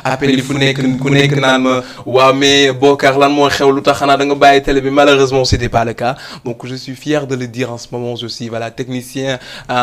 appel yi fu nekk ku nekk naan ma waaw mais Bokar lan moo xew lu tax xanaa da nga bàyyi télé bi malheureusement c'était pas le cas donc je suis fier de le dire en ce moment je suis voilà technicien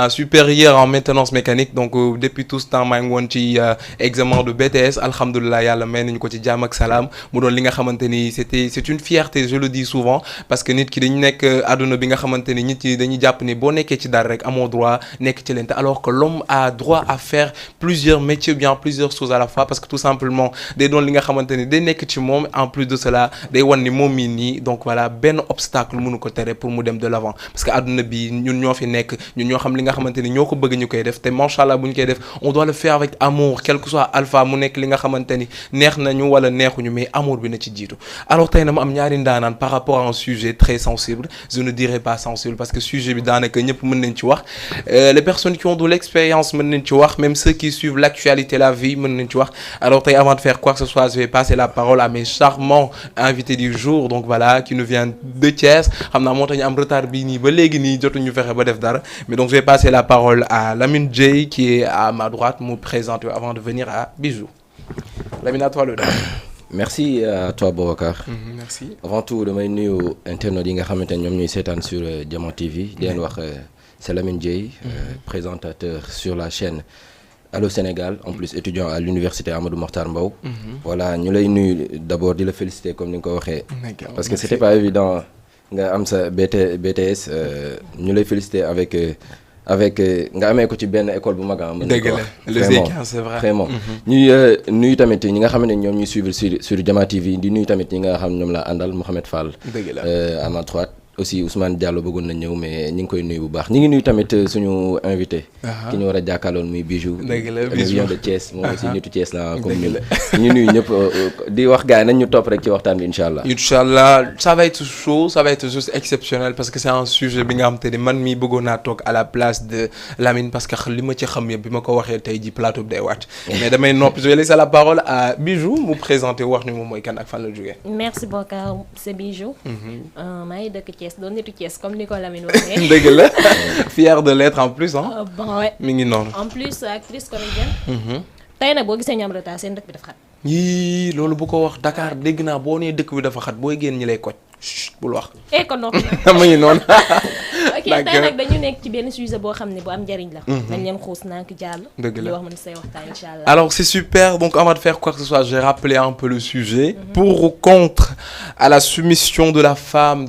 supérieur en maintenance mécanique donc depuis tout ce temps maa ngi woon ci examen de BTS alhamdulilah yàlla may nañu ko ci jàmm ak salaam mu doon li nga xamante ni c'est une fierté je le dis souvent parce que nit ki dañu nekk àdduna bi nga xamante ni nit ñi dañuy jàpp ni boo nekkee ci dara rek amoo droit nekk ci leen te alors que l'homme a droit à faire plusieurs métiers bien plusieurs choses à la fois parce que tout simplement day doon li nga xamante ni day nekk ci moom en plus de cela day wan ni moom mii nii donc voilà benn obstacle mënu ko tere pour mu dem de l'avant parce que àdduna bi ñun ñoo fi nekk ñun ñoo xam li nga xamante ni ñoo ko bëgg ñu koy def te machallah bu ñu koy def on doit le faire avec amour quel que soit alpha mu nekk li nga xamante ni neex nañu wala neexuñu mais amour bi na ci jiitu alors tey na ma am ñaari ndaanaan par rapport à un sujet très sensible je ne dirais pas sensible parce que sujet bi daanaka ñëpp mën nañ ci wax les personnes qui ont de l'expérience mën nañ ci wax même ceux qui suivent l'actualité la vie mën nañ ci wax alors tey avant de faire quoi que ce soit je vais passer la parole à mes charmants invités du jour donc voilà qui nous viennent de Thiès xam naa moo tax ñu am retard bii nii ba léegi nii jotuñu fexe ba def dara mais donc je vais passer la parole à Lamine Dieye qui est à ma droite mu présenter avant de venir à Bijou Lamine à toi le droit. Merci à toi Boubacar. Merci. Avant tout damay nuyu internautes yi nga xamante ne ñoom ñuy seetaan sur Diamant TV di leen wax c'est Lamine Dieye présentateur sur la chaîne Allô Sénégal en plus étudiant à l'université Amadou Mahtar Mbow. Voilà ñu lay nuyu d'abord di la féliciter comme ni nga ko waxee. parce que c'était pas évident nga am sa BTS ñu lay féliciter avec nga amee ko ci benn école bu mag a mën na ko wax vraiment c'est vrai vraiment ñuy nuyu tamit ñi nga xam ne ñoom ñuy suivre sur Diamant TV di nuyu tamit ñi nga xam ñoom la àndal Mouhamed Fall à ma droite aussi Ousmane Diallo bëggoon na ñëw mais ñi ngi koy nuyu bu baax ñi ngi nuyu tamit suñu invité ki ñu war a jàkkaarloon muy Bijou vient de Thiès moom aussi nitu Thiès la comme ñun ñu nuyu ñëpp di wax gars yi nañ ñu topp rek ci waxtaan bi inchallah ça va être chaud ça va être juste exceptionnel parce que c'est un sujet bi nga xam te ni man mii bëggoon naa toog à la place de Lamine parce que li ma ci xam yëpp bi ma ko waxee tey ji plateau bi day wàcc mais damay noppi je vais laisser la parole à Bijou mu présenter wax ni moom mooy kan ak fan la jógee. Merci Bokar c'est Bijou maa ngi dëkk Thiès doon nitu Thiès comme ni ko Lamine waxee. dëgg la fier de l'être en plus ah. bon ouais. mi ngi noonu. en plus actrice comédienne. tey nag boo gisee ñu am retard seen dëkk bi dafa xat. yii loolu bu ko wax Dakar dégg naa boo nee dëkk bi dafa xat booy génn ñi lay koj. bul wax. kon noppi na. ma ngi noonu. ok tey nag dañu nekk ci benn sujet boo xam ne bu am njariñ la. dañ leen xuus nànk jàll. dëgg la ñu wax ma ni say waxtaan incha allah. alors c'est super donc avant de faire quoi que ce soit j'ai rappelé un peu le sujet. pour ou contre à la soumission de la femme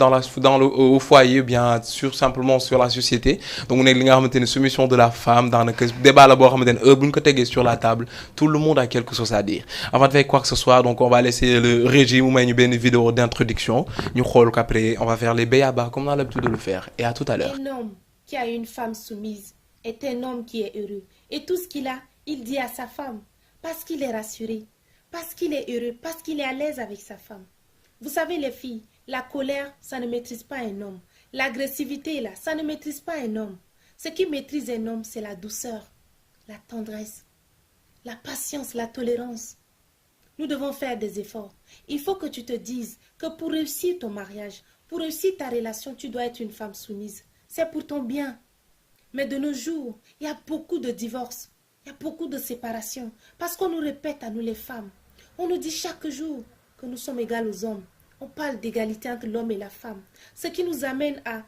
au foyer bien sûr simplement sur la société donc mu nekk li nga xamante ne soumission de la femme daanaka débat la boo xamante ne bu ñu ko tegee sur la table tout le monde a quelque chose à dire avant de faire quoi que ce soit donc on va laisser le régime mu may ñu benn vidéo d'introduction. ñu xool qu'après on va faire les b.a-ba comme on a l'habitude de le faire et à tout à l'heure. Un homme qui a une femme soumise est un homme qui est heureux et tout ce qu'il a il dit à sa femme parce qu'il est rassuré parce qu'il est heureux parce qu'il est à l'aise avec sa femme. Vous savez les filles, la colère ça ne maîtrise pas un homme, l'agressivité là ça ne maîtrise pas un homme. Ce qui maîtrise un homme c'est la douceur, la tendresse, la patience, la tolérance. Nous devons faire des efforts. Il faut que tu te dises que pour réussir ton mariage, pour réussir ta relation, tu dois être une femme soumise. C'est pour ton bien. Mais de nos jours, il y a beaucoup de divorces. Il y a beaucoup de séparations. Parce qu'on nous répète à nous les femmes. On nous dit chaque jour que nous sommes égales aux hommes. On parle d'égalité entre l'homme et la femme. Ce qui nous amène à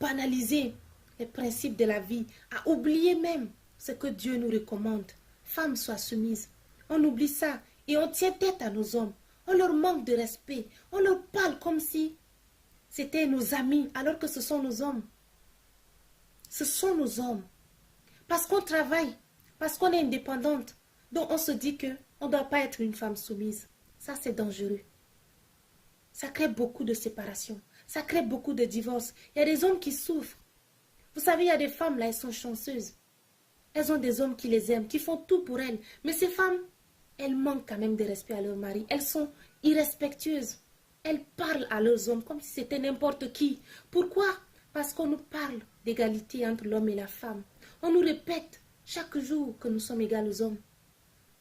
banaliser les principes de la vie, à oublier même ce que Dieu nous recommande. Femme, sois soumise. On oublie ça. Et on tient tête à nos hommes. On leur manque de respect. On leur parle comme si c'était nos amis, alors que ce sont nos hommes. Ce sont nos hommes. Parce qu'on travaille, parce qu'on est indépendante. Donc on se dit qu'on ne doit pas être une femme soumise. Ça, c'est dangereux. Ça crée beaucoup de séparations. Ça crée beaucoup de divorces. Il y a des hommes qui souffrent. Vous savez, il y a des femmes là, elles sont chanceuses. Elles ont des hommes qui les aiment, qui font tout pour elles. Mais ces femmes, elles manquent quand même de respect à leur mari. Elles sont irrespectueuses. Elles parlent à leurs hommes comme si c'était n'importe qui. Pourquoi? Parce qu'on nous parle d'égalité entre l'homme et la femme. On nous répète chaque jour que nous sommes égales aux hommes.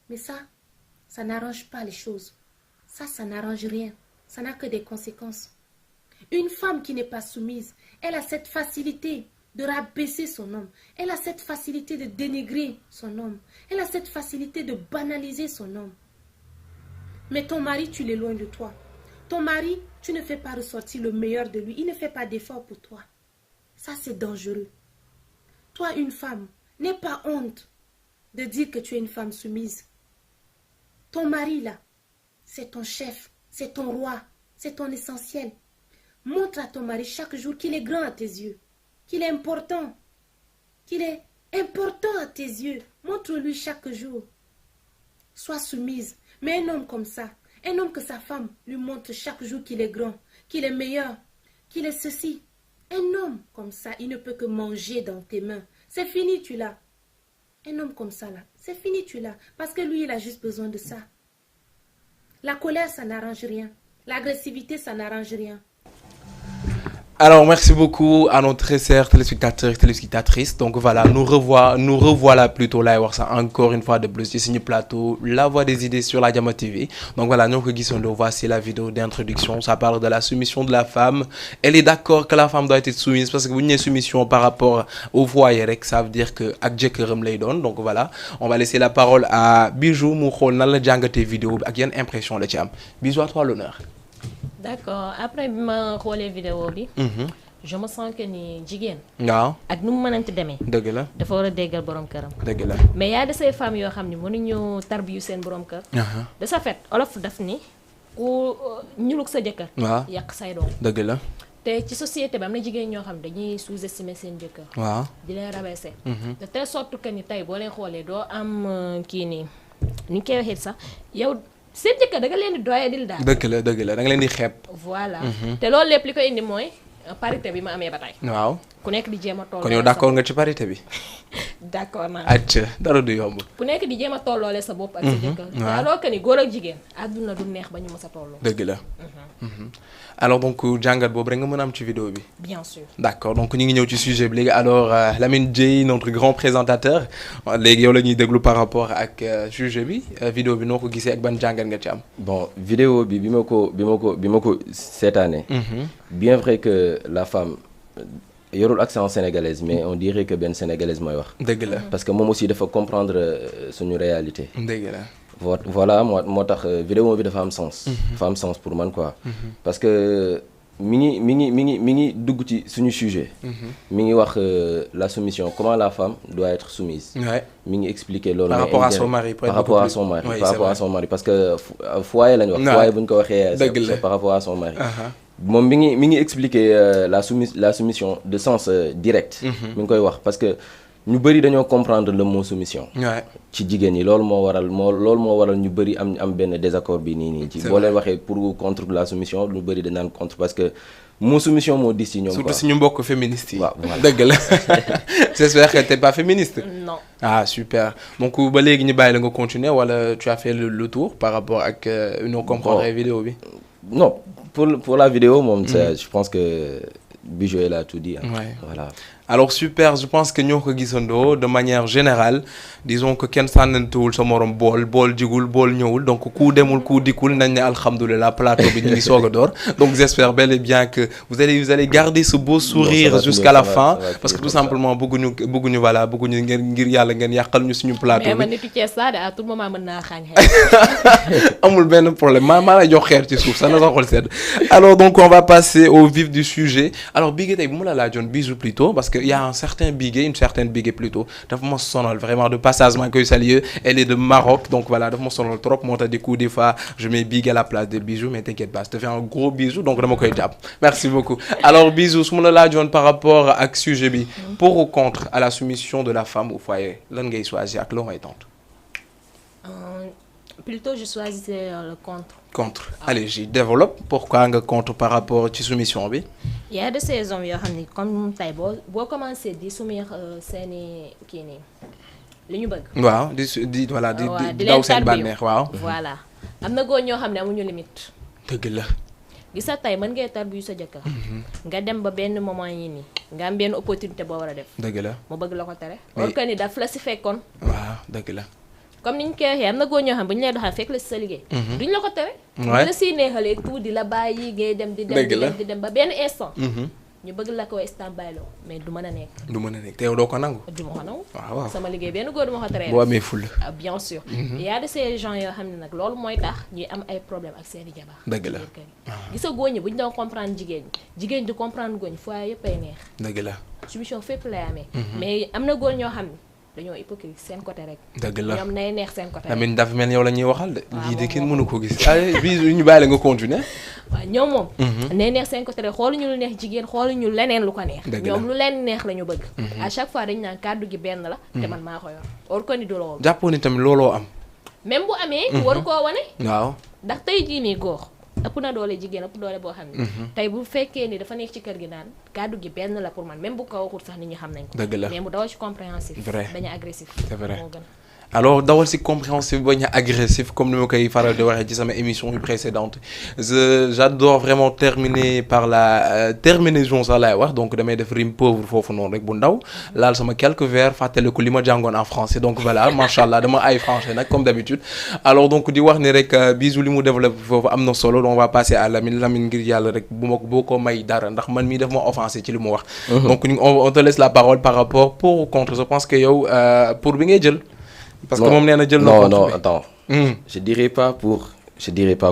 Mais ça n'arrange pas les choses. Ça n'arrange rien. Ça n'a que des conséquences. Une femme qui n'est pas soumise, elle a cette facilité de rabaisser son homme. Elle a cette facilité de dénigrer son homme. Elle a cette facilité de banaliser son homme. Mais ton mari, tu l'éloignes de toi. Ton mari, tu ne fais pas ressortir le meilleur de lui. Il ne fait pas d'effort pour toi. Ça, c'est dangereux. Toi, une femme, n'aie pas honte de dire que tu es une femme soumise. Ton mari, là, c'est ton chef, c'est ton roi, c'est ton essentiel. Montre à ton mari chaque jour qu'il est grand à tes yeux, qu'il est important à tes yeux. Montre-lui chaque jour. Sois soumise. Mais un homme comme ça, un homme que sa femme lui montre chaque jour qu'il est grand, qu'il est meilleur, qu'il est ceci. Un homme comme ça, il ne peut que manger dans tes mains. C'est fini, tu l'as. Un homme comme ça, là, c'est fini, tu l'as. Parce que lui, il a juste besoin de ça. La colère, ça n'arrange rien. L'agressivité, ça n'arrange rien. Alors, merci beaucoup à nos très chers téléspectateurs et téléspectatrices. Donc voilà, nous revoilà plutôt là, voir ça encore une fois de plus ici sur plateau, la voix des idées sur la Diama TV. Donc voilà, nous voici la vidéo d'introduction. Ça parle de la soumission de la femme. Elle est d'accord que la femme doit être soumise parce que vous n'avez soumission par rapport au foyer, ça veut dire que Adjekerem lay donne. Donc voilà, on va laisser la parole à Bijou Moukhol dans la jangate vidéo. À quelle impression le tiam. Bijou, à toi l'honneur. D'accord après bi ma xoolee vidéo bi. je me sens que ni jigéen. waaw ak nu mu mënante demee. dëgg la dafa war a déggal borom këram. dëgg la mais y a de ces femmes yoo xam ne mënuñu tarbiyu seen borom kër. de ce fait olof daf ni ku ñuluk sa jëkkër. waaw yàq say doom. dëgg la. te ci société bi am na jigéen ñoo xam dañuy sous-estimer seen jëkkër. waaw di leen rabaisser. de telle sorte que ni tey boo leen xoolee doo am kii nii ni ñu koy waxee sax yow. seen jëkkër da nga leen di doyadil daal. dëgg la da nga leen di xeeb. voilà te loolu lépp li ko indi mooy parité bi ma amee ba tey. waaw ku nekk di jéem a tolloo. kon yow d'accord nga ci parité bi. d'accord naa. acca dara du yomb. ku nekk di jéem a tolloole sa bopp ak sa jëkkër. waaw alors que ni góor ak jigéen àdduna du neex ba ñu mës a tolloo. dëgg la. alors donc jàngat boobu rek nga mën a am ci vidéo bi. bien sûr. d'accord donc ñu ngi ñëw ci sujet bi léegi alors Lamine Dieye notre grand présentateur léegi yow la ñuy déglu par rapport ak sujet bi vidéo bi noo ko gisee ak ban jàngat nga ci am. bon vidéo bi bi ma ko seetaanee. bien vrai que la femme yorul accent sénégalaise mais on dirait que benn sénégalaise mooy wax. dëgg la parce que moom aussi dafa comprendre suñu réalité. dëgg la. voilà moo tax vidéo bi dafa am sens. dafa am sens pour man quoi. parce que mi ngi dugg ci suñu sujet. mi ngi wax la soumission comment la femme doit être soumise. mi ngi expliquer loolu. par rapport à son mari par rapport à son mari parce que foyer lañu wax. foyer bu ñu ko waxee. c'est par rapport à son mari. moom mi ngi expliquer la soumission de sens direct. mi ngi koy wax parce que. ñu bëri dañoo comprendre le mot soumission. ci jigéen ñi loolu moo waral ñu bëri am benn désaccord bi nii ci boo leen waxee pour contre la soumission ñu bëri dañ naan contre parce que mot soumission moo dis ci ñoom. surtout si ñu mbokk féministes yi. waaw voilà dëgg la j'espère que t'es pas féministe. non. ah super donc ba léegi ñu bàyyi la nga continuer wala tu as fait le tour par rapport ak une comprendre vidéo bi. non pour la vidéo moom je pense que Bijou elle a tout dit. Voilà. alors super je pense que ñoo ko gisandoo de manière générale disons que kenn sànnantewul sa morom bool jigul bool ñëwul donc ku demul ku dikkul nañ ne alhamdulilah plateau bi ñu ngi soog a door donc j'espère bel et bien que vous allez garder ce beau sourire jusqu'à la fin parce que tout simplement bëgguñu voilà bëgguñu ngir yàlla ngeen yàqal ñu suñu plateau bi. mais man nitu Thiès saa de à tout moment mën naa xaañ amul benn problème maa lay jox xeer ci suuf sax na sa xol sedd alors donc on va passer au vif du sujet alors Bigué tey bu mu la laajoon Bijou plutôt parce que il y a un certain Bigué une certaine Bigué plutôt dafa ma sonal vraiment de passage maa ngi koy saluer elle est de Maroc donc voilà dafa ma sonal trop moo tax du coup des fois je mets Bigué à la place de Bijou mais t'inquiète pas je te fais un gros bisou donc dama koy jàpp merci beaucoup alors Bijou su ma la laajoon par rapport ak sujet bi pour ou contre à la soumission de la femme au foyer lan ngay choisir ak loo ngay tontu. plutôt je choisissais le contre. allez j'y développe pourquoi nga contre par rapport ci soumission bi. il y a de ces hommes yoo xam ne comme tey boo commencé di soumettre seeni kii nii li ñu bëgg. waaw di voilà di daw seen bànneex waaw. voilà am na góor ñoo xam ne amuñu limite. dëgg la. gis nga tey mën ngay tarbiyu sa jëkkër. nga dem ba benn moment yi nii nga am benn opportunité boo war a def. dëgg la mu bëgg la ko tere. or que ni daf la si fekkoon. waaw dëgg la. comme ni ñu koy waxee am na góor ñoo xam bu ñu lay doxal fekk la si sa liggéey. duñ la ko tere. di la siy neexalee tout di la bàyyi ngay dem di dem ba benn instant. ñu bëgg la ko stand-by loo mais du mën a nekk. du mën a nekk te yow doo ko nangu. du ma ko nangu. waaw sama liggéey benn góor du ma ko tere. boo amee ful. bien sûr. y a de ces gens yoo xam ne nag loolu mooy tax ñuy am ay problème ak seeni jabar. dëgg la gisa góor ñi bu ñu doon comprendre jigéen du comprendre góor ñi fois yëpp ay neex. dëgg la soumission fépp lay amee. mais am na góor ñoo xam ne dañoo hypocrite seen côté rek. dëgg la ñoom nay neex seen côté rek. tamit dafa mel yow la ñuy waxal de. lii de kenn mënu ko gis. ay bii ñu bàyyi la nga continuer. waaw ñoom moom. nay neex seen côté rek xooluñu lu neex jigéen xooluñu leneen lu ko neex. dëgg la ñoom lu leen neex la ñu bëgg. à chaque fois dañu naan kàddu gi benn la. te man maa ko yor or ko ni du loolu. jàppoo ni tamit looloo am. même bu amee. waru koo wane. waaw ndax tey jii nii góor ëpp na doole jigéen ëpp doole boo xam ne. tey bu fekkee ni dafa nekk ci kër gi naan kàddu gi benn la pour man même bu ko waxul sax nit ñi xam nañ ko. dëgg la mais mu dawal ci compréhensif. vrai bañ a agressif. c'est vrai moo gën. alors dawal si compréhensif bañ a agressif comme ni ma koy faral di waxee ci sama émission yu précédente j'adore vraiment terminer par la terminaison sax laay wax donc damay def rime pauvre foofu noonu rek bu ndaw laal sama quelques vers fàttaliku li ma jàngoon en français donc voilà macha allah dama ay français nag comme d'habitude alors donc di wax ni rek Bijou li mu développé foofu am na solo donc on va passer à Lamine ngir yàlla rek boo ko may dara ndax man mii daf ma offensé ci li mu wax. donc on te laisse la parole par rapport pour ou contre je pense que yow pour bi ngay jël. parce que moom nee na jël na contre non attends. je dirais pas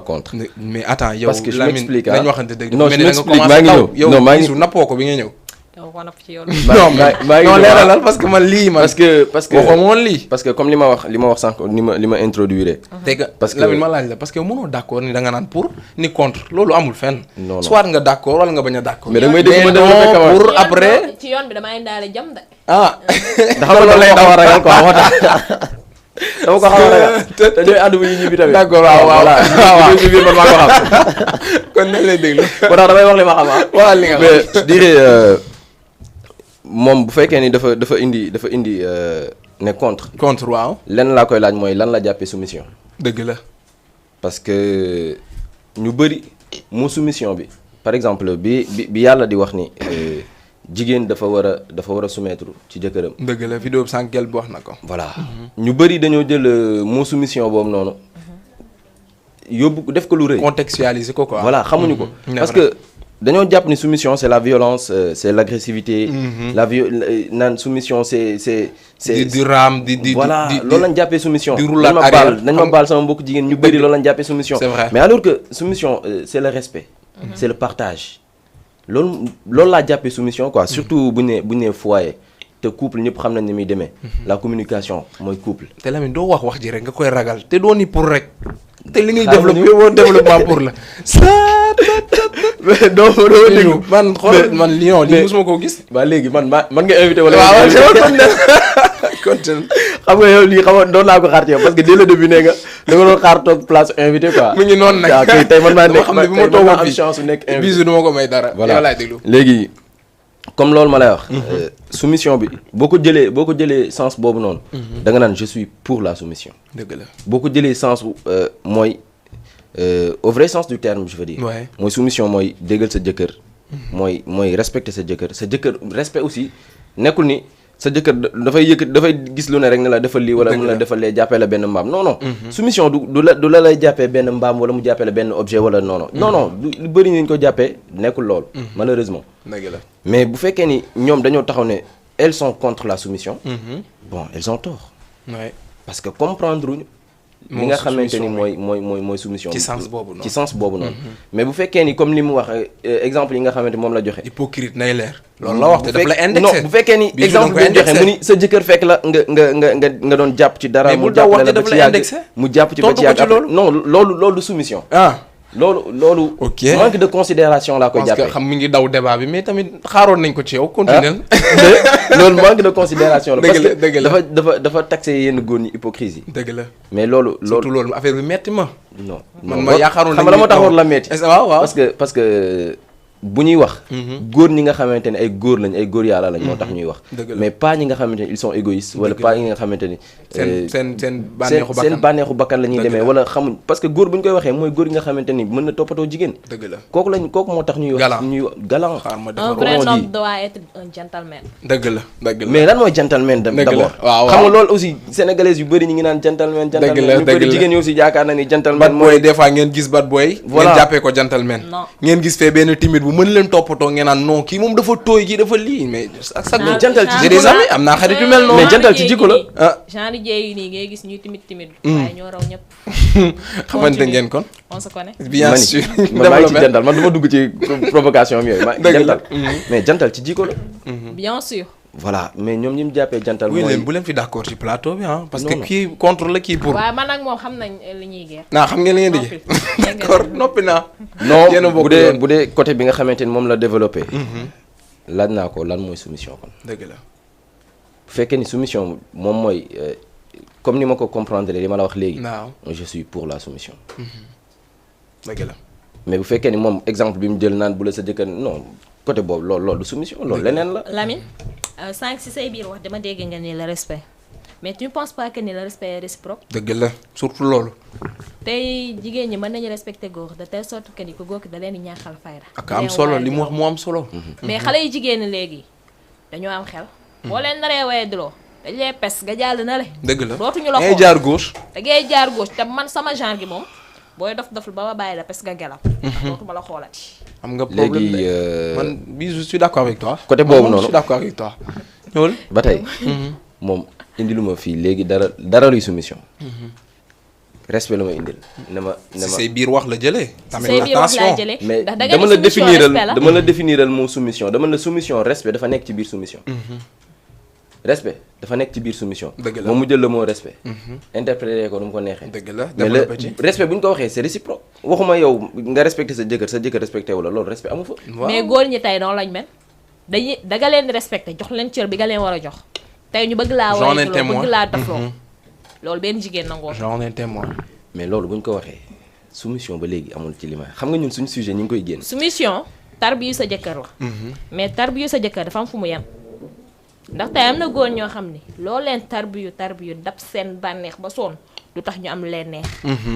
contre. mais attends yow parce que je m'explique Lamine nañu waxante dëgg. non je m'explique maa ngi ñëw yow Bijou nappoo ko bi ngay ñëw. yow ko napp ci yoon. non leeralal parce que man lii man. parce que waxoo moon lii. parce que comme li ma wax sànq li ma introduire. te que parce que Lamine ma laaj la parce que mënoo d'accord ni da nga naan pour ni contre loolu amul fenn. non soit nga d'accord wala nga bañ a d'accord. mais da nga may dégg ma développé comment pour après. ci yoon bi damay indaale jam de. ah. ndax loolu lay xaw a ragal quoi moo tax. dama ko xaw a ragal te ñooy ànd bu ñu ñibbi tamit. d'accord waaw voilà ñu biir man maa ko xam. kon nañ lay déglu. moo tax damay wax li ma xam ah. waaw li nga xam mais je dirais moom bu fekkee ni dafa indi ne contre waaw. lenn laa koy laaj mooy lan la jàppee soumission. dëgg la. parce que ñu bëri mu soumission bi par exemple bi yàlla di wax ni jigéen dafa war a soumettre ci jëkkëram. dëgg la vidéo sànq bi wax na ko. voilà ñu bëri dañoo jël mu soumission boobu noonu yóbbu def ko lu rëy. contextualiser ko quoi. voilà xamuñu ko. parce que dañoo jàpp ni soumission c'est la violence c'est l'agressivité. naan soumission c'est di raam di voilà loolu lañ jàppee soumission. di roulade arrière nañ ma baal sama mbokk jigéen ñu bëri loolu lañ jàppee soumission. c'est vrai mais alors que soumission c'est le respect. c'est le partage. loolu laa jàppee soumission quoi surtout bu ñu nee foyer te couple ñëpp xam nañ ni muy demee. la communication mooy couple. te Lamine doo wax ji rek nga koy ragal te doo ni pour rek. te li ngay développement pour la. mais doo déglu man xool man Lyon lii mosuma koo gis. waa léegi man nga invité wala. waaw xam nga yow lii doon naa ko xaar ci yow parce que dès le début nee nga da nga doon xaar toog place invité quoi. mu ngi noonu nag waaw kay tey man maa nekk xam ne bu ma toogoon am chance su nekk invité. Bijou du ma ko may dara. voilà yow laay déglu. léegi comme loolu ma lay wax. soumission bi boo ko jëlee sens boobu noonu. da nga naan je suis pour la soumission. dëgg la boo ko jëlee sens mooy au vrai sens du terme je veux dire. ouais mooy soumission mooy déggal sa jëkkër. mooy respecter sa jëkkër respect aussi nekkul ni sa jëkkër dafay gis lu ne rek ne la defal lii wala mun la defal lee jàppee la benn mbaam non. soumission du la lay jàppee benn mbaam wala mu jàppee la benn objet wala non. lu bëri ñu ko jàppee nekkul loolu. malheureusement. dëgg la mais bu fekkee ni ñoom dañoo taxaw ne elles sont contre la soumission. bon elles ont tort. ouais parce que comprendre uñu li nga xamante ni mooy soumission. ci sens boobu noonu. mais bu fekkee ni comme li mu wax exemple yi nga xamante moom la joxe. hypocrite nay leer. loolu la wax te dafa la indexé non bu fekkee ni exemple bi mu joxe mu ni sa jëkkër fekk la nga doon jàpp ci dara. mu jàpp la ba ci yàgg mu jàpp ci ba ci yàgg non loolu du soumission. loolu. ok manque de considération laa koy jàppee. parce que xam mi ngi daw débat bi mais tamit xaaroon nañ ko ci yow. continuer loolu manque de considération la. dëgg la parce que dafa taxé yenn góor ñi hypocrisie. dëgg la mais loolu. surtout loolu affaire bi metti ma. non man ma yaakaaroon xam nga la moo taxoon la metti. waaw parce que bu ñuy wax. góor ñi nga xamante ne ay góor lañ ay góor yàlla lañ moo tax ñuy wax. mais pas ñi nga xamante ne ils sont égoïstes. wala pas ñi nga xamante ni. seen bànneexu bakkan la ñuy demee wala xamuñ parce que góor bu ñu koy waxee mooy góor yi nga xamante ni mën na toppatoo jigéen. dëgg la kooku moo tax ñuy wax. galant un vrai homme doit être un gentleman. dëgg la mais lan mooy gentleman d'abord. xam nga loolu aussi sénégalais yu bëri ñi ngi naan gentleman. dëgg la ñu bëri jigéen ñi aussi yaakaar na ni gentleman mooy des fois ngeen gis bad boy. ngeen jàppee ko gentleman. ngeen gis fee benn timide bu bu mën leen toppatoo ngeen naan non kii moom dafa tooy kii dafa lii mais ak sax mais jantal ci j'ai des amis am naa xarit yu mel noonu. mais jantal ci jikko la genre jéey yi nii ngay gis ñuy timide waaye ñoo raw ñëpp. xamante ngeen kon. on se connaît. bien sûr man maa ngi ci jantal man du ma dugg ci provocation am yooyu. dëgg la jantal mais jantal ci jikko la. bien sûr. voilà mais ñoom ñi mu jàppee jantal. mooy bu leen fi d'accord ci plateau bi ah. parce que kii contre la kii pour. waaw man ak moom xam nañ li ñuy guerre. naa xam ngeen li ngeen di jël. d'accord noppi naa. non bu dee côté bi nga xamante ni moom la développé. laaj naa ko lan mooy soumission kon. dëgg la. bu fekkee ni soumission moom mooy comme ni ma ko comprendre li ma la wax léegi. waaw je suis pour la soumission. dëgg la. mais bu fekkee ni moom exemple bi mu jël naan bu la sa jëkkër non côté boobu loolu du soumission loolu leneen la. Lamine sànq si say biir wax dama dégg nga ni le respect mais tu ne penses pas que ni le respect est réciproque. dëgg la surtout loolu. tey jigéen ñi mën nañu respecter góor de telle sorte que ni ko góor ki da leen di ñaaxal fayda. ak am solo li mu wax mu am solo. mais xale yu jigéen ñi léegi dañoo am xel. boo leen naree waye diloo dañ lay pes nga jàll na le. dëgg la dootuñu la xool ngay jaar gauche. da ngay jaar gauche te man sama genre gi moom booy dof ba ma bàyyi la pes nga gelam. dootuma la xoolati. am nga problème léegi man bi je suis d'accord avec toi. côté boobu noonu je suis d'accord avec toi. ñëwal ba tey. moom indilu ma fii léegi dara luy soumission. respect la ma indil. ne ma say biir wax la jëlee. tamit say biir wax laa jëlee mais ndax da nga ni soumission respect la dama la définiral moom soumission dama la soumission respect dafa nekk ci biir soumission. respect dafa nekk ci biir soumission. dëgg la moom mu jël le mot respect. interpréter ko nu mu ko neexee. dëgg la mais le respect bu ñu ko waxee c'est réciproque. waxuma yow nga respecté sa jëkkër respecté wu la loolu respect amu fa. mais góor ñi tey noonu lañ mel dañuy da nga leen di respecté jox leen cër bi nga leen war a jox tey ñu bëgg laa waaye bëgg laa dofloo loolu benn jigéen nangoo. j'en ai témoin. mais loolu bu ñu ko waxee soumission ba léegi amul ci li ma xam nga ñun suñu sujet ñu ngi koy génn. soumission tarbiyu sa jëkkër la. mais tarbiyu sa jëkkër dafa am fu mu yem. ndax tey am na góor ñoo xam ni loolu leen tarbiyu dab seen bànneex ba sonn du tax ñu am lu leen neex.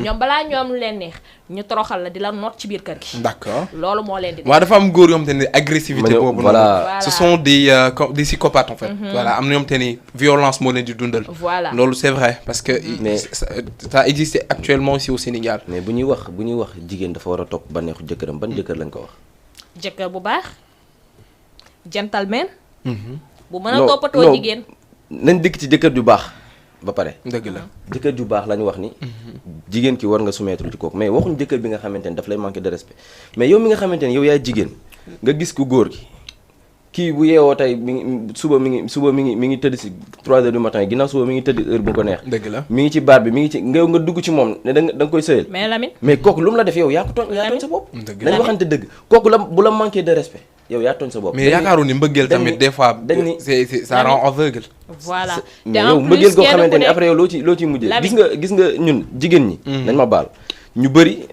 ñoom balaa ñu am lu leen neex ñu toroxal la di la noot ci biir kër gi. d'accord loolu moo leen di. waaw dafa am góor yoo xam te ne agressivité boobu. voilà ce sont des psychopathes en fait. voilà am na ñoom te ni violence moo leen di dundal. voilà loolu c'est vrai parce que. mais ça existe actuellement aussi au Sénégal. mais bu ñuy wax jigéen dafa war a topp bànneexu jëkkëram ban jëkkër lañ ko wax. jëkkër bu baax gentleman. bu mën a toppatoo jigéen. nañ dikk ci jëkkër ju baax ba pare. dëgg la jëkkër ju baax la ñu wax ni. jigéen ki war nga soumettre ci kooku mais waxuñ jëkkër bi nga xamante ni daf lay manquer de respect mais yow mi nga xamante ni yow yaay jigéen nga gis ku góor gi kii bu yeewoo tey suba mi ngi tëdd si 3 heures du matin ginnaaw suba mi ngi tëdd heure bu ko neex. dëgg la mi ngi ci baat bi mi ngi ci nga dugg ci moom ne da nga koy sëyal. mais Lamine. mais kooku lu mu la def yow yaa ko tooñ sa bopp. dëgg la nañ waxante dëgg kooku bu la manquer de respect yow yaa tooñ sa bopp. mais yaakaaru ni mbëggeel tamit des fois. c'est ça rend aveugle. voilà mais yow mbëggeel goo xamante ni après yow loo ci mujjee. gis nga ñun jigéen ñi. nañ ma baal ñu bëri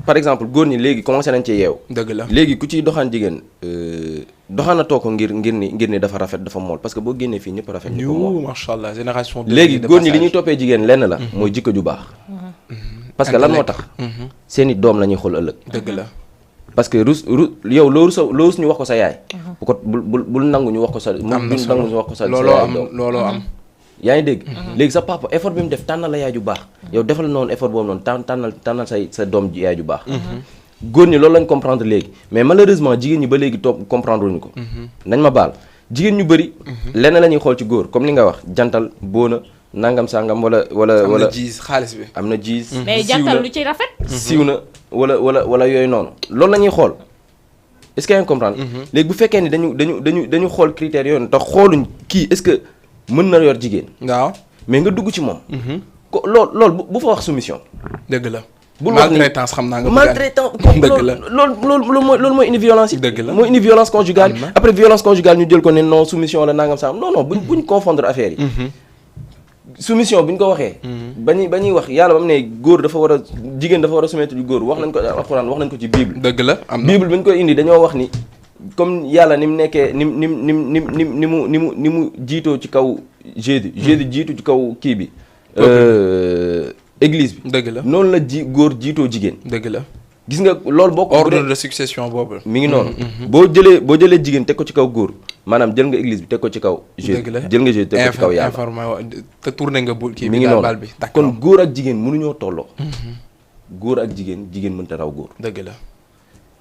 par exemple góor ñi léegi commencé nañ ci yeew. dëgg la léegi ku ciy doxaan jigéen doxaanatoo ko ngir ni dafa rafet dafa mool parce que boo génnee fii ñëpp rafet. ñu ko mool macha allah génération. léegi góor ñi li ñuy toppee jigéen lenn la. mooy jikko ju baax. parce que lan moo tax. seeni doom la ñuy xool ëllëg. dëgg la. parce que yow loo rus ñu wax ko sa yaay. bu ko bul nangu ñu wax ko sa. am na solo ñu wax ko sa looloo am. yaa ngi dégg. léegi sa papa effort bi mu def tànnal la yaay ju baax. yow defal noonu effort boobu noonu tànnal sa doom yaay ju baax. góor ñi loolu lañ comprendre léegi mais malheureusement jigéen ñi ba léegi topp comprendre wuñu ko. nañ ma baal jigéen ñu bëri. lenn la ñuy xool ci góor comme ni nga wax jantal boona nangam sangam wala. am na jiis xaalis bi. am na jiis. mais jantal lu ci rafet. siiw na wala yooyu noonu loolu la ñuy xool est-ce que yaa ngi comprendre. léegi bu fekkee ni dañu xool critères yooyu te xooluñ kii est-ce que mën na yor jigéen. waaw mais nga dugg ci moom. ko loolu bu fa wax soumission. dëgg la. bul wax ni maltraitance xam naa nga. maltraitance dëgg la loolu mooy indi violence yi. dëgg la mooy indi violence conjugale. après violence conjugale ñu jël ko ne non soumission la nangam sax non buñ confondre affaire yi. soumission bu ñu ko waxee. ba ñuy wax yàlla ba mu ne góor dafa war a jigéen dafa war a soumettre du góor wax nañ ko alxuraan wax nañ ko ci bible. dëgg la am na bible bi ñu koy indi dañoo wax ni comme yàlla ni mu nekkee ni mu jiitoo ci kaw Jésus. Jésus jiitu ci kaw kii bi. église bi. dëgg la noonu la góor jiitoo jigéen. dëgg la gis nga loolu boo ko. ordre de succession boobu. mi ngi noonu. boo jëlee jigéen teg ko ci kaw góor maanaam jël nga église bi teg ko ci kaw. dëgg la jël nga Jésus teg ko ci kaw yàlla. te tourné nga bul kii mi bi ngi daal bal noonu bi d'accord kon góor ak jigéen mënuñoo tolloo. góor ak jigéen mënta raw góor. dëgg la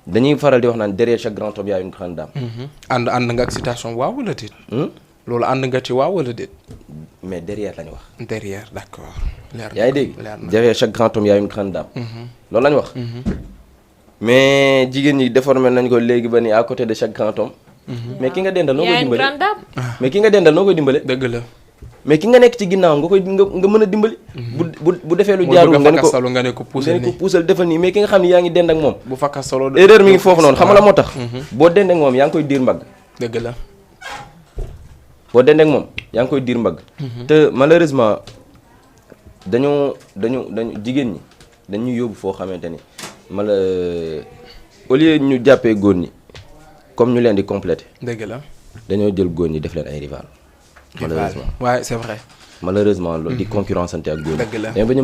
dañuy faral di wax naan derrière chaque grand homme y a une grande dame. ànd nga ak citation waaw wala déet. loolu ànd nga ci waaw wala déet. mais derrière lañu wax. derrière d'accord. yaa ngi dégg derrière chaque grand homme y a une grande dame. loolu lañu wax. mais jigéen ñi déformé nañ ko léegi ba ni à côté de chaque grand homme. mais ki nga dendal noo koy dimbali mais ki nga dendal noo koy dimbale. dëgg la. mais ki nga nekk ci ginnaaw nga mën a dimbali. bu defee lu jaarul nga ne ko puusal defal nii mais ki nga xam ne yaa ngi dend ak moom. bu fakka solo erreur mi ngi foofu noonu xam nga la moo tax. boo dend ak moom yaa ngi koy diir mbagg. dëgg la. boo dend ak moom yaa ngi koy diir mbagg. te malheureusement dañu jigéen ñi dañuy yóbbu foo xamante ni au lieu ñu jàppee góor ñi comme ñu leen di compléter. dëgg la. dañoo jël góor ñi def leen ay rival. malheureusement ouais c'est vrai. malheureusement loolu di concurrence ante ak góor ñi. dëgg la mais ba ñu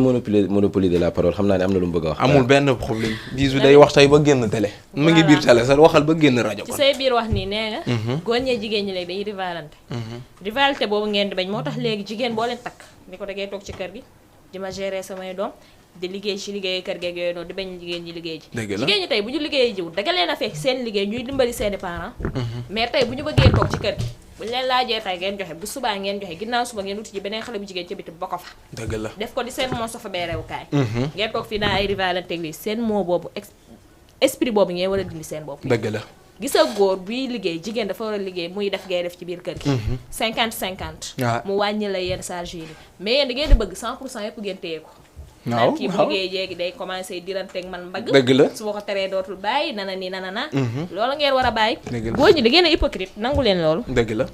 monopoliser la parole xam naa ne am na lu mu bëgg a wax. amul benn problème. bisu day wax tey ba génn télé. mu ngi biir télé sax waxal ba génn rajo. ci say biir wax nii nee nga. góor ñee jigéen ñi léegi dañuy rivalante. rivalité boobu ngeen di bañ moo tax léegi jigéen boo leen takk ni ko da ngay toog ci kër gi di ma gérer samay doom di liggéey ci liggéeyu kër geeg yooyu noonu di bañ jigéen ñi liggéey ji. dëgg la jigéen ñi tey bu ñu liggéey jiw daga leen a fekk seen liggéey ñuy dimbali seeni parents. mais tey bu ñu bëggee toog ci kër gi bu ñu leen laajee tey ngeen joxe bu subaa ngeen joxe ginnaaw suba ngeen wuti ci beneen xale bu jigéen ca biti ba ko fa. dëgg la def ko di seen moo sofa beerewukaay. ngeen toog fii naa ay rivalante lii seen moo boobu esprit boobu ngeen war a dindi seen bopp. dëgg la. gisa góor buy liggéey jigéen dafa war a liggéey muy def ngay def ci biir kër gi. 50-50. mu wàññi la yenn charge yi mais yéen da ngeen di bëgg 100% yëpp ngeen téye ko. waaw kii bu liggéey jéegi day commencé diranteeg man mbagg. dëgg la su ma ko teree dootul bàyyi nana nii nana na. loolu ngeen war a bàyyi. dëgg la góor ñi da ngeen a hypocrite nangu leen loolu. dëgg la.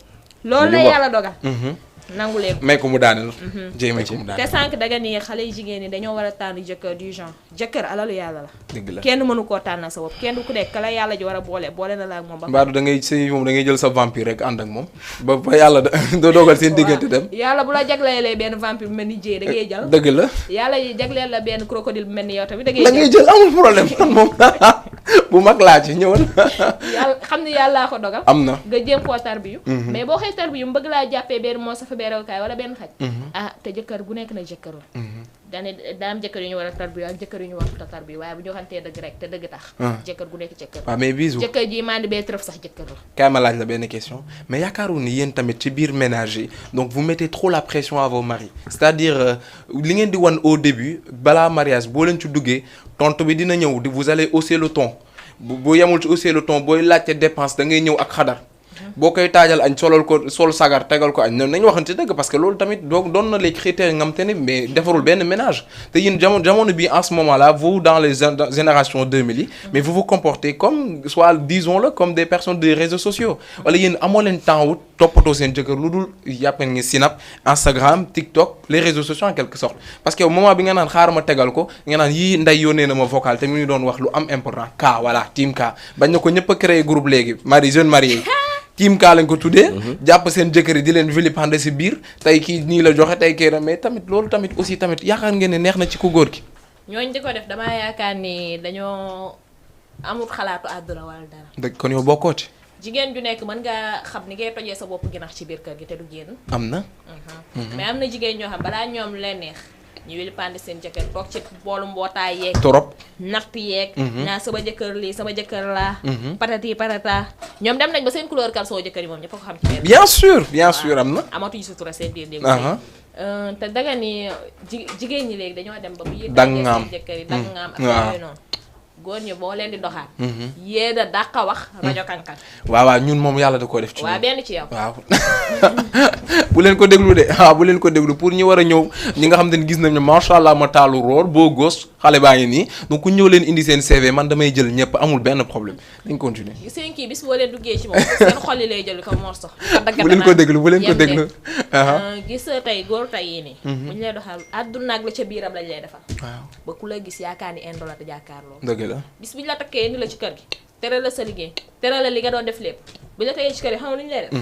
loolu la yàlla dogal. nangu leen may ko mu daaneel. jéem may ko mu daaneel te sànq daga ni xale yu jigéen ñi dañoo war a tànn jëkkër du genre jëkkër alalu yàlla la. dëgg la kenn mënu koo tànnal sa bopp kenn ku nekk la yàlla ji war a boole na la ak moom ba. Mbadou da ngay sëy moom da ngay jël sa vampire rek ànd ak moom ba yàlla doo dogal seen diggante dem. yàlla bu la jagleelee benn vampire bu mel ni Dieng da ngay jël. dëgg la yàlla yi jagleel la benn crocodile bu mel ni yow tamit da ngay jël. jël amul problème man moom bu mag laa ci ñëwal. yàlla xam ni yàllaa ko dogal. am na nga jéem koo tarbiyu. mais boo xëy tarbiyu mu bëgg laa jàppee benn moo sa fa beerewukaay wala benn xaj. te jëkkër gu nekk na jëkkër la. daa am jëkkër yu ñu war a tarbiyu ak jëkkër yu ñu war a tarbiyu waaye bu ñu waxantee dëgg rek te dëgg tax. jëkkër gu nekk jëkkër la. waaw mais bisu jëkkër ji mandi bee tërëf sax jëkkër la. kaay ma laaj la benn question mais yaakaaru ni yéen tamit ci biir ménage yi donc vous mettez trop la pression à vos maris c'est-à-dire li ngeen di wan au début balaa mariage boo leen ci duggee tontu bi dina ñëw vous allez hausser le ton bu yemul ci hausser le ton booy laajte dépense da ngay ñëw ak xadar. boo koy taajal añ sol sagar tegal ko añ nañu waxante dëgg parce que loolu tamit doon na les critères ngam te ne mais defarul benn ménage te yéen jamono bi en ce moment là vous dans les générations 2000 yi mais vous vous comportez comme soit disons-le comme des personnes des réseaux sociaux wala yéen amoo leen temps wut toppatoo seen jëkkër lu dul yàppeen ngi Snap Instagram TikTok les réseaux sociaux en quelque sorte parce que moment bi nga naan xaaral ma tegal ko nga naan yii nday yónnee na ma vocal te mu ngi doon wax lu am important cas voilà team cas bañ na ko ñëpp a créé groupe léegi jeune marié Team Ka lañ ko tuddee. jàpp seen jëkkër yi di leen vilipender si biir tey kii nii la joxe tey kii mais tamit loolu tamit aussi tamit yaakaar ngeen ne neex na ci ku góor gi. ñooñu di ko def damaa yaakaar ni dañoo amul xalaatu àdduna wala dara. dëgg kon yow bokkoo ci. jigéen ju nekk mën nga xam ni ngay tojee sa bopp ginax ci biir kër gi te du génn. am na. mais am na jigéen ñoo xam balaa ñoom leen neex. ñu vilipender seen jëkkër toog ci boolu mbootaay yeeg. torop natt yeeg. naa sama jëkkër lii sama jëkkër laa. patati patata ñoom dem nañ ba seen couleur caleçon jëkkër yi moom ñëpp a ko xam ci bien sûr am na. amatuñu sutura seen biir dégg te daga ni jigéen ñi léegi dañoo dem ba bu yëkkatee seen jëkkër yi dangaam ak yooyu noonu góor ñi boo leen di doxaat. yéen a dàq wax rajo kankan. waaw ñun moom yàlla da koo def. ci waaw benn ci yow. waaw bu leen ko déglu de bu leen ko déglu pour ñi war a ñëw ñi nga xam te ne gis nañ ne macha allah ma taalu roor boo gos xale baa ngi nii donc ku ñëw leen indi seen CV man damay jël ñëpp amul benn problème dañ continuer. seen kii bis boo leen duggee ci moom seen xol yi lay jël ko morso. bu leen ko déglu. gis tey góor tey yii nii. bu ñu lay doxal àdduna ak la ca biiram lañ lay defal. waaw ba ku la gis yaakaar ni indo la te jàkkaarloo. dëgg la bis bi ñu la takkee indi la ci kër gi tere la sa liggéey tere la li nga doon def lépp bu ñu la tegee ci kër gi xam nga lu ñu lay def.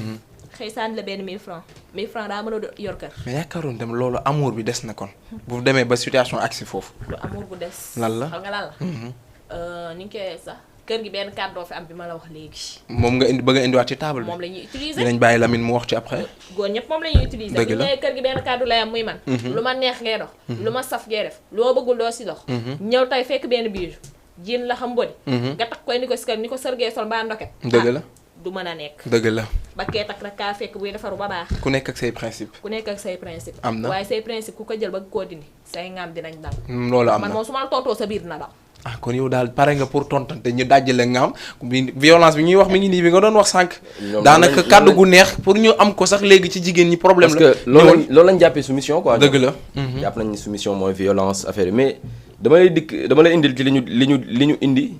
xëy sànni la benn 1000 francs 1000 francs daa mën a yor kër. mais yaakaaroon dem loolu amour bi des na kon. bu demee ba situation agsi foofu. lu amour bu des. lan la xam nga lan la. ni ñu koy sax kër gi benn kàddoo fi am bi ma la wax léegi. moom nga bëgg a indiwaat ci table bi. moom la ñuy utiliser dinañ bàyyi Lamine mu wax ci après. góor ñëpp moom la ñuy utiliser. dëgg la bu ñu kër gi benn kàddu lay am muy man. lu ma neex ngay dox. lu ma saf ngay def lu ma bëggul doo si dox. ñëw tey fekk benn bijou jiin la xam bodi nga takk koy ni ko sërgee sol mbaa ndoket dëgg la du mën a nekk dëgg la ba kee takk nag kaa fekk buy defaru ba baax ku nekk ak say principe am na waaye say principe ku ko jël ba koo dindi say ngaam dinañ dal loolu am na man moom su ma la tontoo sa biir dina dal ah kon yow daal pare nga pour tontante ñu dajale nga am violence bi ñuy wax mi ngi nii bi nga doon wax sànq daanaka kàddu gu neex pour ñu am ko sax léegi ci jigéen ñi problème la parce que loolu lañ jàppee soumission quoi dëgg la jàpp nañ soumission mooy violence affaire yi mais dama lay indil ci li ñu indi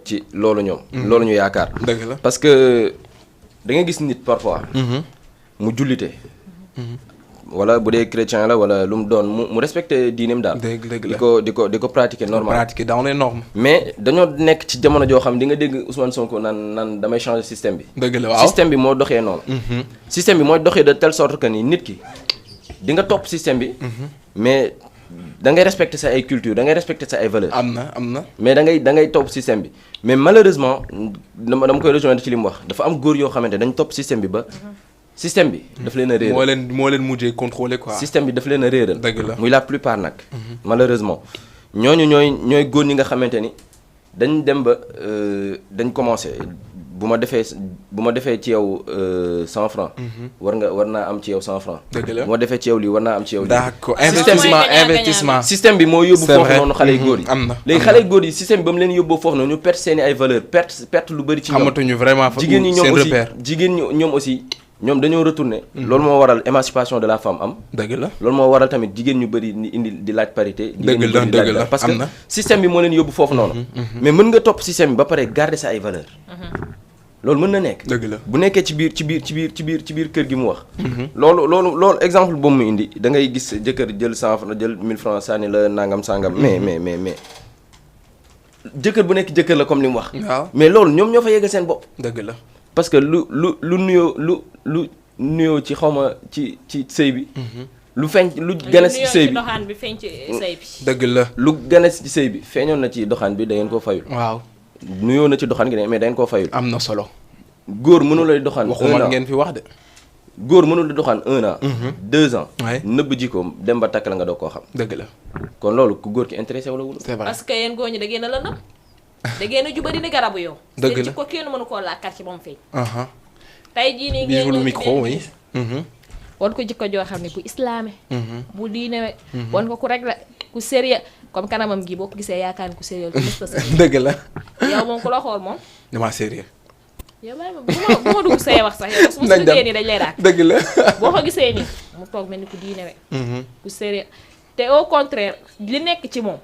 ci loolu ñoom loolu ñu yaakaar dëgg la parce que da ngay gis nit parfois mu jullite wala bu dee chrétien la wala lu mu doon mu respecté diineem daal dëgg la di ko pratiquer normal pratiquer dans les normes mais dañoo nekk ci jamono joo xam di nga dégg Ousmane Sonko naan damay changer système bi dëgg la waaw système bi moo doxee noonu système bi mooy doxee de telle sorte que ni nit ki di nga topp système bi mais da ngay respecter sa ay culture da ngay respecter sa ay valeurs am na mais da ngay topp système bi mais malheureusement dama koy rejoindre ci li mu wax dafa am góor yoo xamante dañ topp système bi ba système bi daf leen a réeral moo leen mujjee contrôler quoi système bi daf leen a réeral dëgg la muy la plupart nag malheureusement ñooñu ñooy góor ñi nga xamante ni dañ dem ba dañ commencé bu ma defee ci yow 100 francs war naa am ci yow 100 francs dëgg la bu ma defee ci yow lii war naa am ci yow lii d'accord investissement système bi moo yóbbu foofu noonu xale yu góor yi am na léegi xale yu góor yi système bi ba mu leen yóbboo foofu noonu ñu perte seeni ay valeur perte lu bëri ci ñoom xamatuñu vraiment fa jigéen ñi ñoom seen aussi repère jigéen ñi ñoom aussi ñoom dañoo retourné loolu moo waral émancipation de la femme am dëgg la loolu moo waral tamit jigéen ñu bëri ni indi di laaj parité dëgg la parce que système bi moo leen yóbbu foofu noonu mais mën nga topp système bi ba pare garder sa ay valeur loolu mën na nekk dëgg la bu nekkee ci biir kër gi mu wax loolu exemple boobu mu indi da ngay gis jëkkër jël 100 francs jël 1000 francs sànni la nangam sangam mais jëkkër bu nekk jëkkër la comme li mu wax waaw mais loolu ñoom ñoo fa yeggal seen bopp dëgg la parce que lu nuyoo ci xawma ci sëy bi lu feeñ lu gën a ci sëy bi doxaan bi feeñ ci sëy bi dëgg la lu gën a ci sëy bi feeñoon na ci doxaan bi da ngeen koo fayul waaw nuyoo na ci doxaan gi mais da ngeen koo fayul am na solo góor mënu lay doxaan waxuma ngeen fi wax de góor mënul di doxaan 1 an 2 ans ouais nëbb jikkoom dem ba takk la nga doog koo xam dëgg la kon loolu ku góor ki intéressé wala wul c'est vrai parce que yéen góor ñi da ngeen a lëndëm da ngeen a jubari ni garabu yow dëgg la ci ko kenn mënu koo làkkat ci ba mu feeñ aha tey jii nii bisou le ngeen micro oui wan ko jikko joo xam ne ku islaame bu diinewe wan ko ku réglé ku sérieux comme kanamam gi boo ko gisee yaakaar ni ku sérieux ku mës a dëgg la yow moom ku la xool moom dama sérieux yow bàyyi ma bu ma dugg say wax sax yow su ma nañ dem suñu nii dañ lay raak dëgg la boo ko gisee nii mu toog mel ni ku diinewe ku sérieux te au contraire li nekk ci moom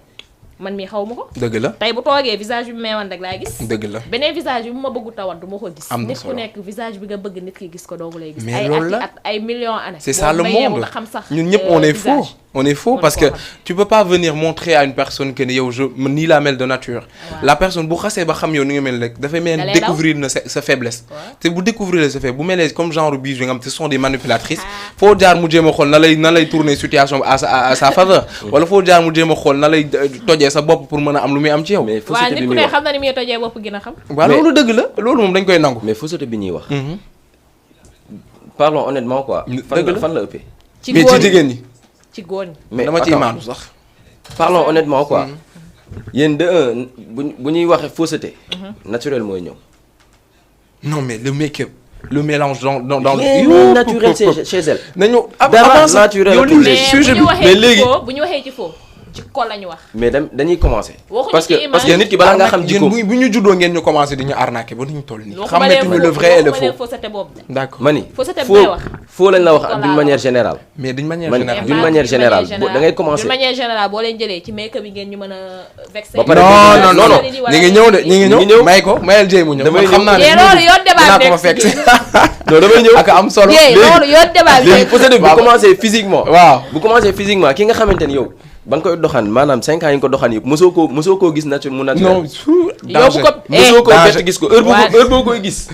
man mii xaw ma ko dëgg la tey bu toogee visage bi mu may wan rek laay gis dëgg la beneen visage bi bu ma bëggu tawan du ma ko gis am na nit ku solo nekk visage bi nga bëgg nit ki gis ko doogu lay gis mais ay loolu la at ay millions années c'est ça le monde nga xam sax ñun ñëpp on est faux visage. on est faux On parce est que faux. tu peux pas venir montrer à une personne que ne yow je nii laa mel de nature la personne bu xasee ba xam yow ni nga mel rek dafay mel Da lay découvrir na sa faiblesse Ouais. te bu découvrir sa faiblesse bu melee comme genre bijou nga xam ce sont des manipulatrices foo jaar mu jéem a xool na lay tourner situation à sa faveur wala foo jaar mu jéem a xool na lay tojee sa bopp pour mën a am lu muy am ci yow mais waaw fausseté nit bi ku muy ne wax xam na ni muy tojee bopp gën a xam waaw mais- loolu dëgg la loolu moom dañ koy nangu mais fausseté bi ñuy wax parlons honnêtement quoi Dëgg la. fan la ëppee ci mais góor ci ñi jigéen ñi ci góor ñi mais dama ciy attends, maandu sax parlons honnêtement quoi yéen de un bu ñuy waxee fausseté naturel mooy ñëw non mais le make-up le mélange dans rien le n'est naturel chez elle nañu Dara avant ça naturel yow la lii mais sujet bi bu ñu mais waxee léegi- ci faux bu ñu waxee ci faux jikko la ñu wax mais dañuy commencer Waxuñu parce ci que image. parce que nit ki balaa nga xam jikko bu ñu juddoo ngeen ñu commencé di ñu arnaquer ba ni ñu toll nii waxuma leen xamatuñu le vrai et le faux fausseté boobu de d'accord ma ni fausseté bi faux may wax. faux lañ la wax Jikko d'une laa manière wax. générale mais d'une manière Man- générale d'une manière générale da ngay commencer. d'une manière générale boo leen jëlee ci make-up yi ngeen ñu mën a vexé Ba pare non non non non, ñi ngi ñëw de ñi ngi Ñi ngi ñëw ñëw. may ko mayal jëy mu ñëw Damay man xam naa ne ñëw. loolu yoon débat dinaa ko nekk fa fekk ci non damay ñëw ak am solo Jéey loolu yoon débat bi léegi fausseté bi bu Waaw. commencé physiquement waaw bu commencé physiquement ki nga xamante ni yow ba nga koy doxaan maanaam 5 ans yi nga ko doxaan yëpp mosoo koo gis mu naturel non su yóbbu ko mosoo koo danger. bett gis ko heure Waaj. boo koy gis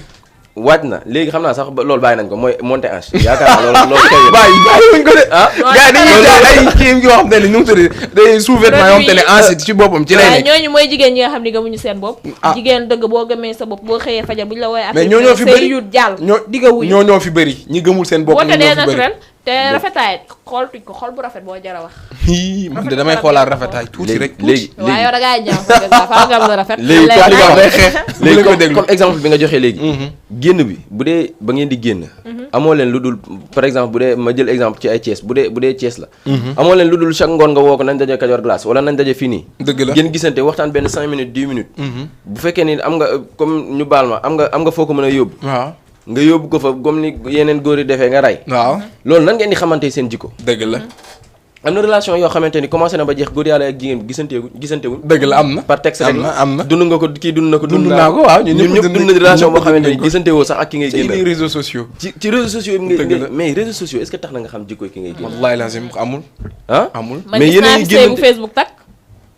waaj na léegi xam naa sax loolu bàyyi nañ ko mooy monté hanche yaakaar naa loolu xew na bàyyi wuñ ko de ah gars yi dañuy jaay ay kii yoo xam te ne nu mu tudd day sous-vêtement yoo xam te ne ensuite ci boppam ci lay waaye nekk ñooñu mooy jigéen ñi nga xam ni gëmuñu seen bopp Ah. jigéen dëgg boo gëmee sa bopp boo xëyee fajar bu ñu la woowee mais ñoo fi bëri yut jàll ñoo di nga wuyu ñoo fi bëri ñi gëmul seen bopp boo ñoo tëddee fi bëri naturel te rafetaay xooltuñ ko xool bu rafet boo jar a wax. man de damay xoolaat rafetaay tuuti rek. léegi waaye yow da ngaa ñaaw sa bés faaw nga am lu rafet. léegi comme exemple bi nga joxee léegi. génn bi bu dee ba ngeen di génn. amoo leen lu dul par exemple bu dee ma jël exemple ci ay Thiès bu dee Thiès la. amoo leen lu dul chaque ngoon nga woo ko nañ daje Kajoor glace wala nañ daje fii nii. dëgg la ngeen gisante waxtaan benn 5 minutes 10 minutes. bu fekkee ni am nga comme ñu baal ma am nga foo ko mën a yóbbu. waaw nga yóbbu ko fa comme ni yeneen góor yi defee nga rey. waaw loolu nan ngeen di xamante seen jikko. dëgg la. am na relation yoo xamante ni commencé na ba jeex góor yàlla ak jigéen gisante wuñ. dëgg la am na. par texte rek am na dund nga ko kii dund na ko. dund naa ko waaw ñun ñëpp dund na relation boo xamante ni gisante woo sax ak ki ngay génn. ci réseaux sociaux. ci réseaux sociaux yi ngay mais réseaux sociaux est-ce que tax na nga xam jikko ki ngay génn. wallahi lazim amul. amul mais yéen a ngi génn Facebook tak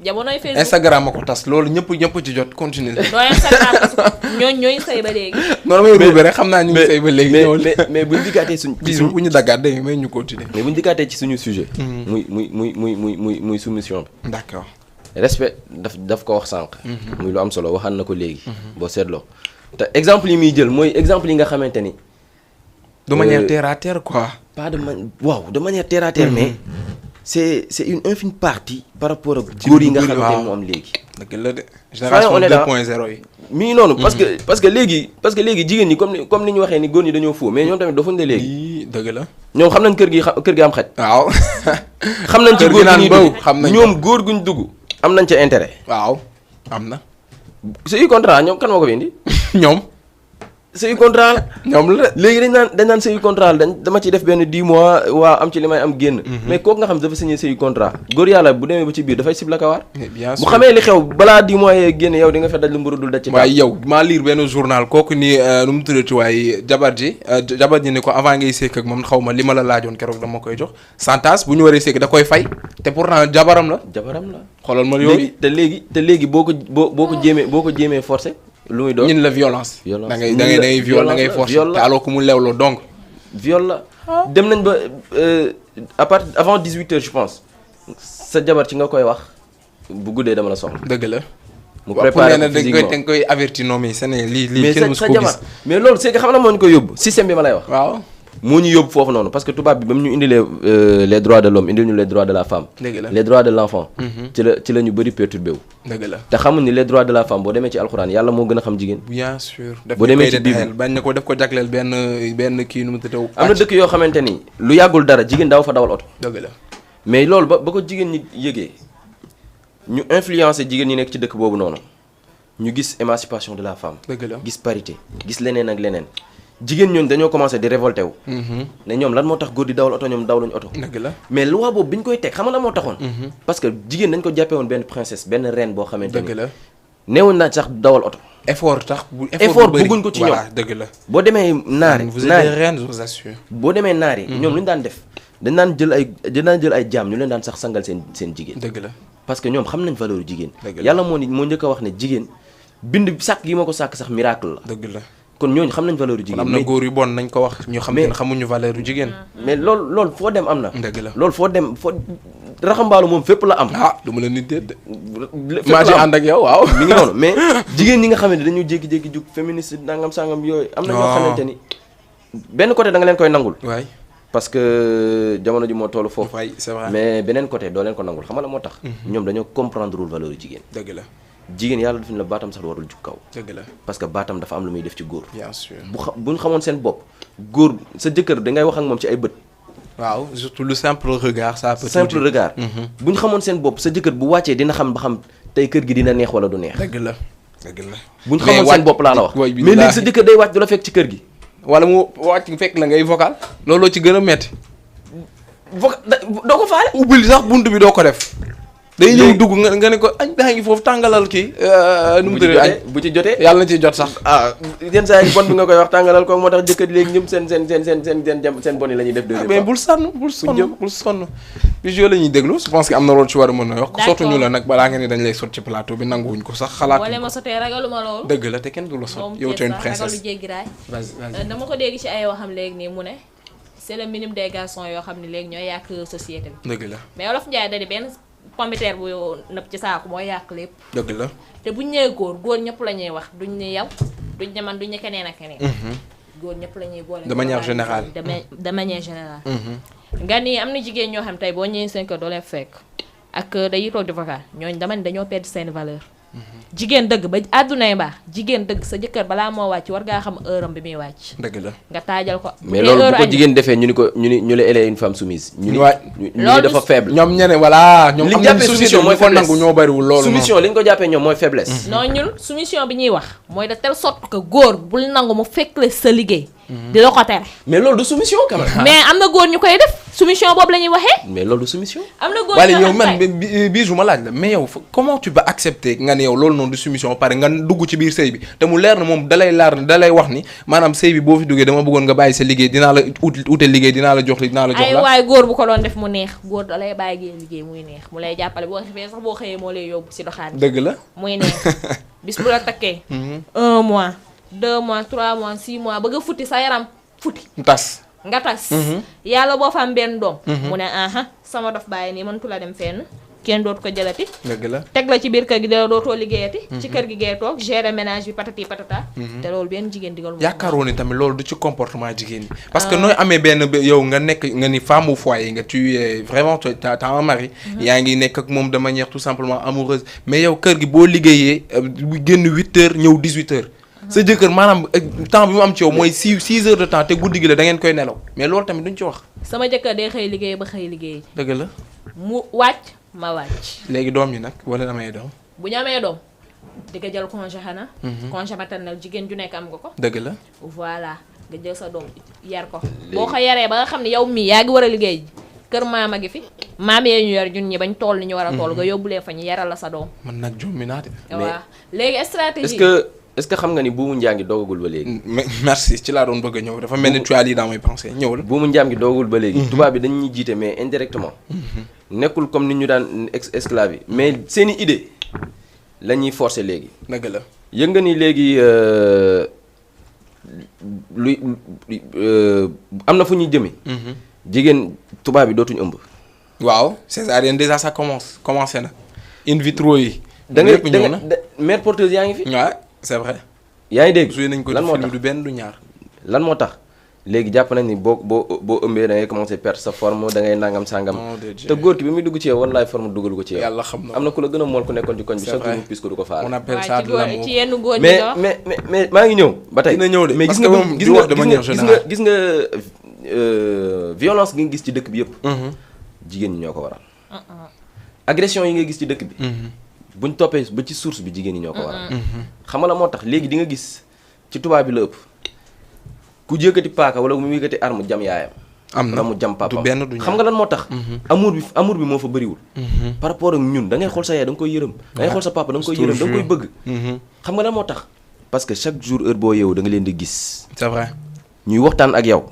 jamonoy Facebook Instagram a ko tas loolu ñëpp ci jot continuer. doo Instagram parce que ñooñu sëy ba léegi. non damay ruube rek xam naa ñu ngi sëy ba léegi. mais buñu dikkaatee suñ. bu ñu daggaat dégg nga may ñu continuer. mais buñu dikkaatee ci suñu sujet. muy soumission bi. d'accord. respect daf ko wax sànq. muy lu am solo waxaan na ko léegi. boo seetloo te exemple yi muy jël mooy exemple yi nga xamante ni. de manière terre à terre quoi. pas de manière terre à terre mais. c'est une infime partie par rapport ak góor yi nga xamante ni mu am léegi. dëgg la de génération 2.0 yi. mi ngi noonu parce que léegi jigéen ñi comme ni ñu waxee ni góor ñi dañoo faux mais ñoom tamit dofuñ de léegi. dëgg la. ñoom xam nañ kër gi am xaj. waaw. xam nañ ci góor gi ñuy xam nañ ñoom góor guñ dugg. am nañ ca intérêt. waaw am na. c'est contrat ñoom kan moo ko fi indi. ñoom. sëyu contrat la. ñoom la léegi dañ naan sëyu contrat la dama ciy def benn 10 mois waa am ci li may am génn. mais kooku nga xam dafa signé sëyu contrat. góor yàlla bu demee ba ci biir dafay sibla kawaar. bien sûr bu xamee li xew balaa 10 mois yee génn yow di nga fa daj lu mburu dul daj ci. waaye yow maa lire benn journal kooku ni nu mu tuddati waaye jabar ji ni ko avant ngay sekk ak moom xaw ma li ma la laajoon keroog dama koy jox santas bu ñu waree sekk da koy fay te pourtant jabaram la. xoolal ma yooyu te léegi boo ko jéemee forcé lu muy doon ñun la violence. da ngay viol da ngay forcer te alors que mu lewloo donc. viol la dem nañ ba à partir avant 18h je pense sa jabar ci nga koy wax bu guddee dama la soxla. dëgg la. mu préparé ko physiquement da nga koy avertir non mais Sénégal lii kenn musu ko gis. mais loolu c'est que xam na moo ñu koy yóbbu système bi ma lay wax. waaw. moo ñu yóbbu foofu noonu parce que tubaab bi ba mu ñu indilee les droits de l'homme indil ñu les droits de la femme. dëgg la les droits de l'enfant. ci la ñu bëri perturbé wu. dëgg la te xamuñ ni les droits de la femme boo demee ci alxuraan yàlla moo gën a xam jigéen. bien sûr. boo demee ci Bible bañ na ko def ko jagleel benn kii nu mu tëddee. am na dëkk yoo xamante ni lu yàggul dara jigéen daaw fa dawal oto. dëgg la mais loolu ba ko jigéen ñi yëgee ñu influencer jigéen ñi nekk ci dëkk boobu noonu ñu gis émancipation de la femme. dëgg la gis parité gis leneen ak leneen. jigéen ñooñu dañoo commencé di révolté wu. ne ñoom lan moo tax góor di dawal oto ñoom dawluñu oto. dëgg la mais loi boobu bi ñu koy teg xam nga lan moo taxoon. parce que jigéen dañ ko jàppee woon benn princesse benn reine boo xamante ni. dëgg la neewoon naa sax dawal oto. effort tax effort bëgguñ ko ci ñoom voilà dëgg la. boo demee naari vous êtes des reines je vous assure. boo demee naari ñoom lu ñu daan def dañ daan jël ay jaam ñu leen daan sax sangal seen jigéen. dëgg la parce que ñoom xam nañ valeur jigéen. dëgg la yàlla moo njëkk a wax ne jigéen bind sàkk gi ma ko sàkk sax miracle la. dëgg la. kon ñooñu xam nañ valeur jigéen. am na góor yu bon nañ ko wax ñu xam ne xamuñu valeur jigéen. mais loolu foo dem am na. dëgg la loolu foo dem raxambaalu moom fépp la am. du ma la nit de. fépp maa ci ànd ak yow waaw. mi ngi noonu mais jigéen ñi nga xamante ne dañu jékki-jékki jug féministe nangam sangam yooyu. am na ñoo xamante ni benn côté da nga leen koy nangul. waay parce que jamono ji moo toll foofu. waay c'est vrai mais beneen côté doo leen ko nangul xam nga la moo tax. ñoom dañoo comprendre wul valeur jigéen. dëgg la. jigéen yàlla daf ñu la baatam sax warul jug kaw. dëgg la parce que baatam dafa am lu muy def ci góor. bien sûr bu ñu xamoon seen bopp góor sa jëkkër dangay wax ak moom ci ay bët. waaw surtout le simple regard ça peut. simple regard. bu ñu xamoon seen bopp sa jëkkër bu wàccee dina xam ba xam tey kër gi dina neex wala du neex. dëgg la dëgg la. bu ñu xamoon seen bopp laa la wax. mais léegi sa jëkkër day wàcc du la fekk ci kër gi. wala mu wàcc fekk la ngay vocal. looloo ci gën a metti. doo ko faale. ubbil sax bunt bi doo ko def. day ñëw dugg nga ne ko añ baa ngi foofu tàngalal kii. nu mu tuddee añ bu ci jotee yàlla na ci jot sax. yenn saa yi bon bi nga koy wax tàngalal ko moo tax jëkkër léegi ñoom seen bon yi la ñuy def. deuxième mais bul sonn Bijou la ñuy déglu je pense que am na loolu ci war a mën a yokk. sotu ñu la nag balaa nga ni dañ lay sot ci plateau bi nanguwuñ ko sax xalaat. wala ma sotee ragaluma loolu. dëgg la te kenn du la sot yow tu es une princesse. ragalu jéggi raay. dama ko dégg ci ay waxam léegi nii mu ne c'est le minimum des garçons yoo xam ne léegi ñooy yàq société bi. dëgg la mais Wolof Njaay da di benn pombiteer bu nëb ci saako mooy yàq lépp. dëgg la te buñ nee góor ñëpp la ñuy wax duñ ne yow duñ ne man duñ ne keneen ak keneen. góor ñëpp la ñuy boole. de manière générale. de manière générale. nga ni am na jigéen ñoo xam tey boo ñëwee seen kër doo leen fekk ak dañuy toog di vocal ñooñu dama ni dañoo perdre seen valeur. jigéen dëgg ba àddunay mbaax jigéen dëgg sa jëkkër balaa moo wàcc war ngaa xam heure am bi muy wàcc. dëgg la nga taajal ko. mais loolu bu ko jigéen defee ñu ni elle est une femme soumise. ñu ni dafa faible. ñoom ñene voilà. li ñu jàppee soumission mooy faiblesse nangu ñoo bariwul loolu. soumission li ñu ko jàppee ñoom mooy faiblesse. non ñun soumission bi ñuy wax mooy de telle sorte que góor bul nangu mu fekk la sa liggéey. di la ko tere. mais loolu du soumission quand même. mais am na góor ñu koy def soumission boobu la ñuy waxee. mais loolu du soumission. am na góor wala ñu yow man Bijou ma laaj la mais yow comment tu vas accepter nga ne yow loolu noonu du soumission pare nga dugg ci biir sëy bi te mu leer na moom dalay wax ni maanaam sëy bi boo fi duggee dama bëggoon nga bàyyi sa liggéey dinaa la ute liggéey dinaa la jox li dinaa la jox la. ay waay góor bu ko doon def mu neex góor da lay bàyyi liggéey muy neex mu lay jàppale boo xefee sax boo xëyee moo lay yóbbu si doxaan. dëgg la muy neex bis bu la takkee. 1 mois 2 mois 3 mois 6 mois bëgg a futti sa yaram futti. tas. nga tas. yàlla boo fa am benn doom. mu ne aha sama dof bàyyi nii mëntu la dem fenn kenn dootu ko jëlati. dëgg la teg la ci biir kër gi dala dootoo liggéeyati. ci kër gi ngay toog gérer ménage bi patati patata. te loolu benn jigéen digal. yaakaaroo ni tamit loolu du ci comportement jigéen ñi. parce que nooy amee benn yow nga nekk nga ni femme au foyer nga tu es vraiment t'as un mari. yaa ngi nekk ak moom de manière tout simplement amoureuse mais yow kër gi boo liggéeyee génn 8h ñëw 18h. sa jëkkër maanaam temps bi mu am ci yow mooy 6 heures de temps te guddi gi la da ngeen koy nelaw mais loolu tamit duñ ci wax. sama jëkkër day xëy liggéey ba xëy liggéey. dëgg la. mu wàcc ma wàcc. léegi doom yi nag wala amee doom. bu ñu amee doom di nga jël congé xanaa. congé maternel jigéen ju nekk am nga ko. dëgg la. voilà nga jël sa doom yar ko. boo ko yaree ba nga xam ne yow mii yaa ngi war a liggéey kër maama gi fi maam yee ñu yar ñun ñi bañ toll ni ñu war a toll nga yóbbulee fa ñu yaral la sa doom. man nag jommi naa de. waaw léegi stratégie. est-ce que xam nga ni buumu njaam gi doogagul ba léegi. merci ci laa doon bëgg a ñëw dafa mel ni tu as dit dans mes pensées ñëwul. buumu njaam gi doogagul ba léegi. tubaab bi dañuy jiite mais indirectement. nekkul comme ni ñu daan esclave yi mais seeni idée la ñuy forcer léegi. dëgg la. yëg nga ni léegi luy am na fu ñuy jëmee. jigéen tubaab bi dootuñu ëmb. waaw césarienne déjà ça commencé na. in vitro yi. da nga mère porteuse yaa ngi fi. waaw c'est vrai. yaa ngi dégg joué nañ ko ci film du benn du ñaar. lan moo tax léegi jàpp nañ ni boo ëmbee da ngay commencer perdre sa forme da ngay nangam sangam. te góor ki bi muy dugg ci yow wan laay forme dugal ko ci yow. yàlla xam na am na ku la gën a mool ku nekkoon ci koñ bi chaque jour puisque du ko faale. on appelle ça de l'amour ci yenn góor ñi mais maa ngi ñëw. ba tey dina ñëw de mais parce que moom di wax de manière générale gis nga violence gi nga gis ci dëkk bi yëpp. jigéen ñi ñoo ko waral. agression yi nga gis ci dëkk bi. buñ toppee ba ci source bi jigéen ñi ñoo ko waral. xam nga la moo tax léegi di nga gis ci tubaab bi la ëpp ku yëkkati paaka wala mu yëkkati arme jam yaayam. am na mu jam papa du benn du ñaar xam nga lan moo tax. amour bi moo fa bëriwul. par rapport ak ñun da ngay xool sa yaay da nga koy yërëm. da ngay xool sa papa da nga koy yërëm da nga koy bëgg. xam nga lan moo tax parce que chaque jour heure boo yeewu da nga leen di gis. c'est vrai. ñuy waxtaan ak yow.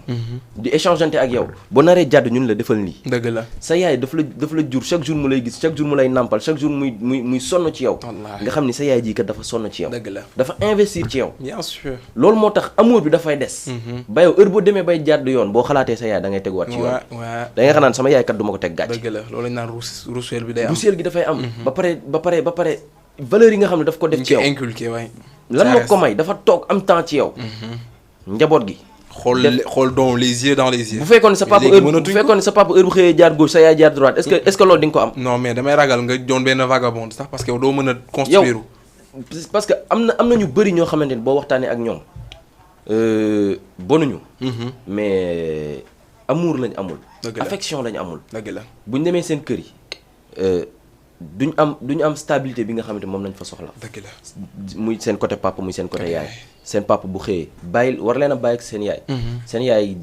di échangeante ak yow. boo naree jàdd ñun la defal lii. dëgg la sa yaay daf la jur chaque jour mu lay gis chaque jour mu lay nàmpal chaque jour muy sonn ci yow. nga xam ni sa yaay jii kat dafa sonn ci yow. dëgg la dafa investir ci yow. bien sûr. loolu moo tax amour bi dafay des. ba yow heure boo demee bay jàdd yoon boo xalaatee sa yaay da ngay teguwaat ci yoon. da ngay xanaan sama yaay kat du ma ko teg gàcc. dëgg la loolu lañ naan ruuseel bi day am. ruuseel gi dafay am. ba pare valeur yi nga xam ne daf ko def ci yow. inculqué waay. lan moo ko may dafa toog am temps ci yow. njaboot gi. xool doom les yeux dans les yeux. bu fekkoon ne sa papa heure bu xëyee jaar gauche sa yaay jaar droite est-ce que loolu di nga ko am. non mais damay ragal nga doon benn vagabond sax parce que doo mën a construire. yow parce que am na ñu bëri ñoo xamante ni boo waxtaanee ak ñoom bonuñu. mais amour lañ amul. affection lañ amul. dëgg la buñ demee seen kër yi duñu am stabilité bi nga xamante moom lañ fa soxla. dëgg la muy seen côté papa muy seen côté yaay. seen papa bu xëyee war leen a bàyyi ak seen yaay. seen yaay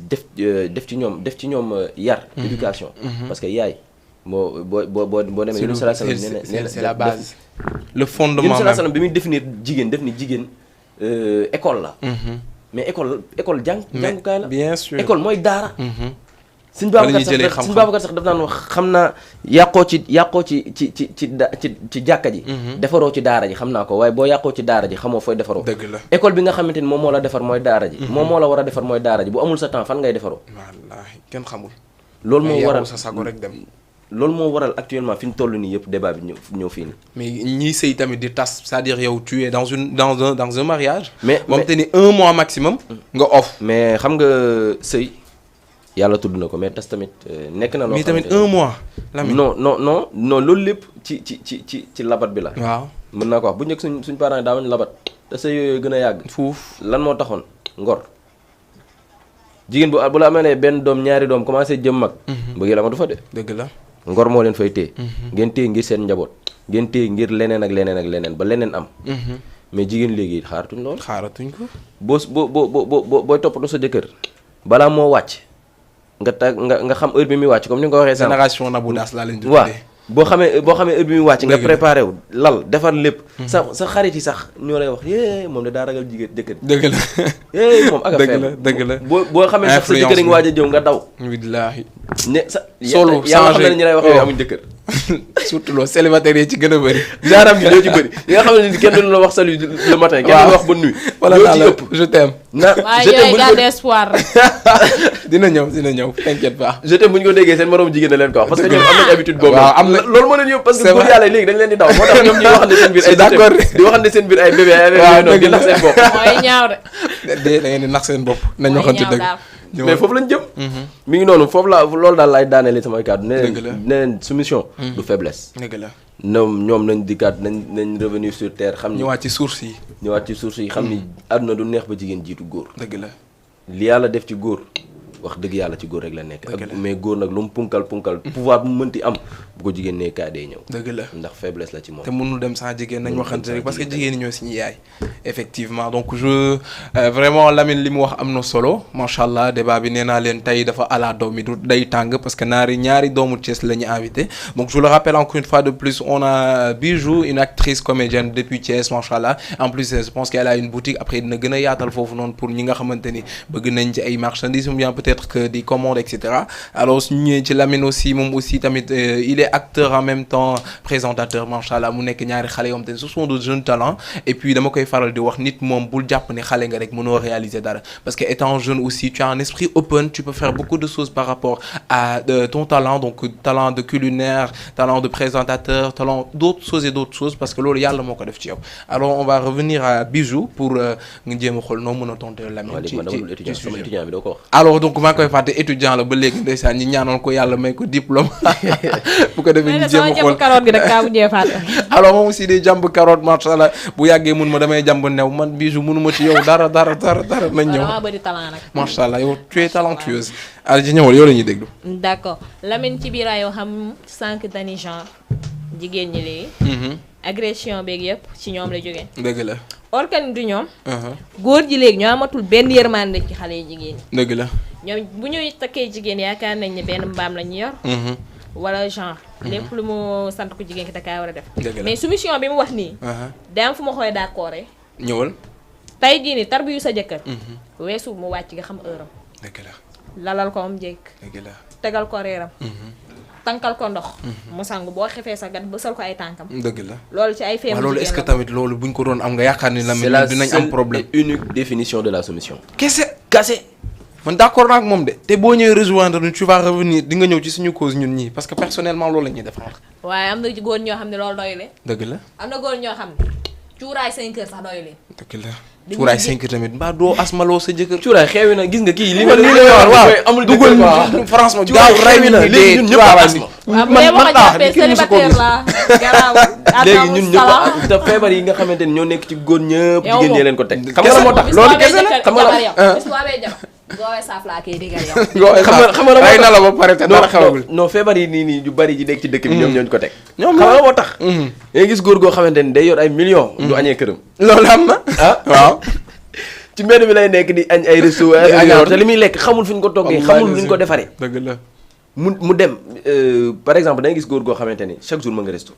def ci ñoom yar. éducation. parce que yaay boo demee. c'est la base. le fondement même sallam bi muy définir jigéen def ni jigéen école la. mais école jàngukaay la. bien sûr école mooy daara. suñ Babacar sax daf naan wax xam naa yàqoo ci jàkka ji. defaroo ci daara ji xam naa ko waaye boo yàqoo ci daara ji xamoo fooy defaroo. dëgg la école bi nga xamante ni moom moo la defar mooy daara ji. moom moo la war a defar mooy daara ji bu amul sa temps fan ngay defaroo. wallaahi kenn xamul. loolu moo waral sa sago rek dem. loolu moo waral actuellement fi ñu toll nii yëpp débat bi ñëw fii nii. mais ñiy sëy tamit di tas c'est-à-dire yow tu es dans un mariage. mais moom te ni 1 mois maximum. nga off. mais xam nga sëy yàlla tudd na ko mais tas tamit nekk na. loo mais tamit 1 mois. non loolu lépp ci labat bi la. waaw mën naa ko wax bu njëkk suñ parents yi daawuñu labat te sëy yooyu gën a yàgg. fuuf lan moo taxoon ngor. jigéen bu la amee benn doom ñaari doom commencé jëm mag. bëgg la ma du fa de. dëgg la. ngor moo leen fay téye. ngeen téye ngir seen njaboot. ngeen téye ngir leneen ak leneen ba leneen am. mais jigéen léegi xaaratuñ lool. xaaratuñ ko. booy toppatoo sa jëkkër balaa moo wàcc nga xam heure bi muy wàcc comme ni nga ko waxee. génération Nabou Daas laa leen di waaw boo xamee heure bi muy wàcc. nga préparé wu lal defar lépp. sa xarit yi sax ñoo lay wax moom de daa ragal jëkkër. dëgg la. moom ak affaire dëgg la. boo xamee sax sa jëkkër nga waaj a jëw nga daw. billaahi. ne sa solo yaa xam ne ñi lay wax yooyu amuñ jëkkër. surtout loolu célibataire yi ci gën a bëri. jaaram gi ñoo ci bëri yi nga xam ne kenn duñu la wax salut le matin. kenn duñu la wax bonne nuit. wala ñoo ci ëpp je t'aime. je t'aime bu ñu espoir rek. dina ñëw t'inquiète pas. je t'aime bu ñu ko déggee seen moroom jigéen na leen ko wax parce que ñoom am nañ habitude boobu. waaw am na loolu moo leen yóbbu parce que góor yàlla léegi dañ leen di daw moo tax ñoom ñuy waxante seen biir ay d'accord di waxante seen biir ay bébé ay noonu di nax seen bopp. mooy ñaaw de. da ngeen di nax seen bopp. nañ waxante dëgg. mais foofu lañ jëm. mi ngi noonu foofu loolu daal laay daanelee samay kàddu. dëgg la ne leen soumission. du faiblesse. dëgg la. ñoom nañ dikkaat nañ revenir sur terre xam ni. ñëwaat ci source yi. ñëwaat ci source yi xam ni àdduna du neex ba jigéen jiitu góor. dëgg la. li yàlla def ci góor wax dëgg yàlla ci góor rek la nekk. mais góor nag lu mu punkal pouvoir bu mu mënti am bu ko jigéen nee kaa day ñëw. dëgg la ndax faiblesse la ci moom. te mënul dem sans jigéen nañ waxante rek parce que jigéen ñi ñoo suñu yaay. effectivement donc vraiment Lamine li mu wax am na solo macha allah débat bi nee naa leen tey dafa ala doom mi du day tàng parce que ñaari doomu Thiès la ñu invité donc je le rappelle encore une fois de plus on a Bijou une actrice comédienne depuis Thiès macha allah en plus je pense qu'elle a une boutique après dina gën a yaatal foofu noonu pour ñi nga xamante ni bëgg nañ ci ay marchandises ou bien peut-être que des commandes et cetera alors su ñëwee ci Lamine aussi moom aussi tamit il est acteur en même temps présentateur macha allah mu nekk ñaari xale yoo xam te ne ce sont de jeunes talents et puis dama koy faral di wax nit moom bul jàpp ne xale nga rek mënoo réaliser dara parce que étant jeune aussi tu as un esprit open tu peux faire beaucoup de choses par rapport à ton talent donc talent de culinaire talent de présentateur talent d'autres choses parce que loolu yàlla moo ko def ci yow alors on va revenir à Bijou pour nga jéem a xool noo mën a tontu Lamine ci sujet bi alors donc maa ngi koy fàtte étudiant la ba léegi ndeysaan ñi ñaanoon ko yàlla may ko diplôme bu ko defee ñu jéem a xool carotte gi rek kaa bu ñëwee fàtte. alors moom aussi day jàmb carotte macha allah bu yàggee mun ma damay jàmb new man Bijou mënuma ci yow dara nañ ñëw. dama bëri talent nag. macha allah yow tu es talentueuse. alors ci ñëwal yow la ñuy déglu. d'accord Lamine ci biir yoo xam sànq dani genre jigéen ñi léegi. agression beeg yëpp ci ñoom la jógee. dëgg la. orkan du ñoom. góor ji léegi ñoo amatul benn yërmande ci xale yi jigéen ñi. dëgg la. ñoom bu ñuy takkee jigéen yaakaar nañ ne benn mbaam la ñu yor. wala genre. lépp lu mu sant ko jigéen ki da kaa war a def. mais soumission bi mu wax nii. day am fu ma xoolee d'accord. ñëwal. tey jii nii tarbiyu sa jëkkër. weesu mu wàcc nga xam heure am. dëgg la. lalal ko am njëkk. dëgg la. tegal ko reeram. tankal ko ndox. mu sangu boo xefee sa gat bësal ko ay tànkam. dëgg la. loolu ci ay feem loolu est-ce que tamit loolu buñ ko doon am nga yaakaar ni Lamine dinañ am problème. c'est la seule et unique définition de la soumission. kese man d'accord naa ak moom de te boo ñëwee rejoindre ñu tu vas revenir di nga ñëw ci suñu cause ñun ñii parce que personnellement loolu la ñuy défendre. waaye am na góor ñoo xam ne loolu doy leen. dëgg la. am na góor ñoo xam ne cuuraay 5 heures sax doy leen. dëgg la. cuuraay 5 heures tamit mbaa doo asmaloo sa jëkkër. cuuraay xewi na gis nga kii li lii la waaw amul dugal France ma gaaw rey mi na léegi ñun ñëpp asma. léegi ñun ñëpp te feebar yi nga xamante ni ñoo nekk ci góor ñëpp jigéen ñee leen ko teg. xam nga moo tax loolu kese la xam nga goowee saaf laa koy digal yow. xam nga ay na la ba pare te dara xewagul. non feebar yi nii yu bari ji nekk ci dëkk bi ñoom ñooñu ko teg. xam nga moo tax. ngay gis góor goo xamante ni day yor ay millions. du añee këram. loolu am na. waaw. ci mbedd mi lay nekk di añ ay resto te li muy lekk xamul fu ñu ko toggee xamul lu ñu ko defaree. dëgg la. mu dem par exemple da ngay gis góor goo xamante ni chaque jour ma nga resto.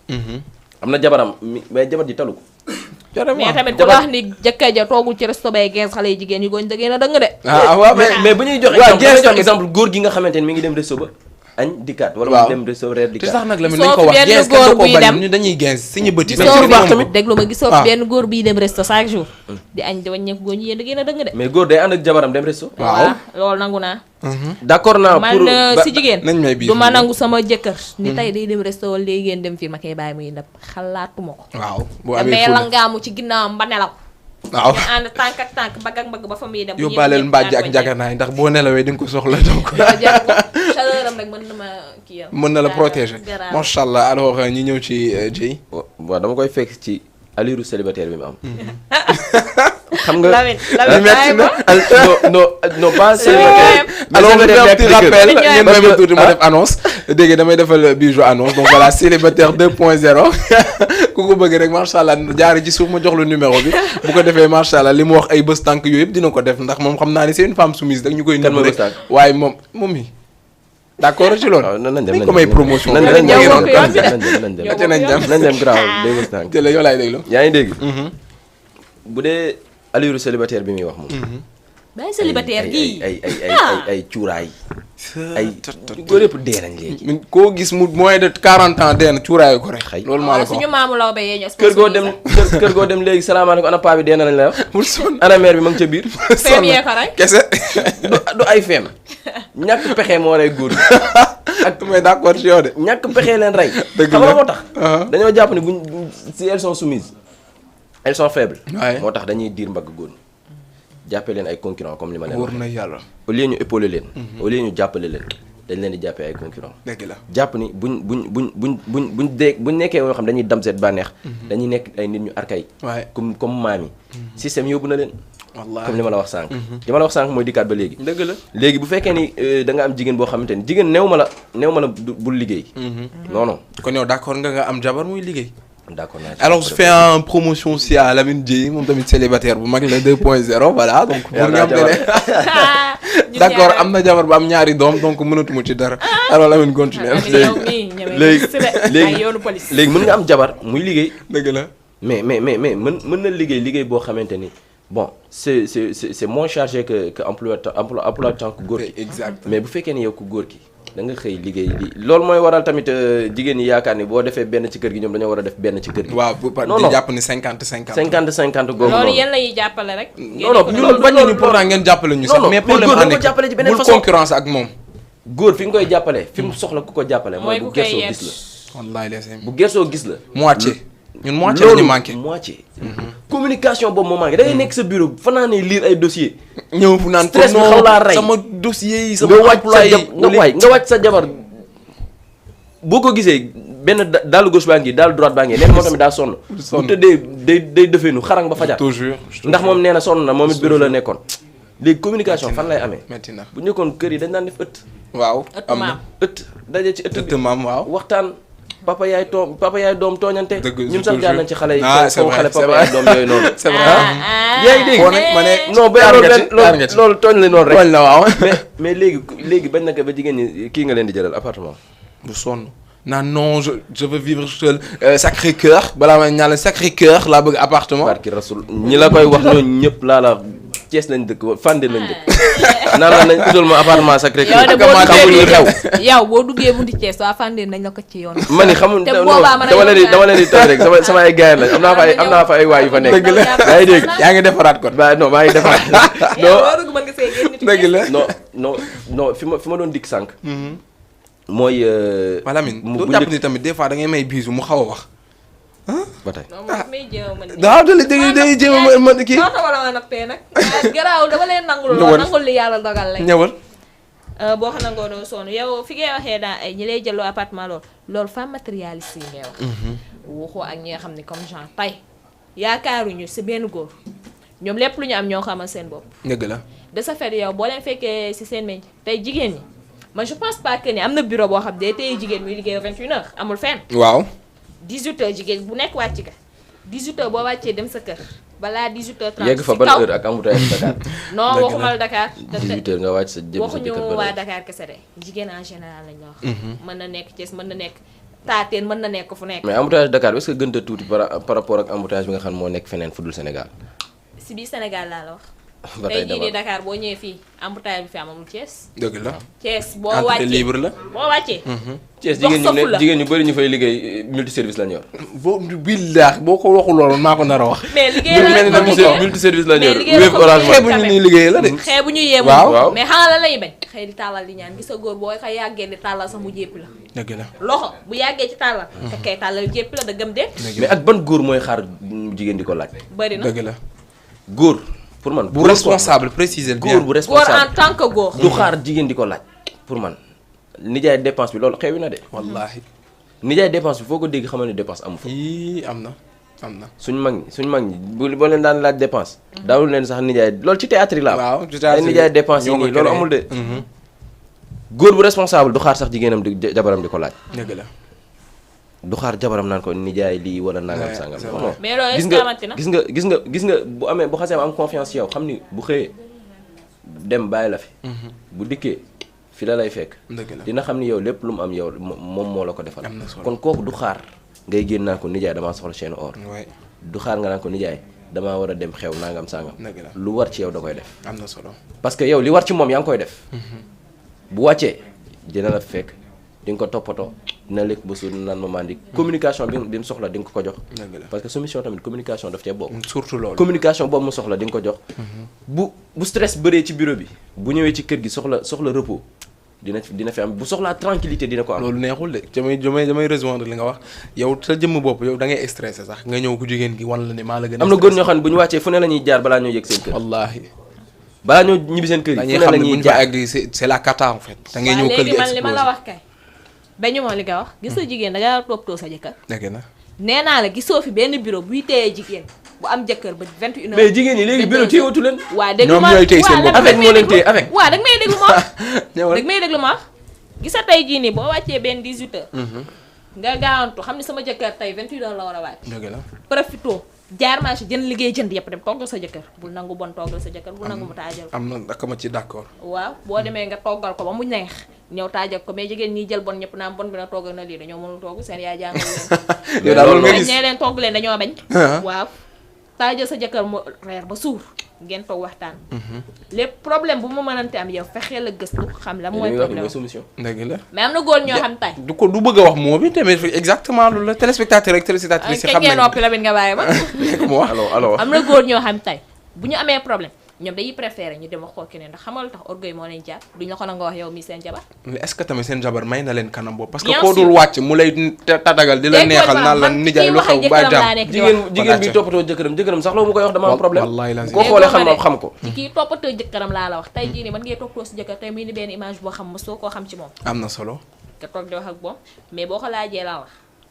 am na jabaram mais jabar ji talu ko. mais tamit ku wax ni jëkkër ja toogul ci resto bay gees xale yi jigéen yi gooñ dëggee na dëgg de. mais bu ñuy jox exemple góor gi nga xamante ni mi ngi dem resto ba añ dikkaat wala Waaw. mu dem resto reer te dikkaat. sax nag la Gisoo nañ ko fi wax benn gens kenn góor da koo buy bañ dem. ñu dañuy gens suñu bët yi mais ci lu baax tamit. déglu ma gisoo Ah. benn góor biy dem resto chaque jour di añ di wàññeeku góor ñi yéen da ngeen a dëng de mais góor day ànd ak jabaram dem resto. Waaw. loolu nangu naa d'accord naa man pour si jigéen nañ may biir du ma nangu sama jëkkër ni tey day dem resto wala léegi ngeen dem fii ma koy bàyyi muy ndab xalaatuma ko waaw bu damay amee la ful ngaamu ci ginnaawam ba nelaw waaw ñu ànd tànk ak tànk mbagg ak mbagg ba fa muy dem bu ñuy yóbbaaleel dem mbàjj ak tànk njaganaay ndax boo nelawee di nga ko soxla donc wàññeeku. jar ko chaleur am rek mën na ma kii am mën na la protéger garaaw. macha allah alors ñi ñëw ci Dieye. waaw dama koy fekk ci allure célibataire bi mu am. xam nga Lamine Lamine metti na. non pas célibataire. mais alors je célibataire fais un petit nekk rappel dëgg. ngeen may ma tuuti ma def annonce dégg damay defal bijou annonce donc voilà célibataire 2.0 ku ko bëgg rek macha allah jaari ci suuf ma jox la numéro bi bu ko defee macha allah li mu wax ay bës tànk yooyu yëpp dina ko def ndax moom xam naa ni c'est une femme soumise rek ñu koy Kan nëbb mooy rek bës tànk? waaye moom mi d'accord ci loolu waaw nañ dem dañ ko may promotion nañ Lamine dem yow nañ boo ko yombi de. dem Yow nañ dem nañ dem grave day bës tànk. jële yow laay déglu yaa ngi dégg. bu dee allure célibataire bi muy wax moom. bàyyi célibataire gii ay cuuraay. ay góor yëpp dee nañ léegi. min koo gis mu moins de 40 ans dee na cuuraayu ko rek Xëy. loolu maa la ko suñu wax maamu law ba yee ñu kër goo dem kër goo dem léegi salaamaaleykum ana paa bi dee na lañ lay wax. bul sonn ana mère bi ma ngi ca biir. feem yee ko rek kese du ay feem ñàkk pexe moo rey góor gi ak mais d'accord ci yow de ñàkk pexe leen rey. Dëgg xam la. nga moo tax. Ah. dañoo jàpp ne buñ si elles sont soumises elles sont faibles. Ouais. moo tax dañuy diir mbagg góor ñi jàppee leen ay concurrents comme li ma leen wóor wax. na yàlla au lieu ñu épauler leen. au lieu ñu jàppale leen dañ leen di jàppee ay concurrents. dëgg la jàpp ni buñ nekkee yoo xam dañuy dam seet bànneex. dañuy nekk ay nit ñu archaïque. waaye comme maam yi. système yóbbu na leen. wallaahi comme li ma la wax sànq. li ma la wax sànq mooy dikkaat ba léegi. dëgg la léegi bu fekkee ni da nga am jigéen boo xamante ni jigéen néew ma la bul liggéey. non non kon yow d'accord nga am jabar muy liggéey d'accord naa ci. alors je fais une promotion aussi à Lamine Dieye moom tamit célibataire bu mag la 2.0 voilà donc pour Yàlla ñu am ne d'accord am na jabar bu am ñaari doom donc mënatuma ci dara alors Lamine continue léegi yoonu police léegi mën nga am jabar muy liggéey dëgg la mais mën na liggéey boo xamante ni bon c'est moins chargé que emploi temps ku góor ki. exact mais bu fekkee ni yow ku góor ki da nga xëy liggéey loolu mooy waral tamit jigéen ñi yaakaar ni boo defee benn ci kër gi ñoom dañoo war a def benn ci kër gi. waaw bu non di non jàpp ni 50-50 50-50 googu loolu noonu. yéen la ñuy jàppale rek non non ñun bañ nañu pourtant ngeen jàppale ñu sax non, mais mais problème góor da en ko est jàppale ci beneen bul façon. concurrence ak moom góor fi nga koy jàppale fi mu soxla ku ko jàppale. mooy bu ku koy gersoo yegg gis la wallaay les bu gersoo gis la. moitié ñun moitié la ñu manqué moitié. communication boobu moo manqué da ngay nekk sa bureau fanaanee lire ay dossiers. ñëw fu naan stress bi xaw laa rey. sama dossier yi sama nga wàcc sa emploi yi nga wàcc sa jabar boo ko gisee benn daalu gauche baa ngi daalu droite baa ngi neen moom tamit daa sonn. sonn. bu tëddee day defeenu xarang ba fajar. toujours ndax moom nee na sonn na moom it bureau la nekkoon. léegi communication fan lay amee. metti na bu njëkkoon kër yi dañ daan def ëtt. waaw ëtt am na maam ëtt daje ci ëtt ëtt bi maam waaw waxtaan papa yaay doom tooñante. Dëgg, ñun je sax te jaar jure. nañ ci xale yi. Ah, c'est vrai, xale c'est papa vrai. yaay doom yooyu noonu. c'est vrai yaa ngi dégg. foo ne ma ne non ba jaar nga ci, loolu jaar nga ci. loolu tooñ la noonu rek. tooñ la waaw mais léegi bañ na ko ba jigéen ñi kii nga leen di jëlal appartement. bu sonn naan non je veux vivre seul Sacré-Cœur balaa may ñaan la Sacré-Cœur laa bëgg appartement barki rasul ñi la koy wax ñooñu ñëpp laa la Thiès lañ dëkk Fandène lañ dëkk. naan la nañ utal ma appartement Sacré-Cœur. yow de boo xamul li xew. yow boo duggee bunti Thiès waa Fandène nañ la ko ci yoon ma ni xamul te boobaa man dama leen di tooñ rek sama ay gars lañ am naa fa ay waay yu fa nekk. dëgg la yaa ngi dégg. yaa ngi defaraat kon ba non maa ngi defar. yow loo dugg mën nga see génn nit dëgg la non fi ma doon dikk sànq. mooy. Malamine bu doo jàpp ni tamit des fois da ngay may bisu mu xaw a wax ba tey. non man may jéem a mën daaw day jéem a mën kii noonu wala nga nappee nag garaawul dama leen nangul Ñëwal. lool nangul li yàlla dogal lañ ñëwal boo xam nangoo doo sonn yow fi ngay waxee daa ay ñi lay jëloo appartement loolu femme matérialiste yi ngay wax waxoo ak ñi nga xam ne comme genre tey yaakaaruñu si benn góor ñoom lépp lu ñu am ñoo xamal seen bopp dëgg la de ce fait yow boo leen fekkee si seen métier tey jigéen ñi man je pense pas que ni am na bureau boo xam day tey jigéen muy liggéey 21h amul fenn waaw 18h jigéen bu nekk wàcc ka 18h boo wàccee dem sa kër balaa 18h30 yegg fa si ban kaw heure ak embouteillage Dakar. non Dëgg la. waxumal Dakar 18h nga wàcc sa jëm sa waxuñu jëkkër ba waa léegi. Dakar kese de jigéen en général lañ la wax mën na nekk Thiès mën na nekk Taateen mën na nekk fu nekk mais embouteillage Dakar est-ce que gën a tuuti par rapport ak embouteillage bi nga xam moo nekk feneen fu dul Sénégal. si biir Sénégal laa la wax ba tey tey jii di dama Dakar boo ñëwee fii embouteillage bi fi amul Thiès. dëgg la. Thiès boo entrée wàccee libre la. boo wàccee. Thiès dox safu la. jigéen ñu bëri ñu fay liggéey multiservice lañ yor. boo ko waxul loolu maa ko nar a wax. mais liggéey la mel ni ko dama liggéey. multiservice lañ yor. mais liggéey la Wave ko Orange liggéey. Money. xeebu ñu ni liggéey la de. xëy bu ñu yéemu. waaw. mais xam nga lan lay bañ. xëy di tàllal di ñaan gis sa góor boo ko yàggee di tàllal sax mu jéppi la. dëgg la. loxo bu yàggee ci tàllal. te kay tàllal jéppi la da gëm de. mais ak ban góor mooy xaar jigéen di ko laaj. bëri na dëgg la. góor pour man. bu responsable préciser bien. góor bu góor responsable en tant que góor. du xaar jigéen di ko laaj pour man. nijaay dépense bi loolu xewi na de. wallaahi. nijaay dépense bi foo ko dégg xamal ne dépense amu fa. yii am na. suñ mag ñi boo leen daan laaj dépense. daawul leen sax nijaay loolu ci théâtre yi la am. waaw ay nijaay dépense yi nii loolu amul de. góor bu responsable du xaar sax jigéenam di jabaram di ko laaj. dëgg la. du xaar jabaram naan ko nijaay lii wala nangam sangam. non mais loolu gis est-ce que amati na. gis nga bu amee bu xasee am confiance ci yow xam ni bu xëyee dem bàyyi la fi. bu dikkee fi la lay fekk. dëgg la. dina xam ni yow lépp lu mu am yow moom moo la ko defal. am na solo. kon kooku du xaar ngay génn naan ko nijaay damaa soxla chaîne or. waay du xaar nga naan ko nijaay damaa war a dem xew nangam sangam. dëgg la. lu war ci yow da koy def. am na solo. parce que yow li war ci moom yaa ngi koy def. bu wàccee dina la fekk di nga ko toppatoo dina lekk ba suur naan ma mandi communication bi mu soxla di nga ko jox. dëgg la. parce que soumission tamit communication daf cee bokk. surtout loolu. communication boobu mu soxla di nga ko jox. bu stress bëree ci bureau bi bu ñëwee ci kër gi soxla repos dina fi am bu soxlaa tranquillité dina ko am. loolu neexul de damay rejoindre li nga wax yow sa jëmm bopp yow da ngay stressé sax nga ñëw ku jigéen gi wan la ne maa la gën a. am na góor ñoo xam ne bu ñu wàccee fu ne la ñuy jaar balaa ñoo yëg seen kër. wallaahi. balaa ñoo ñibbi seen kër yi fu ne la ñuy jaar dañuy xam ne bu ñu fa egg c'est la cata en fait. da ngay ñëw kër gi léegi man li ma la explosé. wax kay. bañu ma li nga wax. gis nga jigéen da nga toppatoo sa jëkkër. dëgg na. nee naa la gisoo fi benn bureau buy téye jigéen bu am jëkkër ba 21h. mais jigéen ñi léegi bureau téyewatu leen. waa déglu ñoom ma ñooy téye seen bopp. avec moo leen téye avec. waaw dag may déglu ma wax. ñëwal. dag may déglu ma wax. gis nga tey jii nii boo wàccee benn 18h. nga gaawantu xam ni sama jëkkër tey 28h la war a wàcc. dëgg la. profito jaar marché jënd liggéey jënd yëpp dem toggal sa jëkkër bul nangu bon toggal sa jëkkër bul nangu mu taajal ko. am na ak ma ci d'accord. waaw boo demee nga toggal ko ba mu neex ñëw taajal ko mais jigéen ñi jël bon ñëpp naan bon bi na toggal na lii dañoo mënul togg seen yaay jàngal leen. yow daal loolu nga bañ gis. nee leen togg leen dañoo bañ. Ah. waaw taajal sa jëkkër mu reer ba suur ngeen toog waxtaan. lépp problème bu mu mënante am yow fexeel a gëstu xam la mooy li muy wax problème mooy solution. dëgg la. mais am na góor ñoo xam tay du bëgg a wax moo bi tamit exactement loolu la téléspectateur ak téléspectatrice yi xam ngeen nañu. noppi la bin nga bàyyi ba. léegi mu wax. alors am na góor ñoo xam tay bu ñu amee problème ñoom dañuy préféré ñu dem wax ko keneen ndax xamal tax orgueil moo leen jàpp duñ la ko nangoo wax yow mi seen jabar. mais est-ce que tamit seen jabar may na leen kanam boobu. parce que Bien koo sûr. dul wàcc mu lay tatagal di la neexal naan la nijaay lu xew ba jàmm. jigéen bi toppatoo jëkkëram sax loolu mu koy wax dama am problème. wallaay la koo xoolee xam ko. ci kii toppatoo jëkkëram laa la wax tey jii nii man ngay toppatoo si jëkkër tey muy ni benn image boo xam mosoo koo xam ci moom am na solo. nga toog di wax ak moom mais boo ko laajee laa wax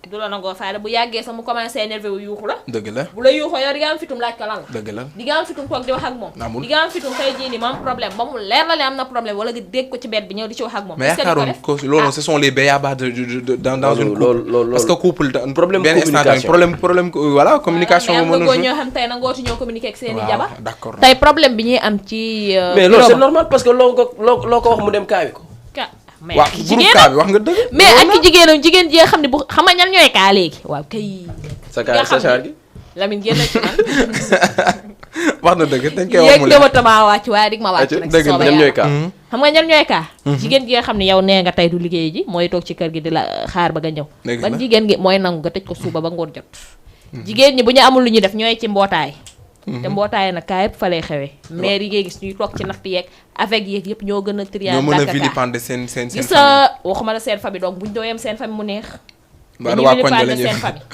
du la nangoo faale bu yàggee sax mu commencé énervé wu yuuxu la dëgg la. bu la yuuxoo yow di nga am fitum laaj ko lan la dëgg la. di nga am fitum toog di wax ak moom Amul. di nga am fitum tey jii nii ma am problème ba mu leer la ne am na problème wala nga dégg ko ci bedd bi ñëw di ci wax ak moom mais yaakaaroon ko loolu ce sont les béyabas dans une couple. loolu parce que couple problème benn instant communication. problème voilà communication mais am moo na mën a góor jouer. ñoo xam tey nangootu ñoo communiquer ak seen i waaw jabar d'accord. tey problème bi ñuy am ci mais loolu c'est normal parce que loo ko wax mu dem kaawi ko. mais waaw ak groupe jigéen cas bi wax nga dëgg. mais ak jigéen ji nga xam ne bu xam nga ñan ñooy kaa léegi waaw kay. sa kaa sa char gi. Lamine génn ci man. wax na dëgg dañ koy wax yéeg mu dama tamaa wàcc waaye dig ma wàcc nag. dëgg soobee ñan yàlla. ñooy kaa. xam nga ñan ñooy kaa. jigéen gi nga xam ne yow nee nga tey du liggéey ji mooy toog ci kër gi di la xaar ba nga ñëw. dëgg ban la. jigéen gi mooy nangu nga tëj ko suuba ba ngoon jot. jigéen ñi bu ñu amul lu ñu def ñooy ci mbootaay. te mbootaay nag kaa yëpp fa lay xewee. maire yi ngay gis ñuy toog ci natt yeeg avec yeeg yëpp ñoo gën a triant ñoo mën a dàkka kaa. vilipender seen gis sa waxuma la seen famille donc buñ doo yem seen famille mu neex. famille. waa koñ ba la seen ñuy famille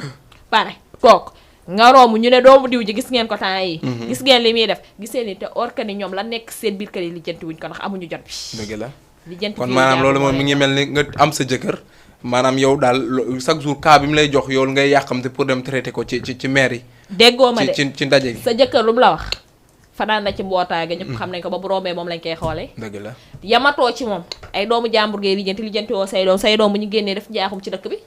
pare toog nga romb ñu ne doomu diw ji gis ngeen ko temps yi gis ngeen li muy def gisee ni te or que ni ñoom la nekk seen biir kër yi lijjanti wuñ ko ndax amuñu jot bi dëgg la. lijjanti kon fii maanaam jàmm loolu moom moo mi ngi leen mel ni nga am sa jëkkër maanaam yow daal chaque jour cas bi mu lay jox yow ngay yàqamte pour dem traiter ko ci maire yi. déggoo ma de ci ndaje gi. sa jëkkër lu mu la wax fanaan na ci mbootaay ga ñëpp xam nañ ko ba bu rombee moom lañ koy xoolee dëgg la. yamatoo ci moom ay doomu jàmbur ngay lijjanti woo say doom bu ñu génnee def njaaxum ci dëkk bi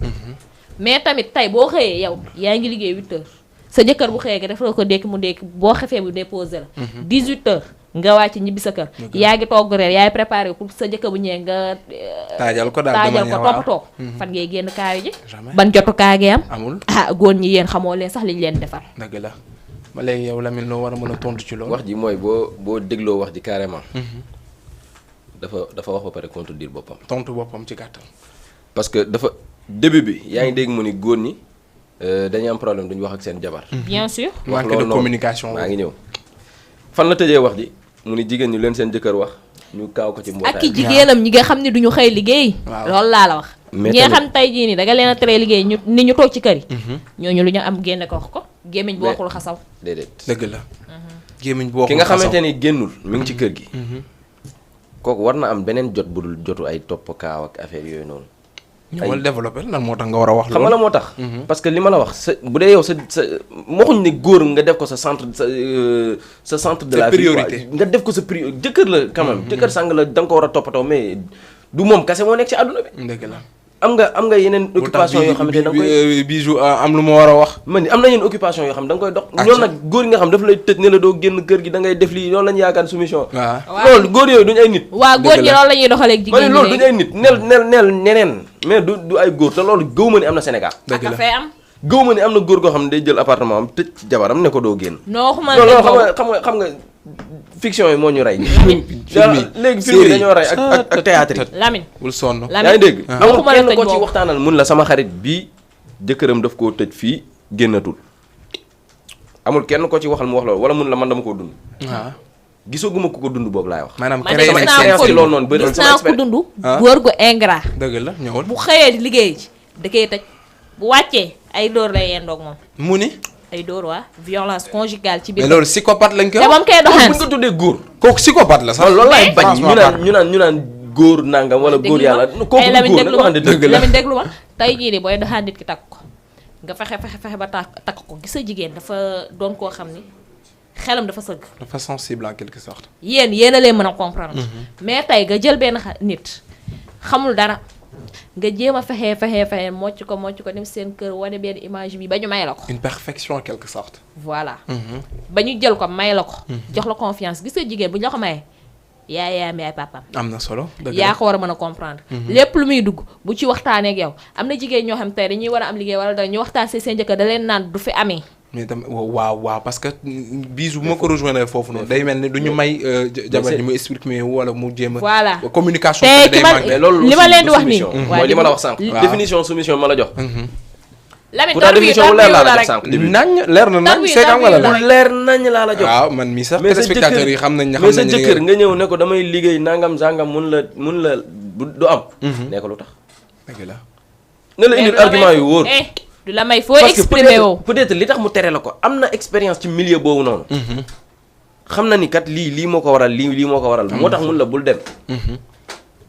mais tamit tey boo xëyee yow yaa ngi liggéey 8 heures sa jëkkër bu xëyee nga def ko ndékki mu ndékki boo xefee mu déposé la 18 heures nga wàcc ñibbi sa kër yaa ngi togg reer yaay préparé pour sa jëkkër bu ñëwee nga taajal ko daal taajal dama ko ñëw toppatoo fan ngay génn kaayu ji Jamais. ban jotu kaa gi am amul ah góor ñi yéen xamoo leen sax liñ leen defar dëgg la. ba léegi yow Lamine loo war a mën a tontu ci loolu. wax ji mooy boo dégloo wax ji carrément. dafa wax ba pare contredire boppam. tontu boppam ci gàttal. parce que dafa début bi yaa ngi dégg mu ni góor ñi dañuy am problème duñu wax ak seen jabar. bien sûr. manque de communication. maa ngi ñëw fan la tëjee wax ji mu ni jigéen ñi leen seen jëkkër wax ñu kaaw ko ci mbootaay. ak i jigéenam ñi nga xam ne duñu xëy liggéey. loolu laa la wax. mais ñi nga xam tey jii nii da nga leen a tere liggéey ñu toog ci kër yi. ñooñu lu ñu am génne ko wax ko. gémmiñ bu waxul xasaw. déedéet dëgg la. gémmiñ bu waxul ki nga xasaw xamante ni génnul mi ngi ci kër gi. kooku war na am beneen jot bu dul jotu ay topp kaaw ak affaire yooyu noonu. ñëwal développé lan moo tax nga war a wax loolu. xam nga la moo tax. parce que li ma la wax sa bu dee yow sa waxuñ ne góor nga def ko sa centre sa centre de la vie priorité nga def ko sa priorité jëkkër la quand même. jëkkër sàng la da nga ko war a toppatoo mais du moom kese moo nekk ci àdduna bi. dëgg la. am nga yeneen occupation yoo xamante ne da nga koy Bijou am lu ma war a wax. man am na yeneen occupation yoo xam ne da nga koy dox. ñoom nag góor yi nga xam dafa lay tëj ne la doo génn kër gi da ngay def lii loolu lañu yaakaar soumission. waaw loolu góor yooyu duñu ay nit. waa góor ñi loolu la ñuy doxalee ak ma jigéen ne ñi loolu duñu ay nit neel ñeneen mais du ay góor te loolu gëw ma ni am na Sénégal. dëgg la fee am. gëw ma ni am na góor goo xam ne day jël appartement am tëj ci jabaram ne ko doo génn. non waxuma loolu xam nga fiction yi moo ñu rey. léegi film yi dañoo rey ak théâtre yi. Lamine. bul sonn. yaa ngi dégg amul waxuma la kenn tëj ko ci boobu. waxtaanal mun la sama xarit bii jëkkëram daf koo tëj fii génnatul amul kenn ko ci waxal mu wax loolu wala mun la man dama koo dund. waaw gisaguma ku ko dund boobu laay wax. maanaam man de créé sama gis nañ naa expérience ko ci loolu noonu bëri gis sama naa ko expérience. dund. Ah. góor gu ingrat. dëgg la ñëwal. bu xëyee di liggéey ji da koy tëj bu wàccee ay dóor lay yendoog moom mu ni. ay dóor waa violence conjugale ci mais biir. loolu psychopathe lañ koy te ba mu koy bu doxaan ñu ko tuddee góor. kooku psychopathe la sax. loolu laay bañ franchement ñu naan góor nangam wala góor yàlla. kooku ay Lamine góor déglu la ma waxante dëgg la. Lamine déglu ma tey jii nii booy doxaan nit ki takk ko nga fexe ba takk ko gis sa jigéen dafa doon koo xam ni xelam dafa sëgg. dafa sensible en quelque sorte. yéen a leen mën a comprendre. mais tey nga jël benn nit xamul dara nga jéem a fexe mocc ko dem seen kër wane benn image bi ba ñu may la ko. une perfection en quelque sorte. voilà. ba ñu jël ko may la ko. jox la confiance gis nga jigéen bu ñu la ko mayee yaayam yaay papaam. am na solo. dëgg la yaa ko war a mën a comprendre. lépp lu muy dugg bu ci waxtaanee ak yow am na jigéen ñoo xam tey dañuy war a am liggéey wala dara ñu waxtaan si seen jëkkër da leen naan du fi amee. mais tam waaw parce que Bijou bu ma ko rejoindre foofu noonu day mel ni du ñu may jabar ñi mu exprimer wala mu jéem a. voilà communication te day ki ma manqué. mais loolu li ma leen di wax nii. soumission. mooy li ma la wax sànq. waaw. définition soumission ma la jox. Lamine pourtant définition bu leer laa la jox sànq. nañ leer na nañ c'est xam nga la bu leer nañ laa la jox. waaw man mii sax mais sa téléspectateurs yi xam nañ ne mais sa jëkkër nga ñëw ne ko damay liggéey nangam sangam mun la du am. ne ko lu tax. dëgg la. ne la indil argument yu wóor. du la may foo parce que exprimer woo. peut-être li tax mu tere la ko am na expérience ci milieu boobu noonu. xam na ni kat lii moo ko waral lii moo ko waral. moo tax mun la bul dem.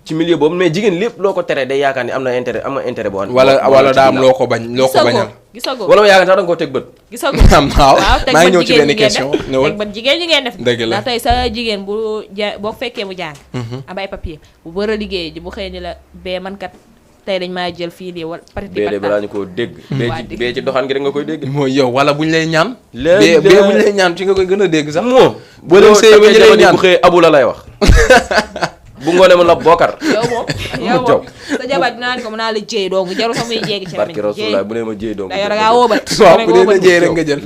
ci milieu boobu mais jigéen lépp loo ko teree day yaakaar ni am na intérêt boo. wala daa am loo ko bañal. gisagoo wala yaakaar sax da nga koo teg bët. gisagoo waaw teg maa ngi bët ñëw ci benn question teg bët jigéen ñi ngeen def. dëgg la ndax tey sa jigéen bu boo fekkee mu jàng. am ay papier bu war a liggéey ji bu xëy ni la bee man kat tey dañ maa jël fii nii wala. bee de balaa ñu koo dégg. bee ci doxaan gi rek nga koy dégg. mooy yow wala buñ lay ñaan. léegi bee buñ lay ñaan ci nga koy gën a dégg sax. moo boo leen sëy ba ñu lay ñaan bu xëyee abu la lay wax. bu ngoonee mu la bokkar. yow moom sa jabar dinaa ni ko mën naa la jéey dong jarul sax muy jéegi ci barke Rasulullah bu nee ma jéey dong. da yow da ngaa wóobat. waaw bu dee na jéey rek nga jël.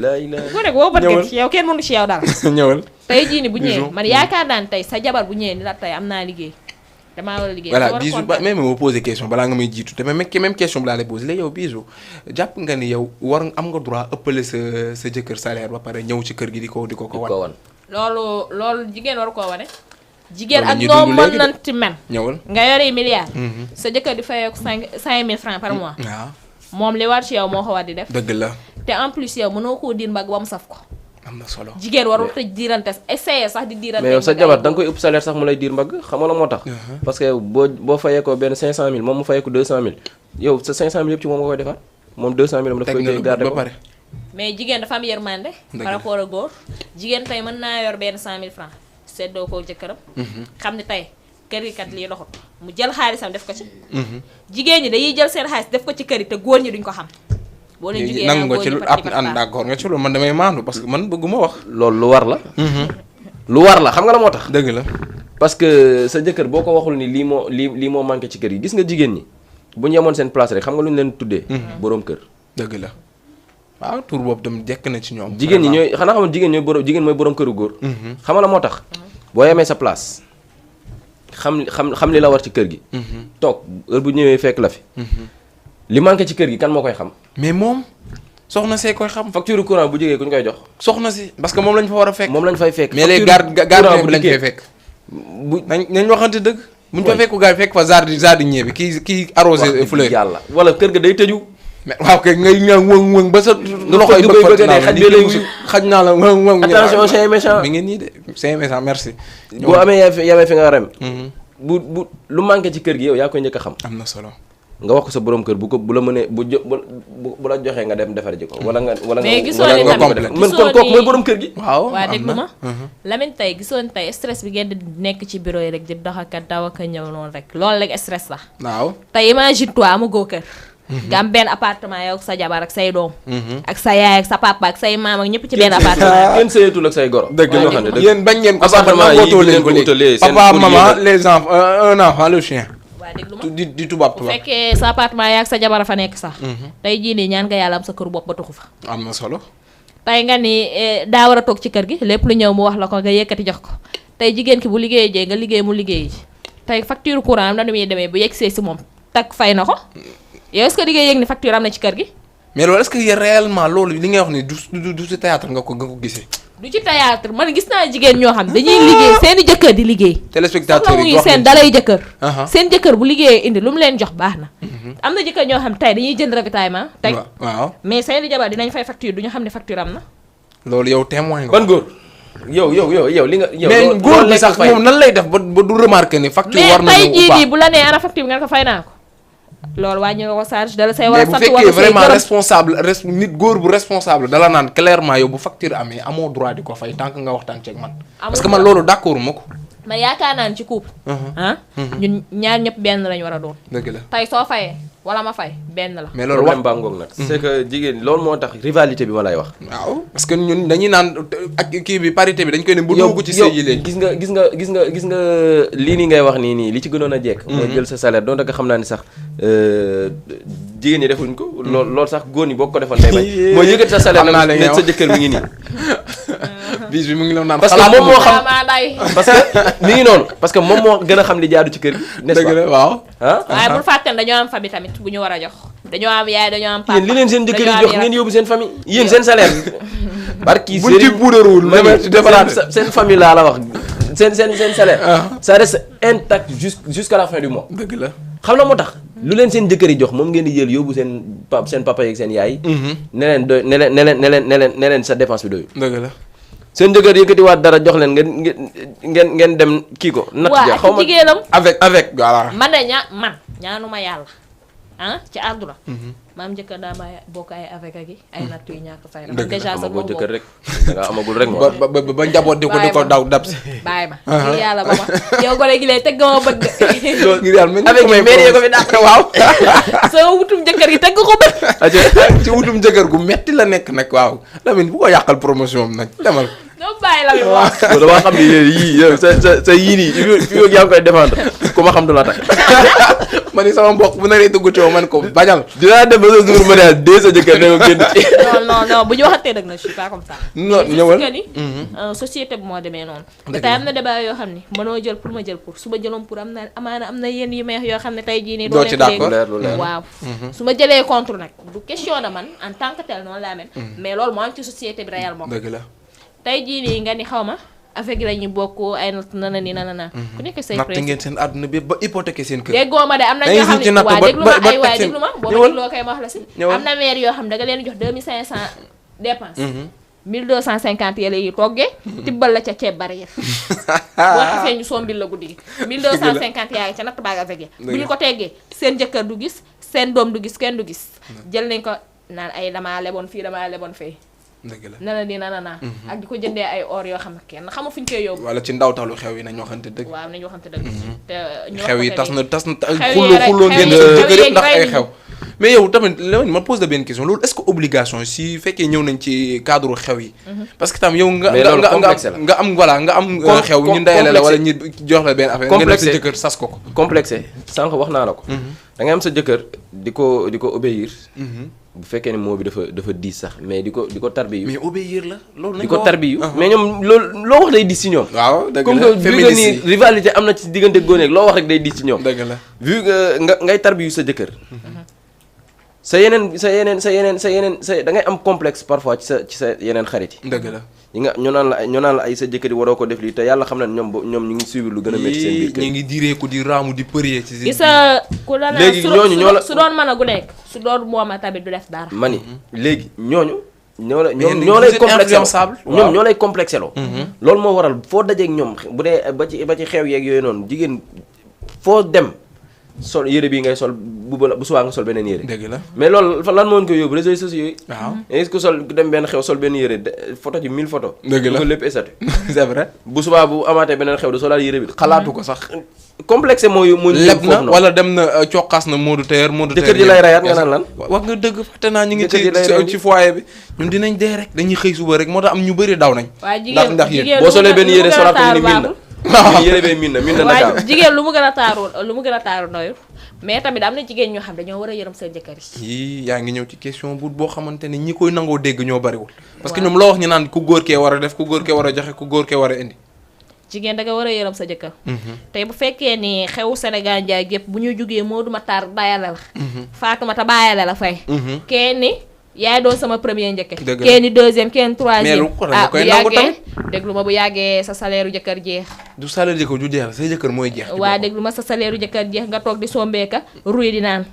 bu nekk wóobat nga ci yow kenn mënu ci yow dara. ñëwal. tey jii ni bu ñëwee man yaakaar naa ne tey sa jabar bu ñëwee ni la tey am naa liggéey damaa war a liggéey. voilà Bijou ba même ma posé question balaa nga may jiitu te même question bi laa lay posé léegi yow Bijou jàpp nga ni yow war am nga droit ëppale sa jëkkër salaire ba pare ñëw ci kër gi di ko wan. loolu jigéen waru koo wane. jigéen ak noo mën nanti men. ñëwal nga yore milliard. sa jëkkër di fayeeku 5000 francs par mois. waaw moom li war ci yow moo ko war di def. dëgg la. te en plus yow mënoo koo diir mbagg ba mu saf ko. am na solo jigéen warul te diirante essayer sax di diirante. mais yow sa jabar da nga koy ëpp salaire sax mu lay diir mbagg xam nga la moo tax. parce que boo fayee ko benn 500000 moom mu fayee ko 200000 yow sa 500000 yëpp ci moom nga koy defaat moom 200000 am daf koy téye garder ko. mais jigéen dafa am yërmande. par rapport ak góor jigéen tey mën naa yor benn 100000 francs seddoo ko jëkkëram. xam ne tey kër gi kat lii doxut mu jël xaalisam def ko ci. jigéen ñi dañuy jël seen xaalis def ko ci kër yi te góor ñi duñ ko xam. boo leen jugee nangu nga ci lu d'accord nga ci loolu man damay maandu parce que man bëgguma wax. loolu lu war la. lu war la xam nga la moo tax. dëgg la parce que sa jëkkër boo ko waxul ni lii moo manqué ci kër yi gis nga jigéen ñi bu ñu yemoon seen place rek xam nga lu ñu leen tuddee. boroom kër. dëgg la. waaw tur boobu tam jekk na ci ñoom. jigéen ñi ñooy xanaa xamul jigéen mooy borom këru góor. xam nga la moo tax. boo yemee sa place xam li la war ci kër gi. toog heure bu ñëwee fekk la fi. li manqué ci kër gi kan moo koy xam. mais moom soxna see koy xam. facture courant bu jógee ku ñu koy jox. soxna si parce que moom lañ fa war a fekk. moom lañ fay fekk. mais les gardiens bi lañ fay fekk. nañ waxante dëgg. buñ fa fekku gars fekk fa jardinier bi kii arrosé fleur. yàlla wala kër ga day tëju. mais waaw kay ngay ñëw wëng ba sa. loxo yi bëgg a xaj bi lay xaj naa la wëng. attention c'est méchant. mi ngi nii de c'est méchant merci. boo amee yamee fi nga rem. bu lu manqué ci kër gi yow yaa koy njëkk a xam. am na solo. nga wax ko sa borom kër bu la mënee bu la joxee nga dem defar ji ko wala nga. mais gisoon ni tamit man kon kooku mooy borom kër gi. waaw waa déglu ma. Lamine tey gisoon tey stress bi ngeen di nekk ci bureau yi rek di dox ak daw ak ñëw noonu rek loolu rek stress la. waaw tey imagine toi amagoo kër. nga am benn appartement yow ak sa jabar ak say doom. ak sa yaay ak sa papa ak say maam ak ñëpp ci benn appartement. kenn sëyatul ak say goro. dëgg la yéen bañ ngeen ko sax nangooto leen ko léegi papa maman les enfants un enfant le chien. waa déglu ma di tubaab bu fekkee sa appartement yaa ak sa jabar fa nekk sax. tey jii nii ñaan nga yàlla am sa këru bopp ba tuxu fa. am na solo. tey nga ni daa war a toog ci kër gi lépp lu ñëw mu wax la ko nga yëkkati jox ko tey jigéen ki bu liggéeyee jee nga liggéey mu liggéey ji tey facture courant am na nu muy demee bu yegg see si moom tak fay na ko yow est-ce que liggéey yëg ni facture am na ci kër gi. mais loolu est-ce que réellement loolu li ngay wax ni du si théâtre nga ko gisee. du ci théâtre man gis naa jigéen ñoo xam dañuy liggéey seeni jëkkër di liggéey. téléspectateurs yi wax seen dalay jëkkër. seen jëkkër bu liggéeyee indi lu mu leen jox baax na. am na jëkkër ñoo xam tey dañuy jënd ravitaillement tey. waaw mais seeni jabar dinañ fay facture du ñu xam ne facture am na. loolu yow témoin nga. ban góor yow li nga. yow mais góor bi sax moom nan lay def ba du remarquer ni facture war na mais tey jii nii bu la nee ana facture bi nga ko fay naa ko. loolu wàññi nga ko charge dala say war a sant mais bu fekkee vraiment responsable nit góor bu responsable dala naan clairement yow bu facture amee amoo droit di ko fay tant que nga waxtaan ceeg man. parce que man loolu d'accord ma ko. man yaakaar naa ne ci couple. ñun ñaar ñëpp benn lañ war a doon. dëgg la tey soo fayee wala ma fay benn la. mais loolu wax bàngoog nag. c'est que jigéen loolu moo tax rivalité bi ma lay wax. waaw parce que ñun dañuy naan ak kii bi parité bi dañ koy ne bu dugg ci sëy yi léegi. gis nga lii nii ngay wax nii li ci gënoon a jekk. mooy jël sa salaire donte nga xam naa ni sax jigéen ñi defuñ ko. loolu sax góor ñi boo ko defoon tey bañ. mooy yëkkati sa salaire nag ne sa jëkkër mi ngi nii. bis bi mu ngi la naan parce que moom moo xam parce que mi ngi noonu parce que moom moo gën a xam li jaadu ci kër gi. n'est-ce pas dëgg la waaw. waaye bul fàtte ne dañoo am famille tamit bu ñu war a jox. dañoo am yaay dañoo am papa yéen li leen seen jëkkër yi jox ngeen yóbbu seen famille yéen seen salaire. barki buñ ci puudarul seen famille laa la wax seen salaire. ça reste intact jusqu'à la fin du mois. dëgg la xam na moo tax. lu leen seen jëkkër yi jox moom ngeen di jël yóbbu seen papa yeeg seen yaay. ne leen doy ne leen sa dépense bi doyul. dëgg la. seen jëkkër yëkkatiwaat dara jox leen ngeen dem kii ko. natt ja xaw ma jigéenam avec voilà. man de ñaanuma yàlla ci àdduna. maam jëkkër daa ma bokk ay avec ak ay natt yu ñàkk fay na. déjà sa amagul jëkkër rek nga amagul rek. ba njaboot di ko daw dab si. bàyyi ma ngir yàlla ba ma yow ko léegi lay teg nga ma bët de. ngir yàlla mel avec mairie ko fi dàq waaw. sama wutum jëkkër gi teg ko bët. ci wutum jëkkër gu metti la nekk nag waaw Lamine bu ko yàqal promotion am nag demal. doo bàyyi Lamine waaw. dama xam ne yii yow sa yii nii fi yaa ngi koy défendre ku ma xam du la tax. ma ni sama mbokk bu naree dugg coow man ko bañal. dinaa dem ba sa jour ma ne dee sa jëkkër ne ko génn ci. non bu ñu waxatee nag na je suis pas comme ça. non ñëwal que ni société bi moo demee noonu. tey am na débat yoo xam ni mënoo jël pour ma jël pour su ma jëloon pour am na yenn yu meex yoo xam ne tey jii nii. doo ci d'accord waaw. su ma jëlee contre nag du question de man en tant que tel noonu laa mel. mais loolu moo am ci société bi réellement. dëgg la tey jii nii nga ni xaw ma avec la ñu bokk ay nana ni nana. ku nekk say natt ngeen seen àdduna bi ba hypothéquer seen kër. déggoo ma de am na ñoo xam ne waa déglu ma ay waay déglu ma boo ma dégloo koy ma wax la si. am na maire yoo xam ne da nga leen jox 2500 dépense. 1250 yële yi toggee. tibbal la ca ceeb bari boo xasee ñu sombil la guddi gi. 1250 yaa ngi ca natt baag avec yi. bu ñu ko teggee seen jëkkër du gis seen doom du gis kenn du gis. jël nañ ko naan ay damaa leboon fii damaa leboon fee. dëgg la nana di nana ak di ko jëndee ay or yoo xam ne kenn xama fu ñu koy yóbbu. wala ci ndawtalu xew yi nañu waxante dëgg. waaw nañu waxante dëgg. te xew yi tas na xulloo ngeen jëkkër yëpp ndax ay xew. mais yow tamit ma pose la benn question loolu est-ce que obligation si fekkee ñëw nañ ci cadre xew yi. parce que tam yow nga am voilà nga am xew ñu ndayale la wala ñu jox la benn affaire nga def sa jëkkër sas ko complexé sànq wax naa la ko da ngay am sa jëkkër di ko obéir bu fekkee ne moo bi dafa diis sax mais di ko tarbiyu. mais obéir la loolu di ko tarbiyu mais ñoom loolu loo wax day diis ci ñoom. waaw dëgg comme la que vu que ni rivalité am na ci diggante góor ak loo wax rek day diis ci ñoom. dëgg la vu que ngay tarbiyu sa jëkkër. sa yeneen da ngay am complexe parfois ci sa yeneen xarit yi. dëgg la. yi nga ñoo naan la ay sa jëkkër yi waroo ko def lii te yàlla xam na ñoom ñu ngi suivre lu gën a métti seen biir kër. ñu ngi direeku di raamu di përie ci seen gis nga ku la léegi ñooñu ñoo la su doon mën a gu nekk su doon mooma tamit du def dara. mani léegi ñooñu. ñoo vous lay êtes complexé influençable. ñoom ñoo lay complexé loo. loolu moo waral foo dajeeg ñoom bu dee ba ci xew yeeg yooyu noonu jigéen foo dem sol yére bii ngay sol bu subaa nga sol beneen yére. dëgg la mais loolu lan moo ñu ko yóbbu réseaux sociaux yi. waaw est-ce que sol dem benn xew sol benn yére photo ci 1000 photos. dëgg la ko lépp estatu. c'est vrai. bu subaa bu amaatee beneen xew du solaat yére bi. xalaatu ko sax. complexé mooy leb na wala dem na cokkaas na Modou Tailleur. jëkkër ji lay rayaat nga naan lan. wax nga dëgg fàtte naa ñu ngi ci foyer bi ñun dinañ dee rek dañuy xëy suba rek moo tax am ñu bëri daw nañ. ndax yéen boo solee benn yére solaat ko ni miin na yére bee miin na waaw jigéen lu mu gën a taaru noyu mais tamit am na jigéen ñoo xam dañoo war a yërëm seen jëkkër yi. yaa ngi ñëw ci question bu boo xamante ne ñi koy nangoo dégg ñoo bariwul. parce que ñoom loo wax ñu naan ku góor kee war a def ku góor kee war a joxe ku góor kee war a indi. jigéen da nga war a yërëm sa jëkkër. tey bu fekkee ni xewu Sénégal njaay gépp bu ñu jugee Modou Matar bàyyale la. Fatoumata bàyyale la fay. kenn ni yaay doon sama premier njëkke. kenn ni deuxième kenn troisième. bu yàggee déglu ma bu yàggee sa salaire jëkkër jeex. du salaire jëkkër du jeex sa jëkkër mooy jeex. waa déglu ma sa salaire jëkkër jeex nga toog di sombeeka ruy di naan.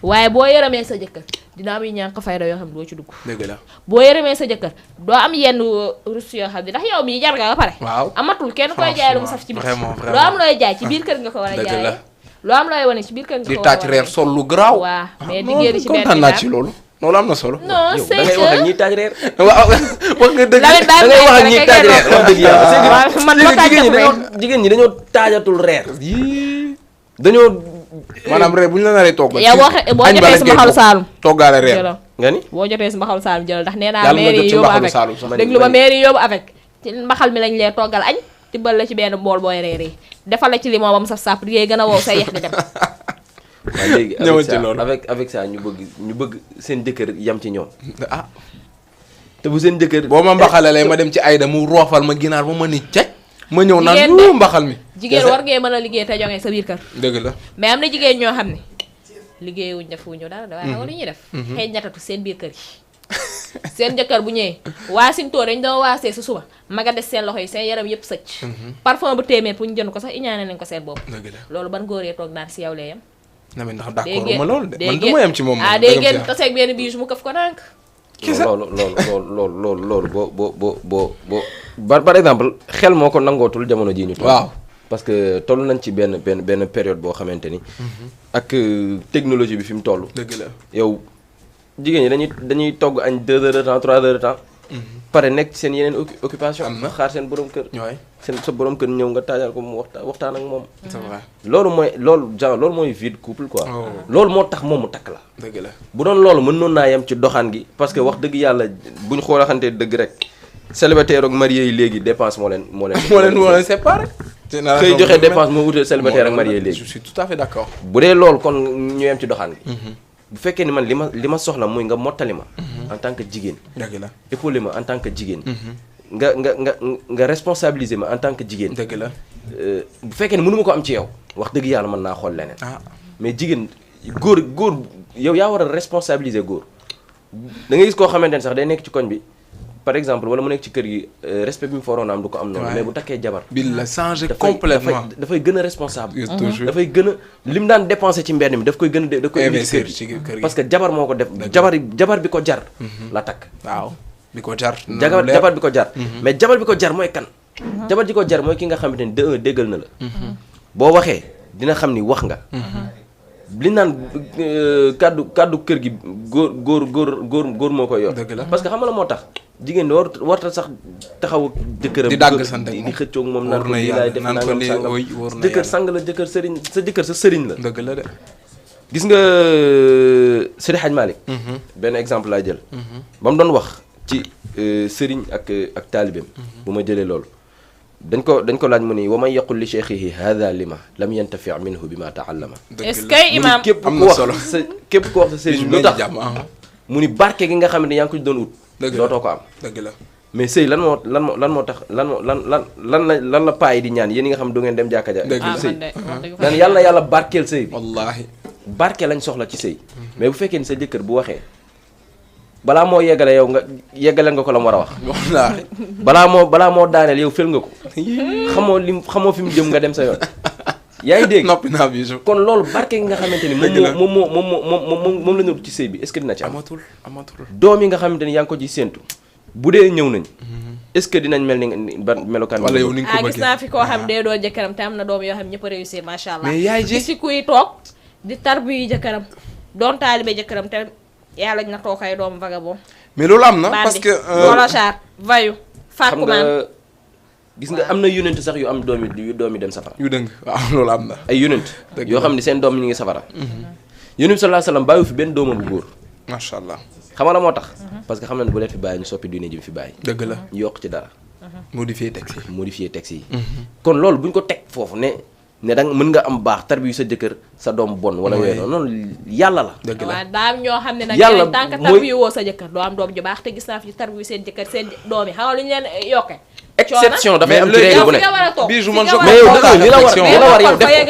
waaye boo yërëmee sa jëkkër dina am yu ñàkk fayda yoo xam ne doo ci dugg. dëgg la boo yërëmee sa jëkkër doo am yenn rus yoo xam ne ndax yow mii jar nga ba pare. waaw amatul kenn koy jaay lu mu saf ci biir. vraiment loo am looy jaay ci biir kër nga ko war a dëgg la jaayee. loo am looy wane ci biir kër nga ko di war a tàcc reer sol lu garaaw. waaw mais di génn ci benn kontaan naa ci loolu. loolu am na solo. non yow c'est da ngay wax ak ñiy taaj reer. waaw wax nga dëgg. Lamine da ngay wax ak ñiy taaj reer wax dëgg yàlla. waaw man ma jigéen ñi dañoo taajatul reer. dañoo. maanaam reer bu ñu la naree togg. yow boo jotee si mbaxalu Saalum. toggaale reer. jëlal nga ni. boo jotee si mbaxalu Saalum jëlal ndax nee naa yàlla na mairie jot ci yóbbu mbaxalu avec Saalum sax. déglu ma mairie yóbbu avec ci mbaxal mi lañ lee toggal añ tibbal la ci benn bool booy reeree defal la ci limon ba mu saf sàpp liggéey gën a wow say yex di dem. waaw léegi ñëwal ci loolu avec ça ñu bëgg seen jëkkër yam ci ñoom. ah te bu seen jëkkër. boo ma mbaxalalee ma dem ci Aïda mu roofal ma ginaar ba ma ni caj. ma ñëw naan jigéen lu mbaxal mi. jigéen war ngeen mën a liggéey te joŋee sa biir kër. dëgg la. mais am na jigéen ñoo xam ne liggéeyuñ defuñu dara waaye xam nga lu ñuy def. xëy ñatatu seen biir kër yi. seen jëkkër bu ñëwee waa sintoo dañ doon waasee sa suba maga des seen loxo yi seen yaram yëpp sëcc. parfum bu téeméer pour ñu jënd ko sax iñaane nañ ko seen bopp. dëgg la loolu ban góoree toog naan si yow lee yam. na ma ndax d'accord ma loolu de man du ma yem ci moom. ah day génn taseeg benn biis mu këf ko nànk. loolu boo par exemple xel moo ko nangootul jamono jii ñu toll. waaw parce que toll nañ ci benn période boo xamante ni. ak technologie bi fi mu toll. dëgg la yow jigéen ñi dañuy togg añ 2 heures de temps 3 heures de temps. pare nekk ci seen yeneen occupation. am na xaar seen borom kër. ñooy sa borom kër ñëw nga taajal ko mu waxtaan ak moom. c'est vrai. loolu mooy vie de couple quoi. loolu moo tax moom mu takk la. dëgg la bu doon loolu mën noon naa yem ci doxaan gi parce que wax dëgg yàlla bu ñu xoolaxantee dëgg rek célibataire ak marié yi léegi dépense moo leen séparé. xëy joxe dépense moo wutee célibataire ak marié yi léegi. je suis tout à fait d'accord. bu dee loolu kon ñu yem ci doxaan gi. bu fekkee ni man li ma soxla muy nga mottali ma. en tant que jigéen. dëgg la épaulé ma en tant que jigéen. nga responsabiliser ma en tant que jigéen. dëgg la bu fekkee ni mënu ma ko am ci yow wax dëgg yàlla mën naa xool leneen. mais jigéen góor yow yaa war a responsabiliser góor da ngay gis koo xamante ne sax day nekk ci koñ bi par exemple wala mu nekk ci kër gi respect bi mu fa waroon a am du ko am noonu. mais bu takkee jabar. bi la changer complètement dafay gën a responsable. dafay gën a lim daan dépenser ci mbedd mi daf koy gën a da koy investir ci kër gi parce que jabar moo ko def. jabar bi ko jar. la takk. waaw bi ko jar. jabar bi ko jar. mais jabar bi ko jar mooy kan. jabar ji ko jar mooy ki nga xamante ni déggal na la. boo waxee dina xam ni wax nga. li naan kaddu kër gi góor moo koy yor. dëgg la parce que xam nga la moo tax jigéen ñi warta sax taxaw jëkkëram. di dàgg sant di xëccoog moom naan ko na lii laay def naan ko jëkkër sang la jëkkër sëriñ sa jëkkër sa sëriñ la. dëgg la de. gis nga Seydi Hadj Malick. benn exemple laay jël. ba mu doon wax ci sëriñ ak taalibeem. bu ma jëlee loolu. dañ ko laaj mu ni wa man yaqul li cheikhihi hada lima lam yantafi minhu bima taallama. est-ce que imam képp ku wax sa sëriñ lu tax mu ni barke gi nga xam ne yaa ngi ko doon ut dootoo ko am dëgg la mais sëy lan moo tax lan la paa yi di ñaan yéen yi nga xam du ngeen dem jàkka ja sëy naan yàlla barkeel sëy bi wallaahi barke lañ soxla ci sëy mais bu fekkee ni sa jëkkër bu waxee balaa moo yeggale yow nga yeggale nga ko la mu war a wax wallaahi balaa moo daaneel yow fël nga ko xamoo fi mu jëm nga dem sa yoon yaa ngi dégg noppi naa bi kon loolu barke gi nga xamante ni moom la ñu ci sëy bi est-ce que dina ci am amatul doom yi nga xamante ni yaa ngi ko ci séentu bu dee ñëw nañ est-ce que dinañ mel ni ban melokaan wala yow ni nga ko bëggee gis naa fi koo xam dee doo jëkkëram te am na doom yoo xam ñëpp a réussir macha allah mais yaay ji si kuy toog di tarbu yi jëkkëram doon taalibe jëkkëram te yàlla na toog ay doomu vagabond mais loolu am na parce que volachar vayu fàkkumaan gis nga am na yonent sax yu am doomi dem safara yu dëng waaw loolu am na ay yonent yoo xam ne seen doom ñu ngi safara yonent sallallahu alayhi wasallam bàyyi fi benn doomam bu góor macha allah xam nga la moo tax parce que xam na ne bu leen fi bàyyi ñu soppi diine ji mu fi bàyyi dëgg la ñu yokk ci dara modifier texte yi kon loolu bu ñu ko teg foofu ne danga mën nga am baax tarbiyu sa jëkkër sa doom bon wala yooyu noonu yàlla la dëgg la waaw daa am ñoo xam ne nag yàlla tant que tarbiyu woo sa jëkkër doo am doom ju baax te gis naa fi tarbiyu seen jëkkër seen doom yi xam nga lu ñu leen yokkee exception dafay am ci règle bu nekk bii ju man mais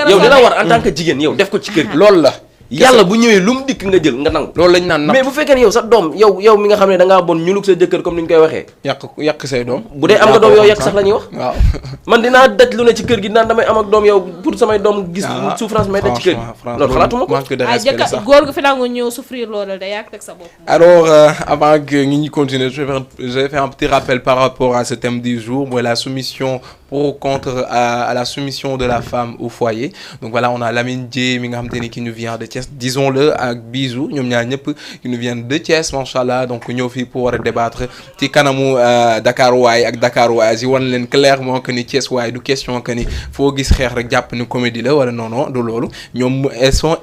yow li la war en tant que jigéen yow def ko ci kër gi loolu la yàlla bu ñëwee lu mu dikk nga jël nga nangu loolu lañ naan mais bu fekkee ne yow sa doom yow mi nga xam ne da ngaa bon ñulug sa jëkkër comme ni ñu koy waxee yàq say doom bu dee am nga doom yow yàq sax la ñuy wax waaw man dinaa daj lu ne ci kër gi naan damay am ak doom yow pour samay doom gis souffrance may daj ci kër gi loolu xalaatuma ko manque de respect sax góor gu fi nangu ñëw souffrir loolu da yàq teg sa bopp alors avant que ñu continue je vais faire un petit rappel par rapport à ce thème du jour mooy la soumission pour ou contre à la soumission de la femme au foyer donc voilà on a Lamine Dieye mi nga xamante ni qui nous vient de Thiès disons-le ak Bisou ñoom ñaar ñëpp qui nous viennent de Thiès machallah donc ñëw fii pour war a débattre ci kanamu Dakar waay ak Dakar waay yi wan leen clairement que ni Thiès waay du question que ni foo gis xeex rek jàpp ni comédie la wala non du loolu ñoom ils sont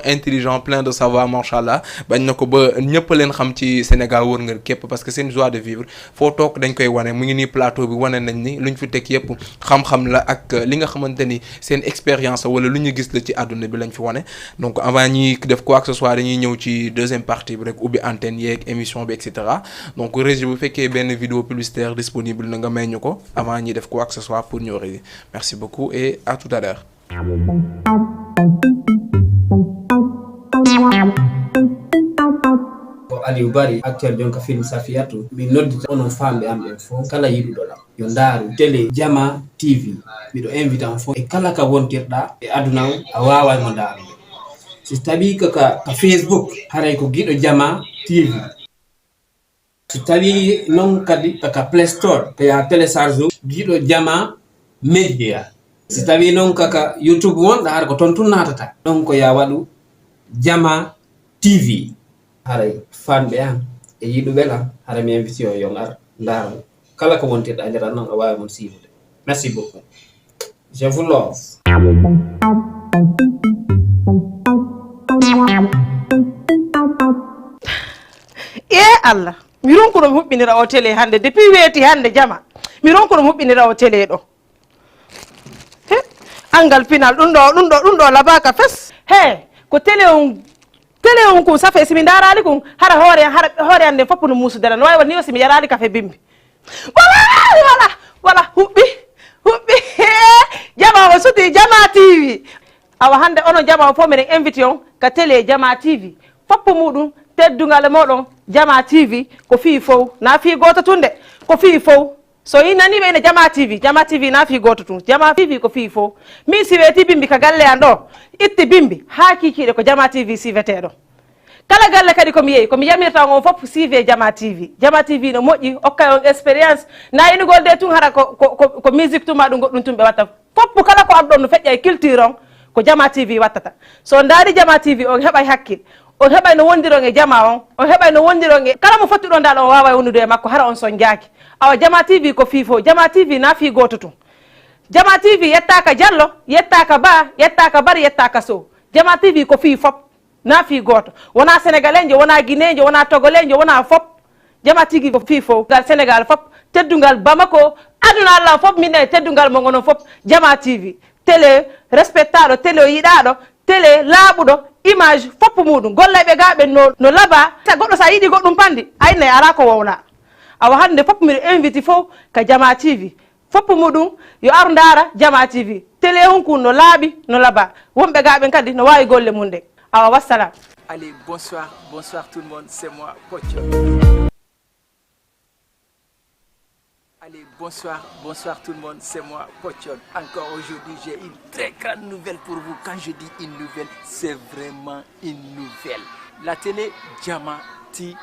intelligents plein de savoir machallah bañ na ko ba ñëpp leen xam ci Sénégal wër nga képp parce que c'est une joie de vivre foo toog dañ koy wane mu ngi nii plateau bi wane nañ ni luñ fi teg yëpp xam-xam la ak li nga xamante ni seen expérience wala lu ñu gis la ci àdduna bi lañ fi wane donc avant ñi def quoi que ce soit dañuy ñëw ci deuxième partie bi rek ubbi antenne yeeg émission bi et cetera donc régie bu fekkee benn vidéo publicitaire disponible na nga may ñu ko avant ñi def quoi que ce soit pour ñëw régie merci beaucoup et à tout à l'heure Aliou Bari actuel jonka film Safiyatu mi noddita onon famɓe am ɓen fof kala yiɗuɗo ɗam yo ndaaru télé Jama TV miɗo invite on fof e kala ka wontirɗa e aduna o a wawaymo ndaarude so tawi ka Facebook haray ko giɗo Jama TV so tawi noon kadi kaka Play Store ko ya télécharge giɗo Jama Media so tawi noon kaka YouTube wonɗa hara ko toon tun natata ɗon ko ya waɗu Jama TV haray fanɓe am e yiɗuɓe am hara mi invite o yo ngar ndaara kala ko wontirɗa nder an noon a wawi mon siiwude merci beaucoup je vous love Allah mi ronkuno mi huɓɓinira o télé hande depuis weeti hande Jama mi ronkuno mi huɓɓinira o télé ɗo he angal pinal ɗum ɗo labaka fes he ko télé on ko safe simi darali kon hara hoore ande foppu no musudere no wawi woni o simi yarali kafe bimbi wala huɓɓi Jama o suti Jama TV awa hande onon Jama o fof miɗen invite on ka télé Jama TV foppu muɗum teddugal moɗon Jama TV ko fii fof na fii goto tun de ko fii fof so yi nani ɓe ne Jama TV na fii goto tun Jama TV ko fii fof min si weeti bimbi ka galle an ɗo itti bimbi ha kikiɗe ko Jama TV siweteɗo kala galle kadi komi yeeyi komi yamirta on fof sive Jama TV no moƴƴi hokkay on expérience na inugol de tun hara ko musique tuma ɗum goɗɗum tun ɓe watta foppu kala ko am ɗon no feƴƴa e culture on ko Jama TV wattata so ndaari Jama TV on heɓay hakkille on heɓay no wondiron e Jama on heɓay no wondiron e kala mo fottuɗon dal on wawa wonnude e makko hara on son jaaki awa Jama TV ko fii fof Jama TV na fii goto tun Jama TV yettaka Diallo yettaka Ba yettaka Bari yettaka Sow Jama TV ko fii fop na fii goto wona sénégalenjo wona guinéjo wona togolenjo wona fop Jama TV ko fii fof gal sénégal fop teddugal Bamako aduna Allah fop min e teddugal mo gonon fop Jama TV télé respectaɗo télé yiɗaɗo télé laaɓuɗo image foppu muɗum golleɓe gaɓe no laaba sa goɗɗo sa yiiɗi goɗɗum pandi aynayi ala ko wowna awa hande foppu mbiɗo invite fof ka Jama TV foppu muɗum yo aru ndara Jama TV télé hunku no laaɓi no laaba wonɓe gaɓen kadi no wawi golle mum nde awa wassalam. Allez, bonsoir tout le monde, c'est moi, Pocho. Allez, bonsoir tout le monde, c'est moi, Pochon. Encore aujourd'hui, j'ai une très grande nouvelle pour vous. Quand je dis une nouvelle, c'est vraiment une nouvelle. La télé Jama TV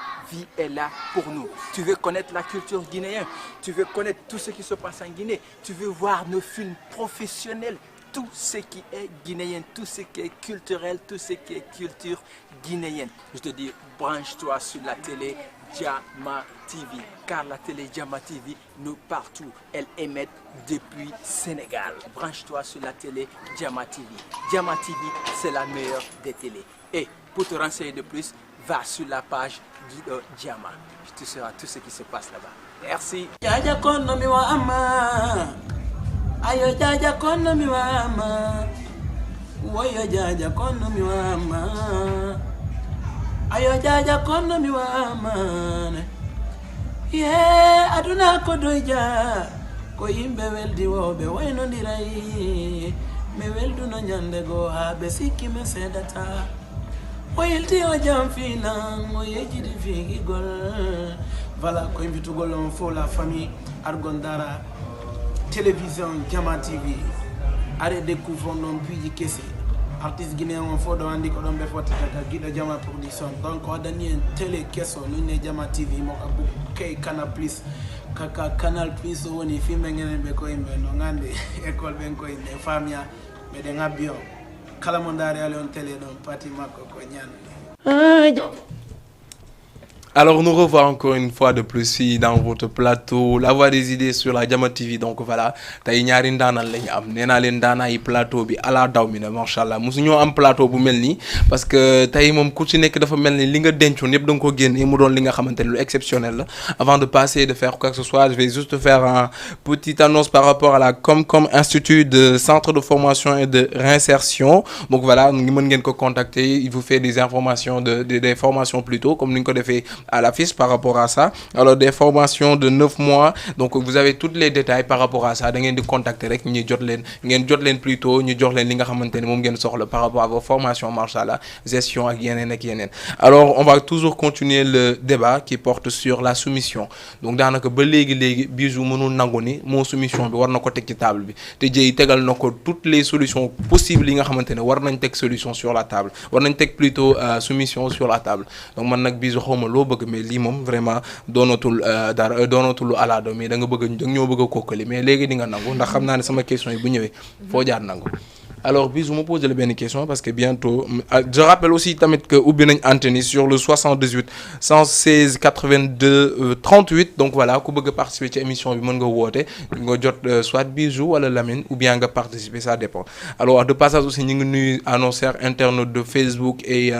est là pour nous. Tu veux connaître la culture guinéenne, tu veux connaître tout ce qui se passe en Guinée, tu veux voir nos films professionnels, tout ce qui est guinéen, tout ce qui est culturel, tout ce qui est culture guinéenne. Je te dis, branche-toi sur la télé Jama TV, car la télé Jama TV nous partout, elle émet depuis Sénégal. Branche-toi sur la télé Jama TV. Jama TV, c'est la meilleure des télés. Et pour te renseigner de plus, va sur la page de Jama. Tu sauras tout ce qui se passe là-bas. Merci. Ayo jaja kono mi wama, woyo jaja kono mi wama, ayo jaja kono mi wama, yeah aduna ko doja, ko yimbe weldi wobe wayno ndirai, me weldu no nyande go ha be sikki me sedata, woyilti o jam fina, mo yejidi figi gol, voilà ko invitu gol on fo la famille Argondara. Télévision Jama TV are découvrons non puis kessé artiste guinéen on faut do andi ko don be foti taka Guido Jama production donc o dani en télé kesso no ne Jama TV mo ka bu kay Canal Plus kaka Canal Plus woni film ngene be ko imbe no ngande école ben ko inde famia be de ngabio kala mo ndare ale on télé don parti makko ko nyande. Alors nous revoilà encore une fois de plus ici dans votre plateau La Voix des Idées sur la Jama TV. Donc voilà, tey ñaari ndaanaan lañu am nee naa leen ndaanaa yi plateau bi ala daw mi ne macha allah mosu ñoo am plateau bu mel nii parce que tey moom ku ci nekk dafa mel ni li nga dencoon yëpp da nga ko génne mu doon li nga xamante ne lu exceptionnel la. Avant de passer de faire quoi que ce soit, je vais juste faire un petite annonce par rapport à la Comcom Institut de Centre de formation et de réinsertion. Donc voilà, mën ngeen ko contacter, il vous fait des informations des formations plutôt comme ni ñu ko defee à l'affiche par rapport à ça. Alors des formations de 9 mois, donc vous avez tous les détails par rapport à ça. Da ngeen di contacter rek ñi jot leen plutôt ñu jox leen li nga xamante ne moom ngeen soxla par rapport à vos formations machallah, gestion ak yeneen ak yeneen. Alors on va toujours continuer le débat qui porte sur la soumission. Donc daanaka ba léegi Bijou mënul nangu ni moo soumission bi war na ko teg ci table bi te jëy tegal na ko toutes les solutions possibles yi nga xamante ne war nañ teg solution sur la table, war nañ teg plutôt soumission sur la table. Donc man nag Bijou xawma loo bëgg mais lii moom vraiment doonatul dara doonatul alaado mais da nga ñoo bëgg a kokkali mais léegi di nga nangu ndax xam naa ne sama question yi bu ñëwee foo jaar nangu. Alors Bijou ma posé la benn question parce que bientôt je rappelle aussi tamit que ubbi nañ antenne sur le 78 116 82 38 donc voilà ku bëgg a participer ci émission bi mën nga woote nga jot soit Bijou wala Lamine ou bien nga participer ça dépend. Alors de passage aussi ñu ngi nuyu annonceurs internautes de Facebook et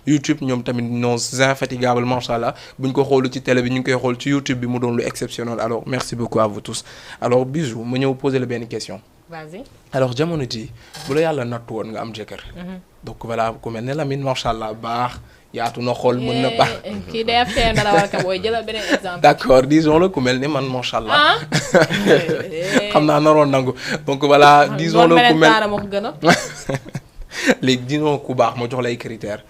YouTube ñoom tamit non infatigables machallah buñ ko xoolu ci télé bi ñu ngi koy xool ci YouTube bi mu doon lu exceptionnel. Alors merci beaucoup à vous tous. Alors Bijou ma ñëw poser la benn question. Vas-y. Alors jamono ji bu la yàlla nattu woon nga am jëkkër. Donc voilà ku mel ne Lamine macha allah baax yaatu na xool mën na baax. kii day fee dara war ka booy jëlal beneen exemple. D'accord disons le ku mel ne man macha allah. xam naa naroon nangu donc voilà. disons le ku mel léegi disons ku baax ma jox la ay critères.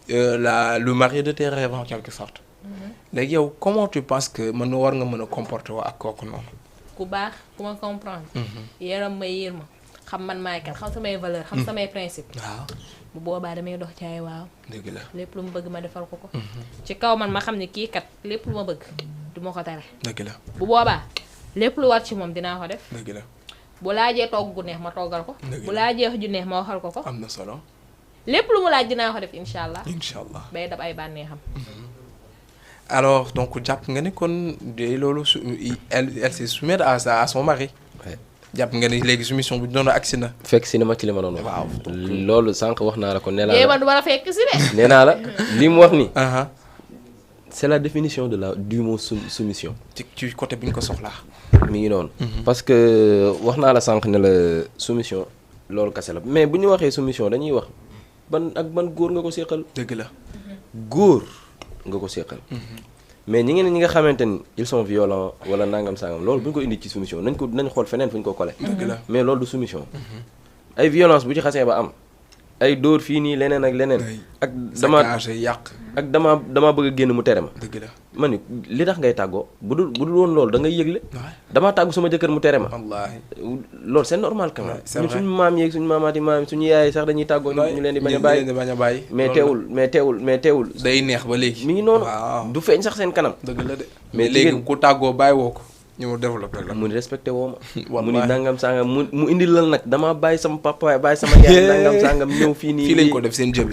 Le mari de tes rêves en quelque sorte. léegi yow comment tu penses que war nga mën a comporter ak kooku noonu. ku baax ku ma comprendre. yaram ma yéer ma xam man maay kan xam samay valeur xam samay principe. waaw bu boobaa damay dox ci ay waaw. dëgg la lépp lu mu bëgg ma defal ko ko. ci kaw man ma xam ne kii kat lépp lu ma bëgg du ma ko tere. dëgg la bu boobaa lépp lu war ci moom dinaa ko def. dëgg la bu laajee togg gu neex ma toggal ko. bu laajee wax ju neex ma waxal ko ko. am na solo lépp lu mu laaj dinaa ko def incha allah. incha allah bay dab ay bànneexam. Alors donc jàpp nga ne kon de loolu elle se soumet à son mari. jàpp nga ne léegi soumission bu doon agsi na. fekk si na ma ci li ma doon wax. waaw loolu sànq wax naa la ko nee naa la. man du ma la fekk si de. nee naa la li mu wax nii. c'est la définition du mot soumission. ci côté bi ñu ko soxlaa. mi ngi noonu. parce que wax naa la sànq ne la soumission loolu kese la mais bu ñu waxee soumission dañuy wax ban góor nga ko seqal. dëgg la. góor nga ko seqal. mais ñi nga xamante ni ils sont violents wala nangam sangam loolu bu ñu ko indi ci soumission nañ xool feneen fu ñu ko collé. dëgg la mais loolu du soumission. ay violence bu ci xasee ba am. ay dóor fii nii leneen ak leneen. ak dama bëgg a génn mu tere ma. dëgg la ma ni li tax ngay tàggoo bu dul woon loolu da ngay yëgle. damaa tàggu sama jëkkër mu tere ma. wallaahi loolu c'est normal quand même. ñun suñu maam yeeg suñu maamaati maam suñu yaay sax dañuy tàggoo ñu leen di bañ a bàyyi. mais teewul. day neex ba léegi. mi ngi noonu du feeñ sax seen kanam. dëgg la de mais léegi ku tàggoo bàyyi woo ko ñu développé la. mu ni respecté woo ma. mu ni nangam sangam mu indi lal nag damaa bàyyi sama papa bàyyi sama yaay nangam sangam ñëw fii nii. fii lañ ko def seen jëbi.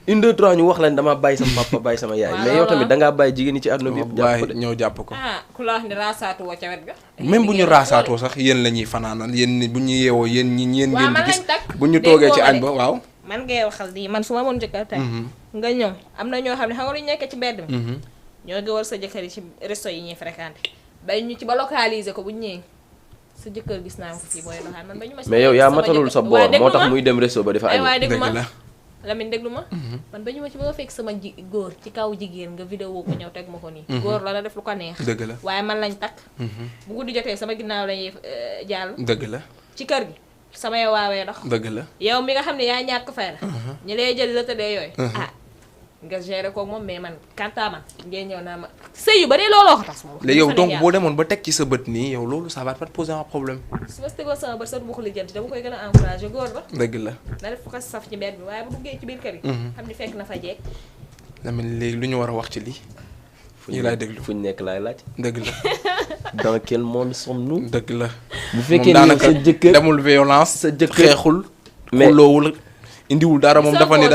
1 2 3 ñu wax leen damaa bàyyi sama papa bàyyi sama yaay. mais yow tamit dangaa bàyyi jigéen ñi ci àdduna bi yëpp. jàpp ko de ñëw jàpp ko. ku la wax ni raasaatu woo ca wet ga. même bu ñu raasaatoo sax yéen la ñuy fanaanal yéen bu ñu yeewoo yéen ngeen di gis bu ñu toogee ci añ ba waaw. man ngay waxal nii man su ma amoon jëkkër tey. nga ñëw am na ñoo xam ne xam nga lu ñu nekkee ci mbedd mi. ñoo ngi war sa jëkkër yi ci resto yi ñuy fréquenté bay ñu ci ba localiser ko bu ñu ñëwee sa jëkkër gis naa ko fii booy doxaan man ba ñu ma. mais yow yaa matalul sa boor moo tax muy dem resto ba dafa añ. waaye déglu ma Lamine déglu ma. man ba ñu ma ci ba fekk sama góor ci kaw jigéen nga vidéo ko ñëw teg ma ko nii. góor la def lu ko neex. dëgg la waaye man lañ takk. bu guddi jotee sama ginnaaw lañuy jàll. dëgg la ci kër gi samay waawee dox. dëgg la yow mi nga xam ne yaa ñàkk fay la. ñi lay jël la tëddee yooyu. nga géré koog moom mais man kanta man ngay ñëw naa ma sëy yu bari looloo ko tas moom. léegi yow donc boo demoon ba teg ci sa bët nii yow loolu ça va pas te poser un problème. su ma tegoo sama bët sax du ma ko lijjanti dama koy gën a encouragé góor la. dëgg la na def fu ko saf ci mbedd bi waaye bu duggee ci biir kër yi. xam ni fekk na fa jeeg. Lamine léegi lu ñu war a wax ci lii. ñu laay déglu fu ñu nekk laay laaj. dëgg la. dans quel monde sommes-nous. dëgg la. bu fekkee ni sa jëkkër demul violence. sa jëkkër xeexul. mais xuloowul indiwul dara moom dafa ne.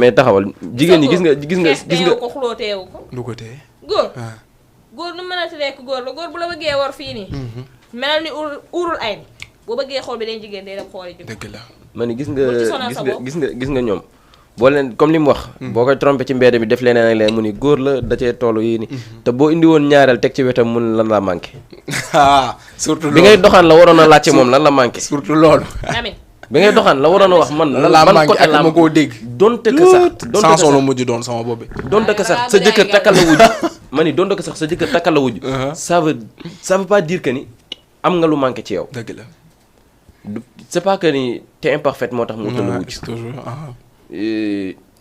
mais taxawal jigéen ñi gis nga ko xuloo teewu ko. du ko tee. góor nu mënati nekk góor la góor bu la bëggee war fii nii. melal ni urul ay ni boo bëggee xool bi dañ jigéen day dem xooli ji. dëgg la. ma ni gis nga ñoom. boo leen comme li mu wax. boo koy trompé ci mbedd mi def leneen ak leneen mu ni góor la da cee toolu yii ni te boo indi woon ñaareel teg ci wetam mun lan la manqué. surtout loolu bi ngay doxaan la waroon a laajte moom lan la manqué. surtout loolu. Lamine. bi ngay doxaan la waroon a wax man. man côté la ma koo dégg. donte que sax sanson la mujj doon sama bopp bi. donte que sax sa jëkkër takkal la wujj. ma ni donte que sax sa jëkkër takkal la wujj. ça veut pas dire que ni am nga lu manqué ci yow. dëgg la. c'est pas que ni t'es imparfaite moo tax mu utal la wujj.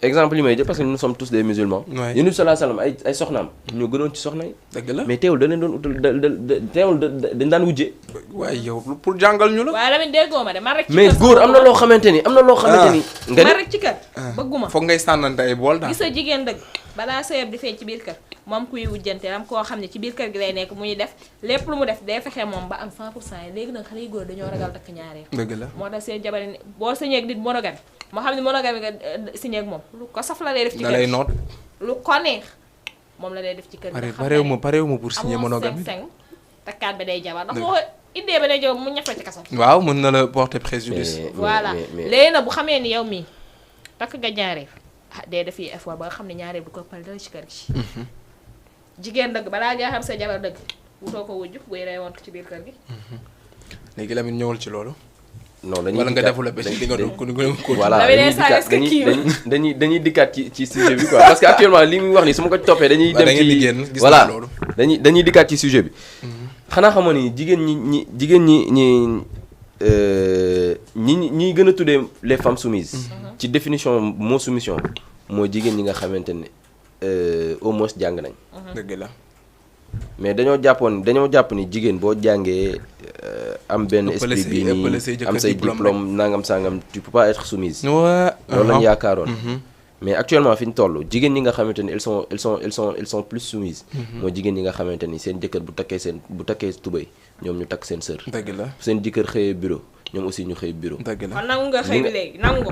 exemple yi may jël parce que nous sommes tous des musulmans. Yonent bi sallallahu alayhi wasallam ay soxnaam ñoo gënoon ci soxna yi. dëgg la mais teewul da leen doon utal teewul dañ daan wujjee. waaye yow pour jàngal ñu la. waaye Lamine déggoo ma de man rek. ci kër mais góor am na loo xamante ni nga man rek ci kër. bëgguma foog ngay sànnante ay bool daal. gis nga jigéen dëgg balaa sëyab di feeñ ci biir kër moom kuy wujjante am koo xam ne ci biir kër gi lay nekk muy def lépp lu mu def day fexe moom ba am 100% yi léegi nag xale yu góor dañoo ragal takk ñaareel. dëgg la moo tax seen jabar boo sañeeg nit monogame moo xam ne monogame nga signé ak moom lu ko saf la lay def ci kër gi lay noot lu ko neex moom la lay def ci kër gi. pareewu ma pour signer monogame takkaat ba day jabar ndax boo indee ba day jabar mu ñax la ci kaso. waaw mën na la porter préjudice. voilà léegi nag bu xamee ni yow mii takk nga ñaareel day def yi effort ba nga xam ne ñaareel du ko pal dara ci kër gi. jigéen dëgg balaa nga xam sa jabar dëgg wutoo ko wujj buy rey woon ko ci biir kër gi. léegi Lamine ñëwal ci loolu. non dañuy wala nga développé ci li nga doon ko. voilà dañuy dikkaat ci sujet bi quoi parce que actuellement li muy wax ni su ma ko toppee dañuy dem ci voilà dañuy dikkaat ci sujet bi. xanaa xamoon ni jigéen ñi gën a tuddee les femmes soumises. ci définition mot soumission mooy jigéen ñi nga xamante ne au moins jàng nañ. dëgg la. mais dañoo jàpp ni jigéen boo jàngee am benn esprit bi nii am say diplôme nangam sangam tu peux pas être soumise. loolu lañu yaakaaroon. mais actuellement fi ñu toll jigéen ñi nga xamante ni elles sont plus soumises. mooy jigéen ñi nga xamante ni seen jëkkër bu takkee tubéy ñoom ñu takk seen sër. dëgg la seen jëkkër xëyee bureau ñoom aussi ñu xëy bureau. dëgg la kon nangu nga xëy bi léegi nangu ko.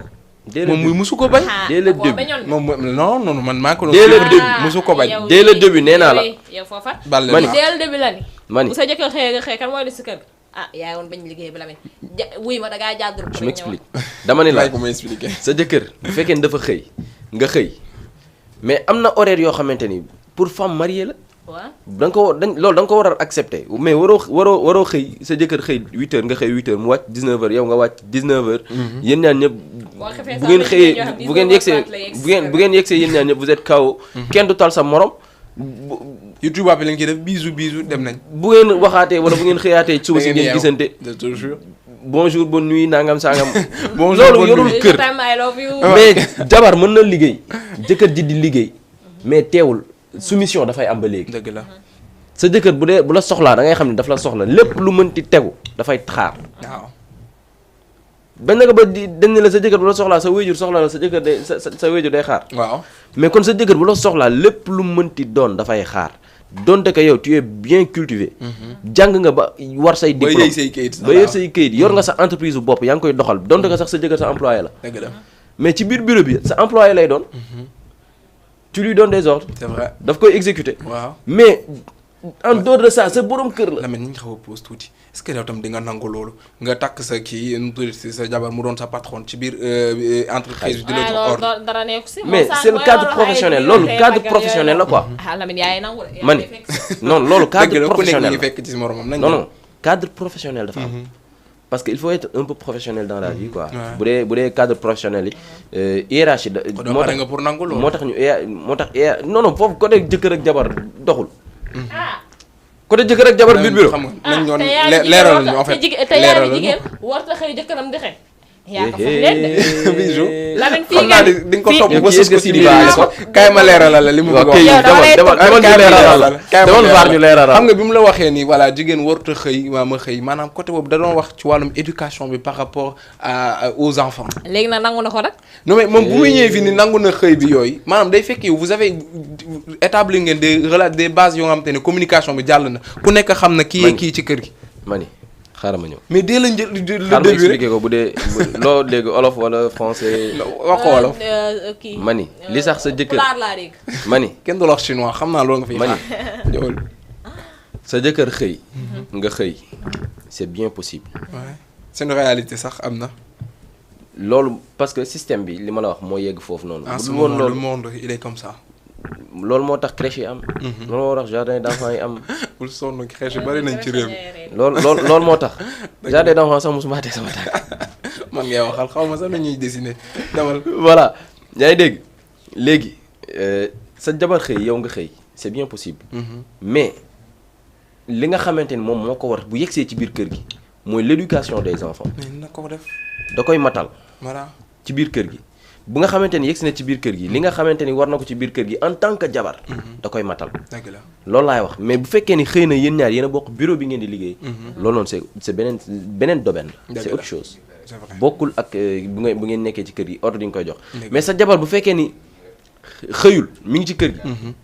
moom muy musu ko bañ. dès le début moom non man maa ko doon. dès le début musu ko bañ. dès le début nee naa la. yow foofa mani dès le début la ni. mani bu sa jëkkër xëyee nga xëy kan mooy des si kër bi ah yaay woon bañ liggéey bi la mel wuy ma dangaa jàddul. je m'explique dama ne la ko ma expliquer. sa jëkkër bu fekkee ne dafa xëy nga xëy mais am na horaire yoo xamante ni pour femme mariée la. waaw loolu da nga ko war a accepter mais waroo xëy sa jëkkër xëy 8h nga xëy 8h mu wàcc 19h yow nga wàcc 19h. yéen ñaan ñëpp bu ngeen xëyee bu ngeen yegsee yéen ñaar ñëpp vous êtes KO. kenn du tal sa morom. YouTube bi lañ ciy def bisu dem nañ. bu ngeen waxaatee wala bu ngeen xëyaatee suba si ngeen gisante. bonjour bonne nuit nangam sangam. loolu yorul kër mais jabar mën na liggéey jëkkër ji di liggéey mais teewul soumission dafay am ba léegi. dëgg la. sa jëkkër bu la soxlaa da ngay xam ne daf la soxla lépp lu mënti tegu dafay xaar. waaw. bañ na ko ba dañ ne la sa jëkkër bu la soxlaa sa wéjur soxla la sa jëkkër day sa wéjur day xaar. waaw mais kon sa jëkkër bu la soxlaa lépp lu mënti doon dafay xaar donte que yow tu es bien cultivé. jàng nga ba war say diplôme ba yëy say kayit. ba yëy say kayit yor nga sa entreprise bu bopp yaa ngi koy doxal donte que sax sa jëkkër sa employé la. dëgg la. mais ci biir bureau bi sa employé lay doon. tu lui donnes des ordres. c'est vrai. daf koy exécuter. waaw mais en dehors de ça sa borom kër la. Lamine ñu ngi xaw a pause tuuti est-ce que yow tam di nga nangu loolu nga takk sa kii nu tudd sa jabar mu doon sa patron ci biir entreprise bi di la jox ordre. dara nekk si mais c'est le cadre professionnel loolu cadre professionnel la quoi. Lamine yaay nangu man non loolu cadre professionnel la fekk ci moromam nañ. non cadre professionnel dafa am. parce que il faut être un peu professionnel dans la vie quoi. bu dee cadre professionnel yi hiérarchie da. moo tax nga pour nangu loolu. moo tax non foofu côté jëkkër ak jabar doxul. côté jëkkër ak jabar biir bureau. xam nga nañ doon leeral ñu en fait te yaa ngi jigéen warta xëy jëkkëram di xëy. yaa ko foog leen de. Bijou. Lamine fii xam naa di nga ko topp ba sës ko ci biir ko kaay ma leeralal la li mu bëgg xam nga bi mu la waxee nii voilà jigéen warut a xëy ma xëy maanaam côté boobu da doon wax ci wàllum éducation bi par rapport aux enfants. léegi nag nangu na ko rek. non mais moom bu muy ñëwee fii nii nangu na xëy bi yooyu maanaam day fekk yow vous avez établi ngeen des bases yoo nga xam te ne communication bi jàll na ku nekk xam na kii kii ci kër gi. mani xaaral ma ñëw. mais dès le début expliqué ko bu dee loo dégg olof wala français. wax ko wolof. kii mani li sax sa jëkkër laa dégg. mani kenn du la wax chinois xam naa loolu nga fi. mani ñëwal. sa jëkkër xëy. nga xëy c'est bien possible. ouais c'est une réalité sax am na. loolu parce que système bi li ma la wax moo yegg foofu noonu. en ce moment le monde il est comme ça. loolu moo tax crèche yi am. loolu moo tax jardin d'enfants yi am. bul sonn crèche yi bari nañ ci réew mi. loolu moo tax. jardin d'enfants sax mosuma teg sama tànk. man ngay waxal xaw ma sax nu ñuy dessiner demal. voilà yaa ngi dégg léegi sa jabar xëy yow nga xëy c'est bien possible. mais li nga xamante ni moom moo ko war bu yegsee ci biir kër gi mooy l'éducation des enfants. mais na ko def. da koy matal. voilà ci biir kër gi. bu nga xamante ni yegsi na ci biir kër gi li nga xamante ni war na ko ci biir kër gi en tant que jabar. da koy matal. dëgg la loolu laay wax mais bu fekkee ni xëy na yéen ñaar yéen a bokk bureau bi ngeen di liggéey. loolu noonu c'est beneen domaine la. c'est autre chose. c'est vrai bokkul ak bu ngeen nekkee ci kër gi ordre yi nga koy jox. mais sa jabar bu fekkee ni xëyul mi ngi ci kër gi.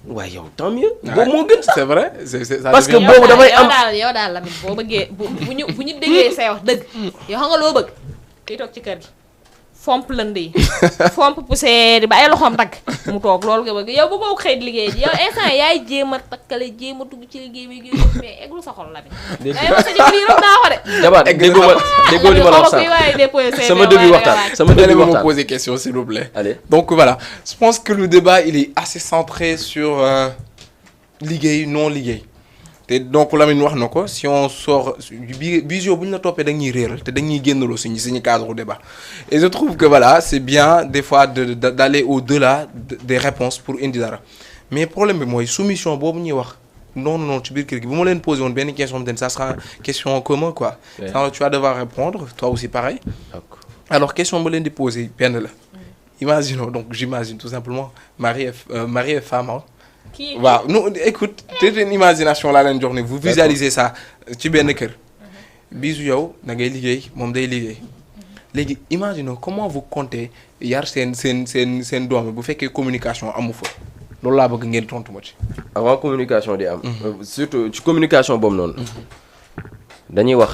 waaye yow tant mieux. boobu moo gën sax c'est vrai c'est parce que boobu dafay am yow daal Lamine boo bëggee bu ñu déggee say wax dëgg yow xam nga loo bëgg kii toog ci kër gi. fomp lënd yi fomp poussière yi ba ay loxoom dagg mu toog loolu nga bëgg yow bu ko xëy liggéey ji yow instant yaay jéem a takkale jéem a dugg ci liggéey bi mais eggul sa xol Lamine. day ma sa jëkkër yi rek naa ko de. jabar déggoo li ma la wax sànq sama début waxtaan sama début waxtaan. me poser question s'il vous plaît. Allez. Donc voilà je pense que le débat il est assez centré sur liggéey non liggéey. te donc Lamine wax na ko si on sort Bijou bu ñu la toppee dañuy réeral te dañuy génnaloo suñu cadre débat et je trouve que voilà c'est bien des fois d'aller au-delà des réponses pour indi dara mais problème bi mooy soumission boobu ñuy wax non ci biir kër gi bu ma leen posé woon benn question bi ça sera question en commun quoi. alors tu vas devoir répondre toi aussi pareil. alors question ba leen di poser benn la. imaginons donc j'imagine tout simplement mari et femme waaw non écoute c'est une imagination laa leen jox ne vous visualisez ça ci benn kër Bijou yow da ngay liggéey moom day liggéey léegi imaginons comment vous comptez yar seen doom bu fekkee communication amu fa loolu laa bëgg ngeen tontu ma ci. avant communication di am. surtout ci communication boobu noonu. dañuy wax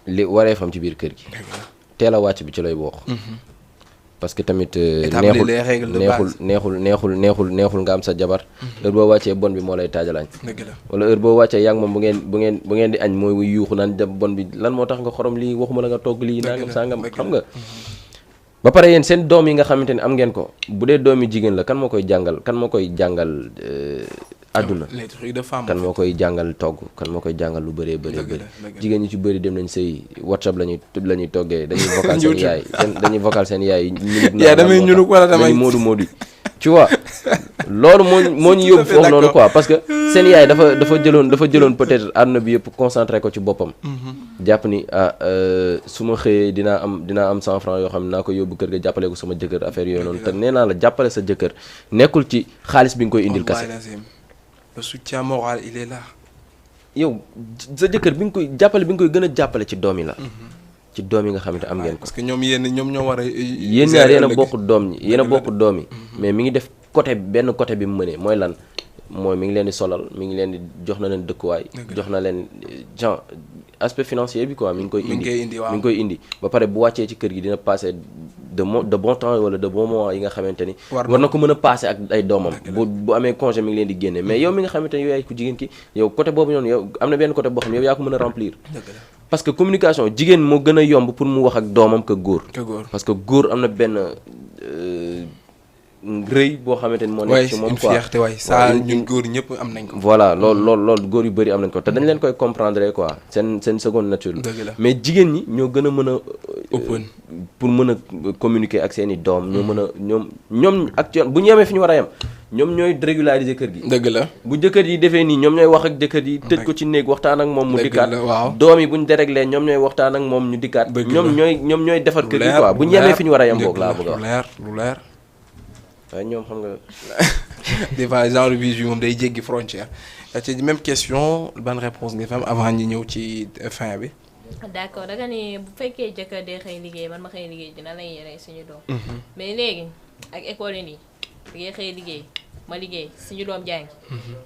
li waree fam ci biir kër gi. teel a wàcc bi ci lay bokk. parce que tamit neexul nga am sa jabar heure boo wàccee bon bi moo lay taajalañ wala heure boo wàccee yaa ngi moom bu ngeen di añ mooy yuuxu naan bon bi lan moo tax nga xorom lii waxuma la nga togg lii nangam sangam xam nga ba pare yéen seen doom yi nga xamante ne am ngeen ko bu dee doomi jigéen la kan moo koy jàngal àdduna les trucs de femme. kan moo koy jàngal togg kan moo koy jàngal lu bëree bëri bëri jigéen ñi ci bëri dem nañ sëy WhatsApp la ñuy toggee dañuy vocal seen yaay dañuy vocal seen yaay yaa damay ñunu wala damay moodu tu vois loolu moo ñu yóbbu foofu noonu quoi parce que seen yaay dafa jëloon peut-être àdduna bi yëpp concentré ko ci boppam jàpp ni su ma xëyee dinaa am 100 francs yoo xam ne naa ko yóbbu kër ga jàppale ko sama jëkkër affaire yooyu noonu te nee naa la jàppale sa jëkkër nekkul ci xaalis bi nga koy indil kase le soutien moral il est là. yow sa jëkkër bi nga koy jàppale bi nga koy gën a jàppale ci doom yi la ci doom yi nga xamante am ngeen ko parce que ñoom ñoo war a yéen ñaar yéen a bokk doom yi yéen a bokk doom yi mais mi ngi def benn côté bi mu mënee mooy lan mooy mi ngi leen di solal mi ngi leen di jox na leen dëkkuwaay jox na leen genre aspect financier bi quoi mi ngi koy indi ba pare bu wàccee ci kër gi dina passer de bon temps wala de bon moment yi nga xamante ni war na ko mën a passer ak ay doomam bu amee congé mi ngi leen di génne mais yow mi nga xamante ni yow yaay ku jigéen ki yow côté boobu noonu yow am na benn côté boo xam ne yow yaa ko mën a remplir parce que communication jigéen moo gën a yomb pour mu wax ak doomam que góor parce que góor am na benn rëy boo xamante ni moo nekk ci moom quoi fierté waay ça ñun góor ñëpp am nañ ko voilà loolu góor yu bëri am nañ ko te dañ leen koy comprendre quoi seen seconde nature mais jigéen ñi ñoo gën a mën a open pour mën a communiquer ak seen i doom ñoo mën a ñoom actuellement bu ñu yemee fi ñu war a yem ñoom ñooy régulariser kër gi dëgg la bu jëkkër yi defee nii ñoom ñooy wax ak jëkkër yi tëj ko ci néeg waxtaan ak moom mu dikkaat doom yi bu ñu déréglé ñoom ñooy waxtaan ak moom ñu dikkaat ñoom ñooy defar kër gi quoi bu ñu yemee fi ñu war a yem boog laa bëgg a wax lu leer waaye ñoom xam nga des fois genre vision moom day jéggi frontière ci même question ban réponse nga fam avant ñi ñëw ci fin bi d'accord da nga ni bu fekkee jëkkër day xëy liggéey man ma xëy liggéey dina lay yore suñu doom mais léegi ak école yi nii da ngay xëy liggéey ma liggéey suñu doom jàngi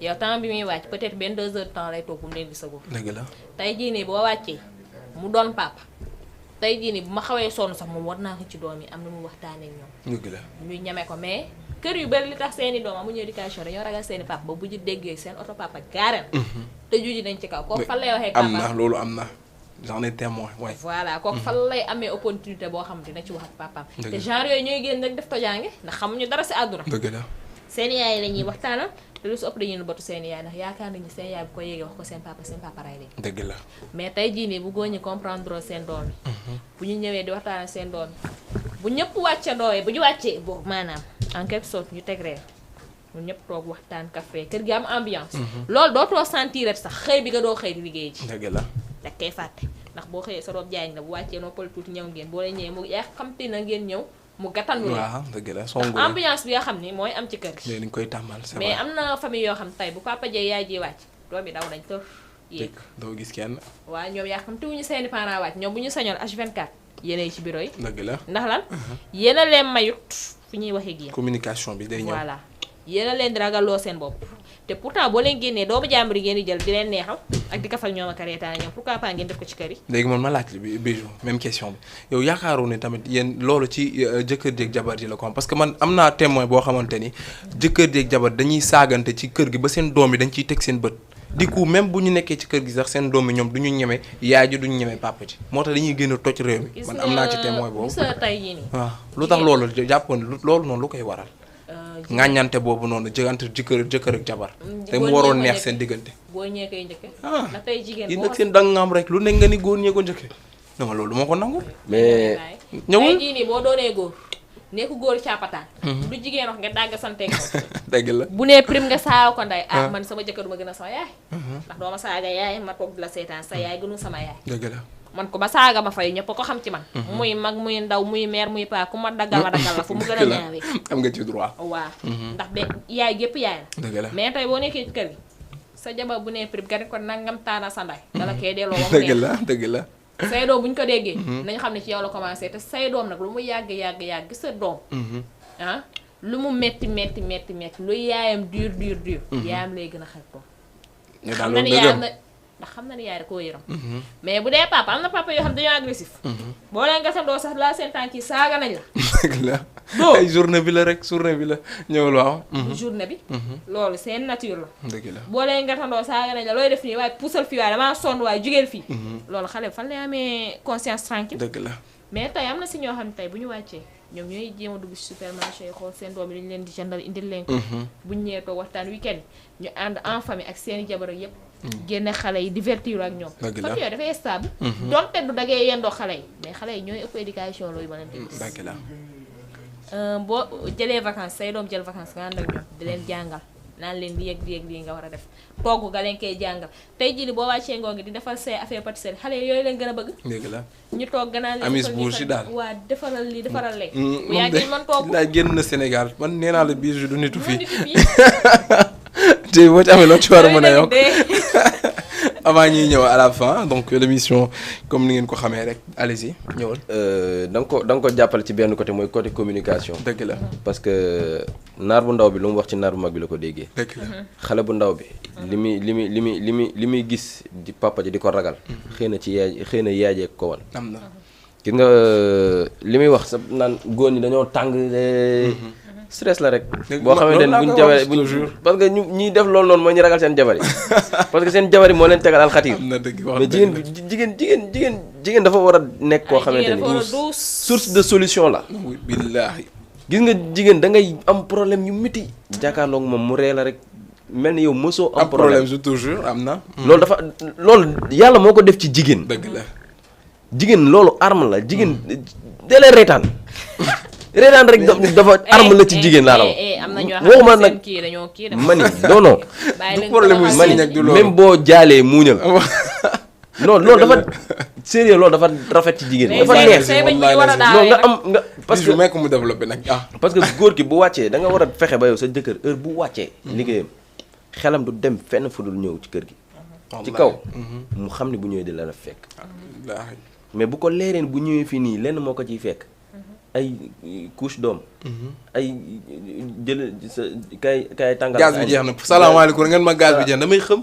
yow temps bi muy wàcc peut-être benn 2 heures de temps lay toog bu mu leen di sagoo dëgg la tey jii nii boo wàccee mu doon papa tey jii nii bu ma xawee sonn sax moom war naa ko ci doom yi am na mu waxtaanee ak ñoom dëgg la ñuy ñeme ko mais kër yu bari li tax seeni doom amuñu éducation dañoo ragal seeni papa ba bu ñu déggee seen oto papa gaaren te juji nañ ci kaw kooku fan lay waxee am na loolu am na j'en ai témoin waay voilà kooku fan lay amee opportunité boo xam dina ci wax ak papaam te genre yooyu ñooy génn rek def tojaange ndax xamuñu dara si àdduna dëgg la seen yaay la ñuy waxtaanal te lu si ëpp dañuy batu seen yaay ndax yaakaar nañu seen yaay bu ko yéegee wax ko seen papa ray leen dëgg la mais tey jii nii bu góor ñi comprendre seen doom yi bu ñu ñëwee di waxtaanal seen doom bu ñëpp wàccandooyee bu ñu wàccee boobu maanaam en quelque sorte ñu teg reer ñun ñëpp toog waxtaan café kër gi am ambiance loolu dootoo sentir sax xëy bi nga doo xëy di liggéey ji dëgg la da koy fàtte ndax boo xëyee sa doom jaay nga bu wàccee noppal tuuti ñëw ngeen boo la ñëwee mu yaa xamte na ngeen ñëw mu gàttandu leen waaw dëgg la ndax ambiance bi nga xam ni mooy am ci kër gi léegi dañ koy tàmmal mais am na famille yoo xam tey bu papa jee yaay ji wàcc doom yi daw nañ tër yéeg doo gis kenn waaw ñoom yaa xam te wuñu seeni parents wàcc ñoom bu ñu sañoon H24 yéenay ci bureau yi dëgg la ndax lan yéen a leen mayut fu ñuy waxee ak yéen communication bi day ñëw voilà yéen a leen di ragaloo seen bopp te pourtant boo leen génnee doomu jàmbur yi ngeen di jël di leen neexal ak di kafal ñoom ak reetaan ñoom pourquoi pas ngeen def ko ci kër yi léegi man ma laaj bi Bijou même question bi yow yaakaaroon ne tamit yéen loolu ci jëkkër jéeg jabar ji la ko parce que man am naa témoin boo xamante ni jëkkër jéeg jabar dañuy saagante ci kër gi ba seen doom yi dañ ciy teg seen bët di coup même bu ñu nekkee ci kër gi sax seen doom yi ñoom du ñu ñeme yaay ji duñu ñeme papa ji moo tax dañuy génn toj réew mi man am naa ci témoin boobu gis nga tey jii nii waaw lu tax loolu jàppoon loolu noonu lu koy waral ŋàññante boobu noonu jëgante jëkkër ak jabar te mu waroon neex seen diggante boo ñee koy njëkke ah ndax tey jigéen yéen nag seen dangam rek lu nekk nga ni góor ñee ko njëkke non loolu moo ko nangu mais ñëwul tey jii nii boo doonee góor nekku góor caapataan lu jigéen wax nga dàgg santeeg moom dëgg la bu nee prime nga saaw ko nday ah man sama jëkkër du ma gën a sama yaay ndax dooma saaga yaay ma toog di la seetaan sa yaay gënu sama yaay dëgg la man ko ma saaga ma fay ñëpp ko xam ci man muy mag muy ndaw muy meer muy paa ku ma daggal ma daggal la fu mu gën a ñaawee am nga ci droit waaw ndax be yaay gépp yaay la dëgg la mais tey boo nekkee ci kër gi sa jabar bu nee prime nga ne ko nangam taana sa nday dala koy delloo ba mu dëgg neex la dëgg la say doom bu ñu ko déggee nañu xam ne ci yow la commencé te say doom nag lu mu yàgg sa doom ah lu mu metti lu yaayam dur yaayam lay gën a xel doom xam na ni yaayam na ndax xam na ni yaay da koo yëram mais bu dee papa am na papa yoo xam dañoo agressif boo leen gasandoo sax laa seen tànk yi saaga nañ la dëgg la ay journée bi la rek journée bi la ñëwul waaw bu journée bi loolu seen nature la dëgg la boo leen gasandoo saaga nañ la looy def nii waaye puusal fii waaye damaa sonn waaye jugeel fii loolu xale fan lay amee conscience tranquille dëgg la mais tey am na si ñoo xam ne tey bu ñu wàccee ñoom ñooy jéem a dugg ci supermarché yi xool seen doom yi dañu leen di jëndal indil leen ko. bu ñu ñëwee toog waxtaan week-end ñu ànd en famille ak seeni jabar yépp génne xale yi divertir ak ñoom. dëgg la famille yooyu dafay stable. donte du dagee yendoo xale yi mais xale yi ñooy ëpp éducation looyu mën a gis. dëgg la. boo jëlee vacances say doom jël vacances nga ànd ak ñoom di leen jàngal naan leen di yëg lii nga war a def togg nga leen koy jàngal tey jii boo wàccee ngoo ngi di defal say affaire pâtisserie xale yooyu leen gën a bëgg. dëgg la. ñu toog gannaaw leen Amis Bourgi daal waa defaral lii defaral lee. bu moom yàggee man toog de génn na Sénégal man nee naa la Bijou du nitu fii. fii te boo ci amee loo ci war a mën a yokk. de avant ñuy ñëw à la fin donc l'émission comme ni ngeen ko xamee rek allez-y ñëwal. da nga ko jàppale ci benn côté mooy côté communication. dëgg la. parce que naar bu ndaw bi lu mu wax ci naar bu mag bi la ko déggee. dëgg la. xale bu ndaw bi li muy gis di papa ji di ko ragal. xëy na yaajee ko wan. am na. gis nga li muy wax sa naan góor ñi dañoo tàng. stress la rek. boo xamante ne buñ jabaree parce que ñiy def loolu noonu mooy ñu ragal seen jabar yi parce que seen jabar yi moo leen tegal alxatir. am na dëgg wax mais jigéen dafa war a nekk koo xamante ni source de solution la. billaahi. gis nga jigéen da ngay am problème yu métti jàkkaarloog moom mu ree la rek mel ni yow mosoo am problème je toujours am na. loolu yàlla moo ko def ci jigéen. dëgg la. jigéen loolu arme la jigéen delee reetaan reetaan rek dafa arme la ci jigéen laa la wax. am na ñoo waxuma xam ne nag seen kii dañoo kii mani non non du problème mu mani signe ak du loolu. même boo jaalee muuñal non loolu dafa sérieux loolu dafa rafet ci jigéen dafa neex non nga am nga parce que may ko mu développé nag parce que góor gi bu wàccee da nga war a fexe ba yow sa jëkkër heure bu wàccee liggéeyam xelam du dem fenn fu dul ñëw ci kër gi ci kaw mu xam ne bu ñëwee di la fekk mais bu ko leereen bu ñëwee fii nii lenn moo ko ciy fekk ay couche doom ay jël sa kay tàngal gaz bi jeex na salaamaaleykum ngeen ma gaz bi jeex na damay xëm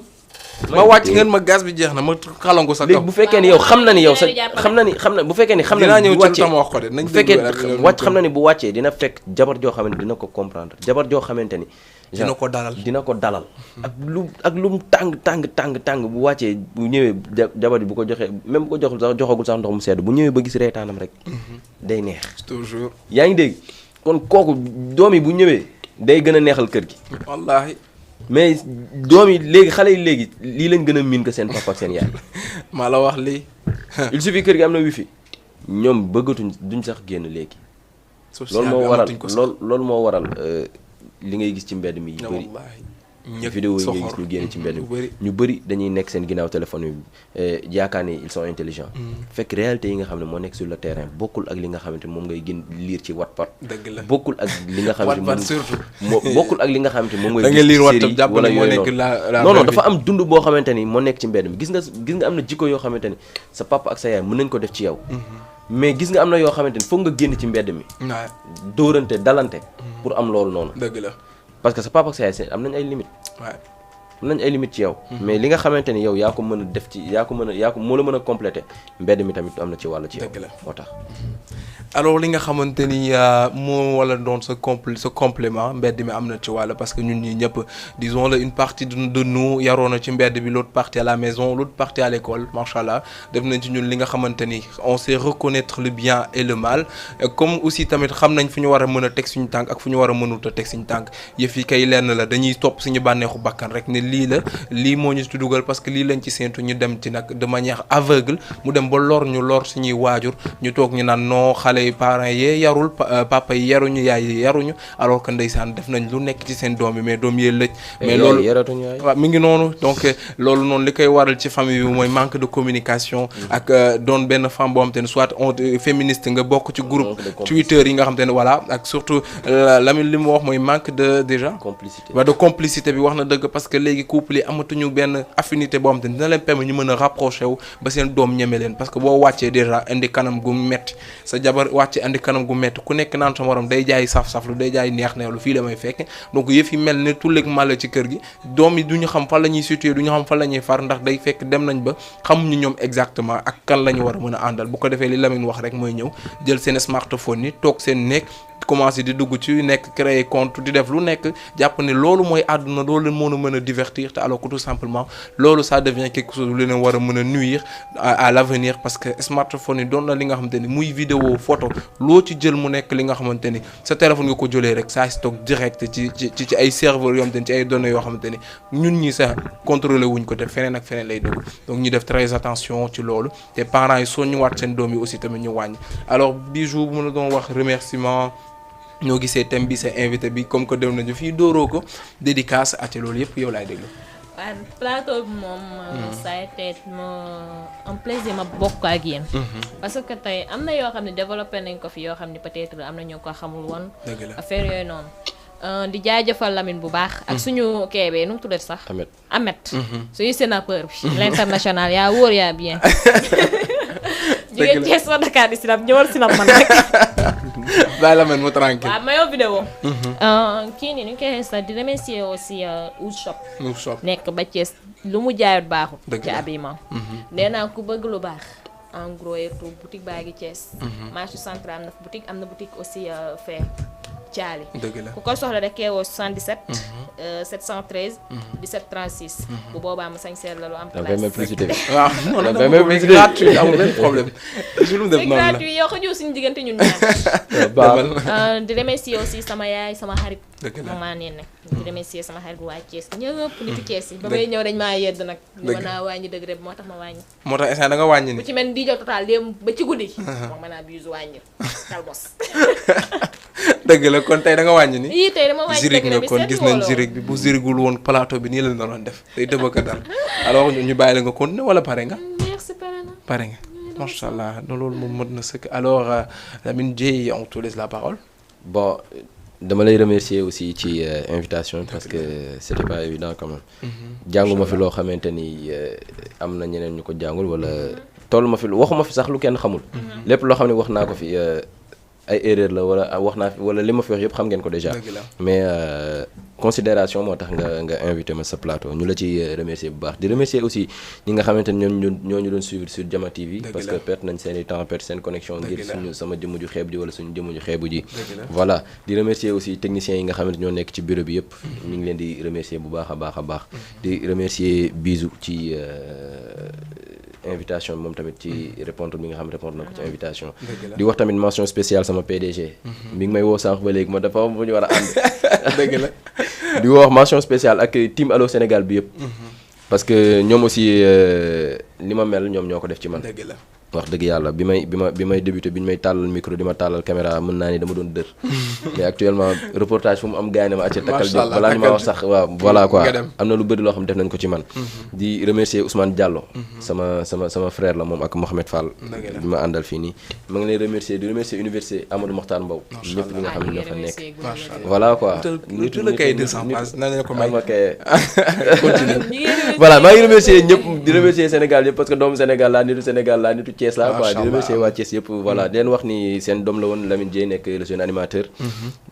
ma wàcc ngeen ma gaz bi jeex na ma xalangu sa kaw léegi bu fekkee ni yow xam na ni yow sa xam na bu fekkee ni xam na ni bu wàccee dinaa ñëw ci wax ko de nañ bu fekkee wàcc xam na ni bu wàccee dina fekk jabar joo xamante dina ko comprendre jabar joo xamante ni dina ko dalal ak lu mu tàng bu wàccee bu ñëwee jabar yi bu ko joxee même bu ko joxagul sax ndox mu sedd bu ñëwee ba gis reetaanam rek day neex toujours yaa ngi dégg kon kooku doom yi bu ñëwee day gën a neexal kër gi wallaahi mais doom yi léegi xale yi léegi lii lañ gën a miin ko seen papa ak seen yaay maa la wax lii il suffit kër gi am na wifi ñoom bëggatuñ duñ sax génn léegi loolu moo waral li ngay gis ci mbedd mi yu bëri vidéo yi ngay gis ñu génn ci mbedd mi ñu bëri dañuy nekk seen ginnaaw téléphone yi yaakaar ni ils sont intelligents fekk réalité yi nga xam ne moo nekk sur le terrain bokkul ak li nga xamante moom ngay gën lire ci Wattpad bokkul ak li nga xamante moom bokkul ak li nga xamante moom ngay gis série wala yooyu noonu non dafa am dund boo xamante ni moo nekk ci mbedd mi gis nga am na jikko yoo xamante ni sa papa ak sa yaay mën nañ ko def ci yow mais gis nga am na yoo xamante ni foog nga génn ci mbedd mi dóorante dalante pour am loolu noonu dëgg la parce que sa papa ak sa yaay am nañ ay limites am nañ ay limites ci yow mais li nga xamante ni yow yaa ko mën a def ci yaa ko moo la mën a compléter mbedd mi tamit am na ci wàll ci yow moo tax alors li nga xamante ni moo wala doon sa complément mbedd mi am na ci wàll parce que ñun ñi ñëpp disons la une partie de nous yaroon na ci mbedd bi l'autre partie à la maison l'autre partie à l'école machallah def nañ ci ñun li nga xamante ni on sait reconnaître le bien et le mal comme aussi tamit xam nañ fu ñu war a mën a teg suñu tànk ak fu ñu war a mënut a teg suñu tànk yëf yi kay lenn la dañuy topp suñu bànneexu bakkan rek ne lii moo ñu ci dugal parce que lii lañ ci séentu ñu dem ci nag de manière aveugle mu dem ba lor suñuy waajur ñu toog ñu naan non xale yi parents yee yarul papa yi yaruñu yaay yi yaruñu alors que ndeysaan def nañ lu nekk ci seen doom yi mais doom yee lëj mais loolu waaw mi ngi noonu donc loolu noonu li koy waral ci famille bi mooy manque de communication ak doon benn femme boo xam te ne soit on féministe nga bokk ci groupe Twitter yi nga xam te ne voilà ak surtout Lamine li mu wax mooy manque de déjà de complicité bi wax na dëgg parce que léegi couple yi amatuñu benn affinité boo xam te ne dina leen permettre ñu mën a rapproché wu ba seen doom ñeme leen parce que boo wàccee déjà indi kanam gu metti sa jabar wàcce indi kanam gu metti ku nekk naan sa morom day jaay saf-saf lu day jaay neex-neexlu fii la may fekk donc yëf yi mel ne tulleeg màlle ci kër gi doom yi du ñu xam fan la ñuy situé du ñu xam fan la ñuy far ndax day fekk dem nañ ba xamuñu ñoom exactement ak kan la ñu war a mën a àndal bu ko defee li Lamine wax rek mooy ñëw jël seen smartphone yi toog seen nekk commencé di dugg ci nekk créer compte di def lu nekk jàpp ne loolu mooy àdduna loolu leen mën a divertir te alors que tout simplement loolu ça devient quelque chose lu leen war a mën a nuire à l'avenir parce que smartphone yi doon na li nga xamante ni muy vidéo photo loo ci jël mu nekk li nga xamante ni sa téléphone nga ko jëlee rek ça stock direct ci ay serveurs yoo xamante ni ci ay données yoo xamante ni ñun ñi sax contrôlé wuñ ko te feneen ak feneen lay dugg donc ñu def très attention ci loolu te parents yi soo ñëwaat seen doom yi aussi tamit ñu wàññi alors Bijou bu ma la doon wax remerciement ñoo gisee thème bi sa invité bi comme que dem nañu fii dóoroo ko dédicace ate loolu yëpp yow laay déglu. waaw plateau bi moom. ça a été un plaisir ma bokk ak yéen. parce que tey am na yoo xam ne développé nañ ko fi yoo xam ne peut-être am na ñoo ko xamul woon. dëgg la affaire yooyu noonu. di jaajëfal Lamine bu baax. ak suñu keebee nu mu tuddati sax. Ahmed. suñu sénateur bi. l'international yaa wóor yaa bien. jigéen Thiès wa Dakar di sinap ñëwal sinap man rek. bàyyi la man mu tranquille. waaw mayoo vidéo. kii nii ni ñu koy sax di remercier aussi Ouz Shop. nekk ba Thiès lu mu jaayut baaxut. ci habillement. nee naa ku bëgg lu baax. en gros et tout boutique baa ngi Thiès. marché central am na am na boutique aussi fee Thiali. dëgg la ku ko soxla rek keewoo 77. 713. 17 36. bu boobaa mu sañ seet la lu am place. waaw non non gratuit amul benn problème. su lu def noonu la gratuit yow xëjoo suñu diggante ñun ñaar. di remercier aussi sama yaay sama xarit. dëgg la maman nee na di remercier sama xarit bu waa Thiès ñëpp nitu Thiès yi. ba may ñëw dañ maa yedd nag. dëgg la mën naa wàññi degré bi moo tax ma wàññi. moo tax instant da nga wàññi ni. bu ci mel ni Dijo Total dem ba ci guddi. wax ma naa Bijou wàññi kalmos. dëgg la kon tey da nga wàññi ni. yii tey dama wàññi zirig nga kon gis nañ zirig bi bu zirigul woon plateau bi nii la doon def day dëbëka dal alors ñu bàyyi la nga continuer wala pare nga. merci pare nga macha allah loolu moom mën na sëkk alors Lamine Dieye on te laisse la parole. bon dama lay remercier aussi ci invitation parce que c'était pas évident quand même. jànguma fi loo xamante ni am na ñeneen ñu ko jàngul wala toll ma fi waxuma fi sax lu kenn xamul. lépp loo xam ne wax naa ko fi. ay erreur la wala wax naa fi wala li ma fi wax yëpp xam ngeen ko déjà mais considération moo tax nga invité ma sa plateau ñu la ci remercier bu baax di remercier aussi ñi nga xamante ne ñoo ñu doon suivre sur Jama TV parce que perte nañ seen i temps perte seen connexion ngir suñu sama jëmm ju xeeb ji wala suñu jëmm ju xeebu ji voilà di remercier aussi techniciens yi nga xamante ñoo nekk ci bureau bi yëpp ñu ngi leen di remercier bu baax a baax a baax di remercier Bijou ci invitation bi moom tamit ci répondre bi nga xam répondre na ko ci invitation di wax tamit mention spéciale sama PDG mi ngi may woo sànq ba léegi ma dafa am bu ñu war a ànd dëgg la di wax mention spéciale ak team Allô Sénégal bi yëpp parce que ñoom aussi li ma mel ñoom ñoo ko def ci man dëgg la wax dëgg yàlla bi may débuté bi ñu may tàllal micro di ma tàllal caméra mën naa ni dama doon dër mais actuellement reportage fu mu am gaay ne ma acca takkal di balaa ñu ma wax sax waaw voilà quoi am na lu bëri loo xam def nañ ko ci man di remercier Ousmane Diallo sama frère la moom ak Mohamed Fall bi ma àndal fii nii ma ngi lay remercier di remercier université Amadou Mokhtar Mbow ñëpp ñi nga xam ne ñoo fa nekk voilà quoi tout le cahier de 100 pages nañ ko may voilà maa ngi remercier ñëpp di remercier Sénégal yëpp parce que doomu Sénégal laa nitu Sénégal laa nitu Thiès la quoi di remercier waa Thiès yëpp voilà di leen wax ni seen doom la woon Lamine Dieye nekk le jeune animateur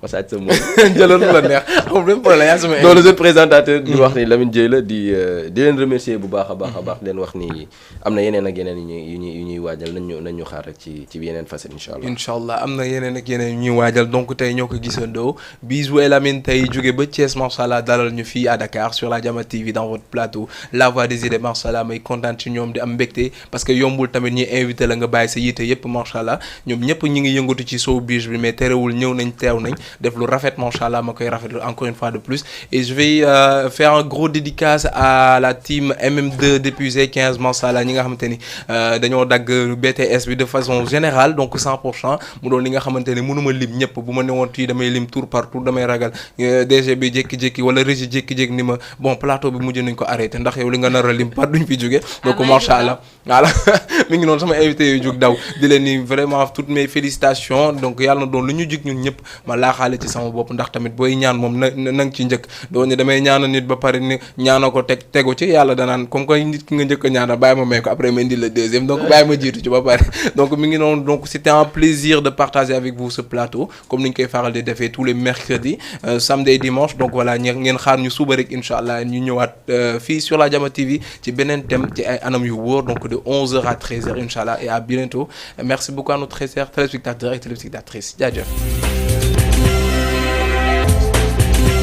passage sa moom jëloon la neex amul benn problème yaa sama le jeune présentateur di wax ni Lamine Dieye la di leen remercier bu baax a baax a baax di leen wax ni am na yeneen ak yeneen yu ñuy waajal nañ ñu xaar rek ci yeneen facette incha allah am na yeneen ak yeneen yu ñuy waajal donc tey ñoo ko gisandoo Bijou et Lamine tey jóge ba Thiès machallah dalal ñu fii à Dakar sur la Jama TV dans votre plateau la voix des idées machallah may kontaan ci ñoom di am mbégte parce que yombul tamit ñi invité la nga bàyyi sa yite yëpp machallah ñoom ñëpp ñi ngi yëngatu ci showbiz bi mais terewul ñëw nañ teew nañ def lu rafet machallah ma koy rafetlu encore une fois de plus et je vais faire un gros dédicace à la team MM2 depuis G15 machallah ñi nga xamante ni dañoo dagg BTS bi de façon générale donc 100% mu doon li nga xamante ni mënuma lim ñëpp bu ma newoon fii damay lim tour par tour damay ragal DG bi jékki-jékki wala régie jékki-jékki ni ma bon plateau bi mujj nañ ko arrêté ndax yow li nga nar a lim par duñ fi jóge donc machallah voilà mi ngi noonu sama invité yu jóg daw di leen ni vraiment toutes mes félicitations donc yàlla na doon lu ñu jig ñun ñëpp ma laaxaale ci sama bopp ndax tamit booy ñaan moom na nga ci njëkk doo ni damay ñaana nit ba pare ni ñaana ko tegu ci yàlla danaan comme que nit ki nga njëkk a ñaana bàyyi ma may ko après ma indi le deuxième donc bàyyi ma jiitu ci ba pare donc mi ngi noonu donc c'était un plaisir de partager avec vous ce plateau comme ni ñu koy faral di defee tous les mercredis samedi et dimanche donc voilà ngeen xaar ñu suba rek incha allah ñu ñëwaat fii sur la Jama TV ci beneen thème ci ay anam yu wóor donc de 11h à 13h incha allah et à bientôt merci beaucoup à nos très chers téléspectateurs et téléspectatrices jaajëf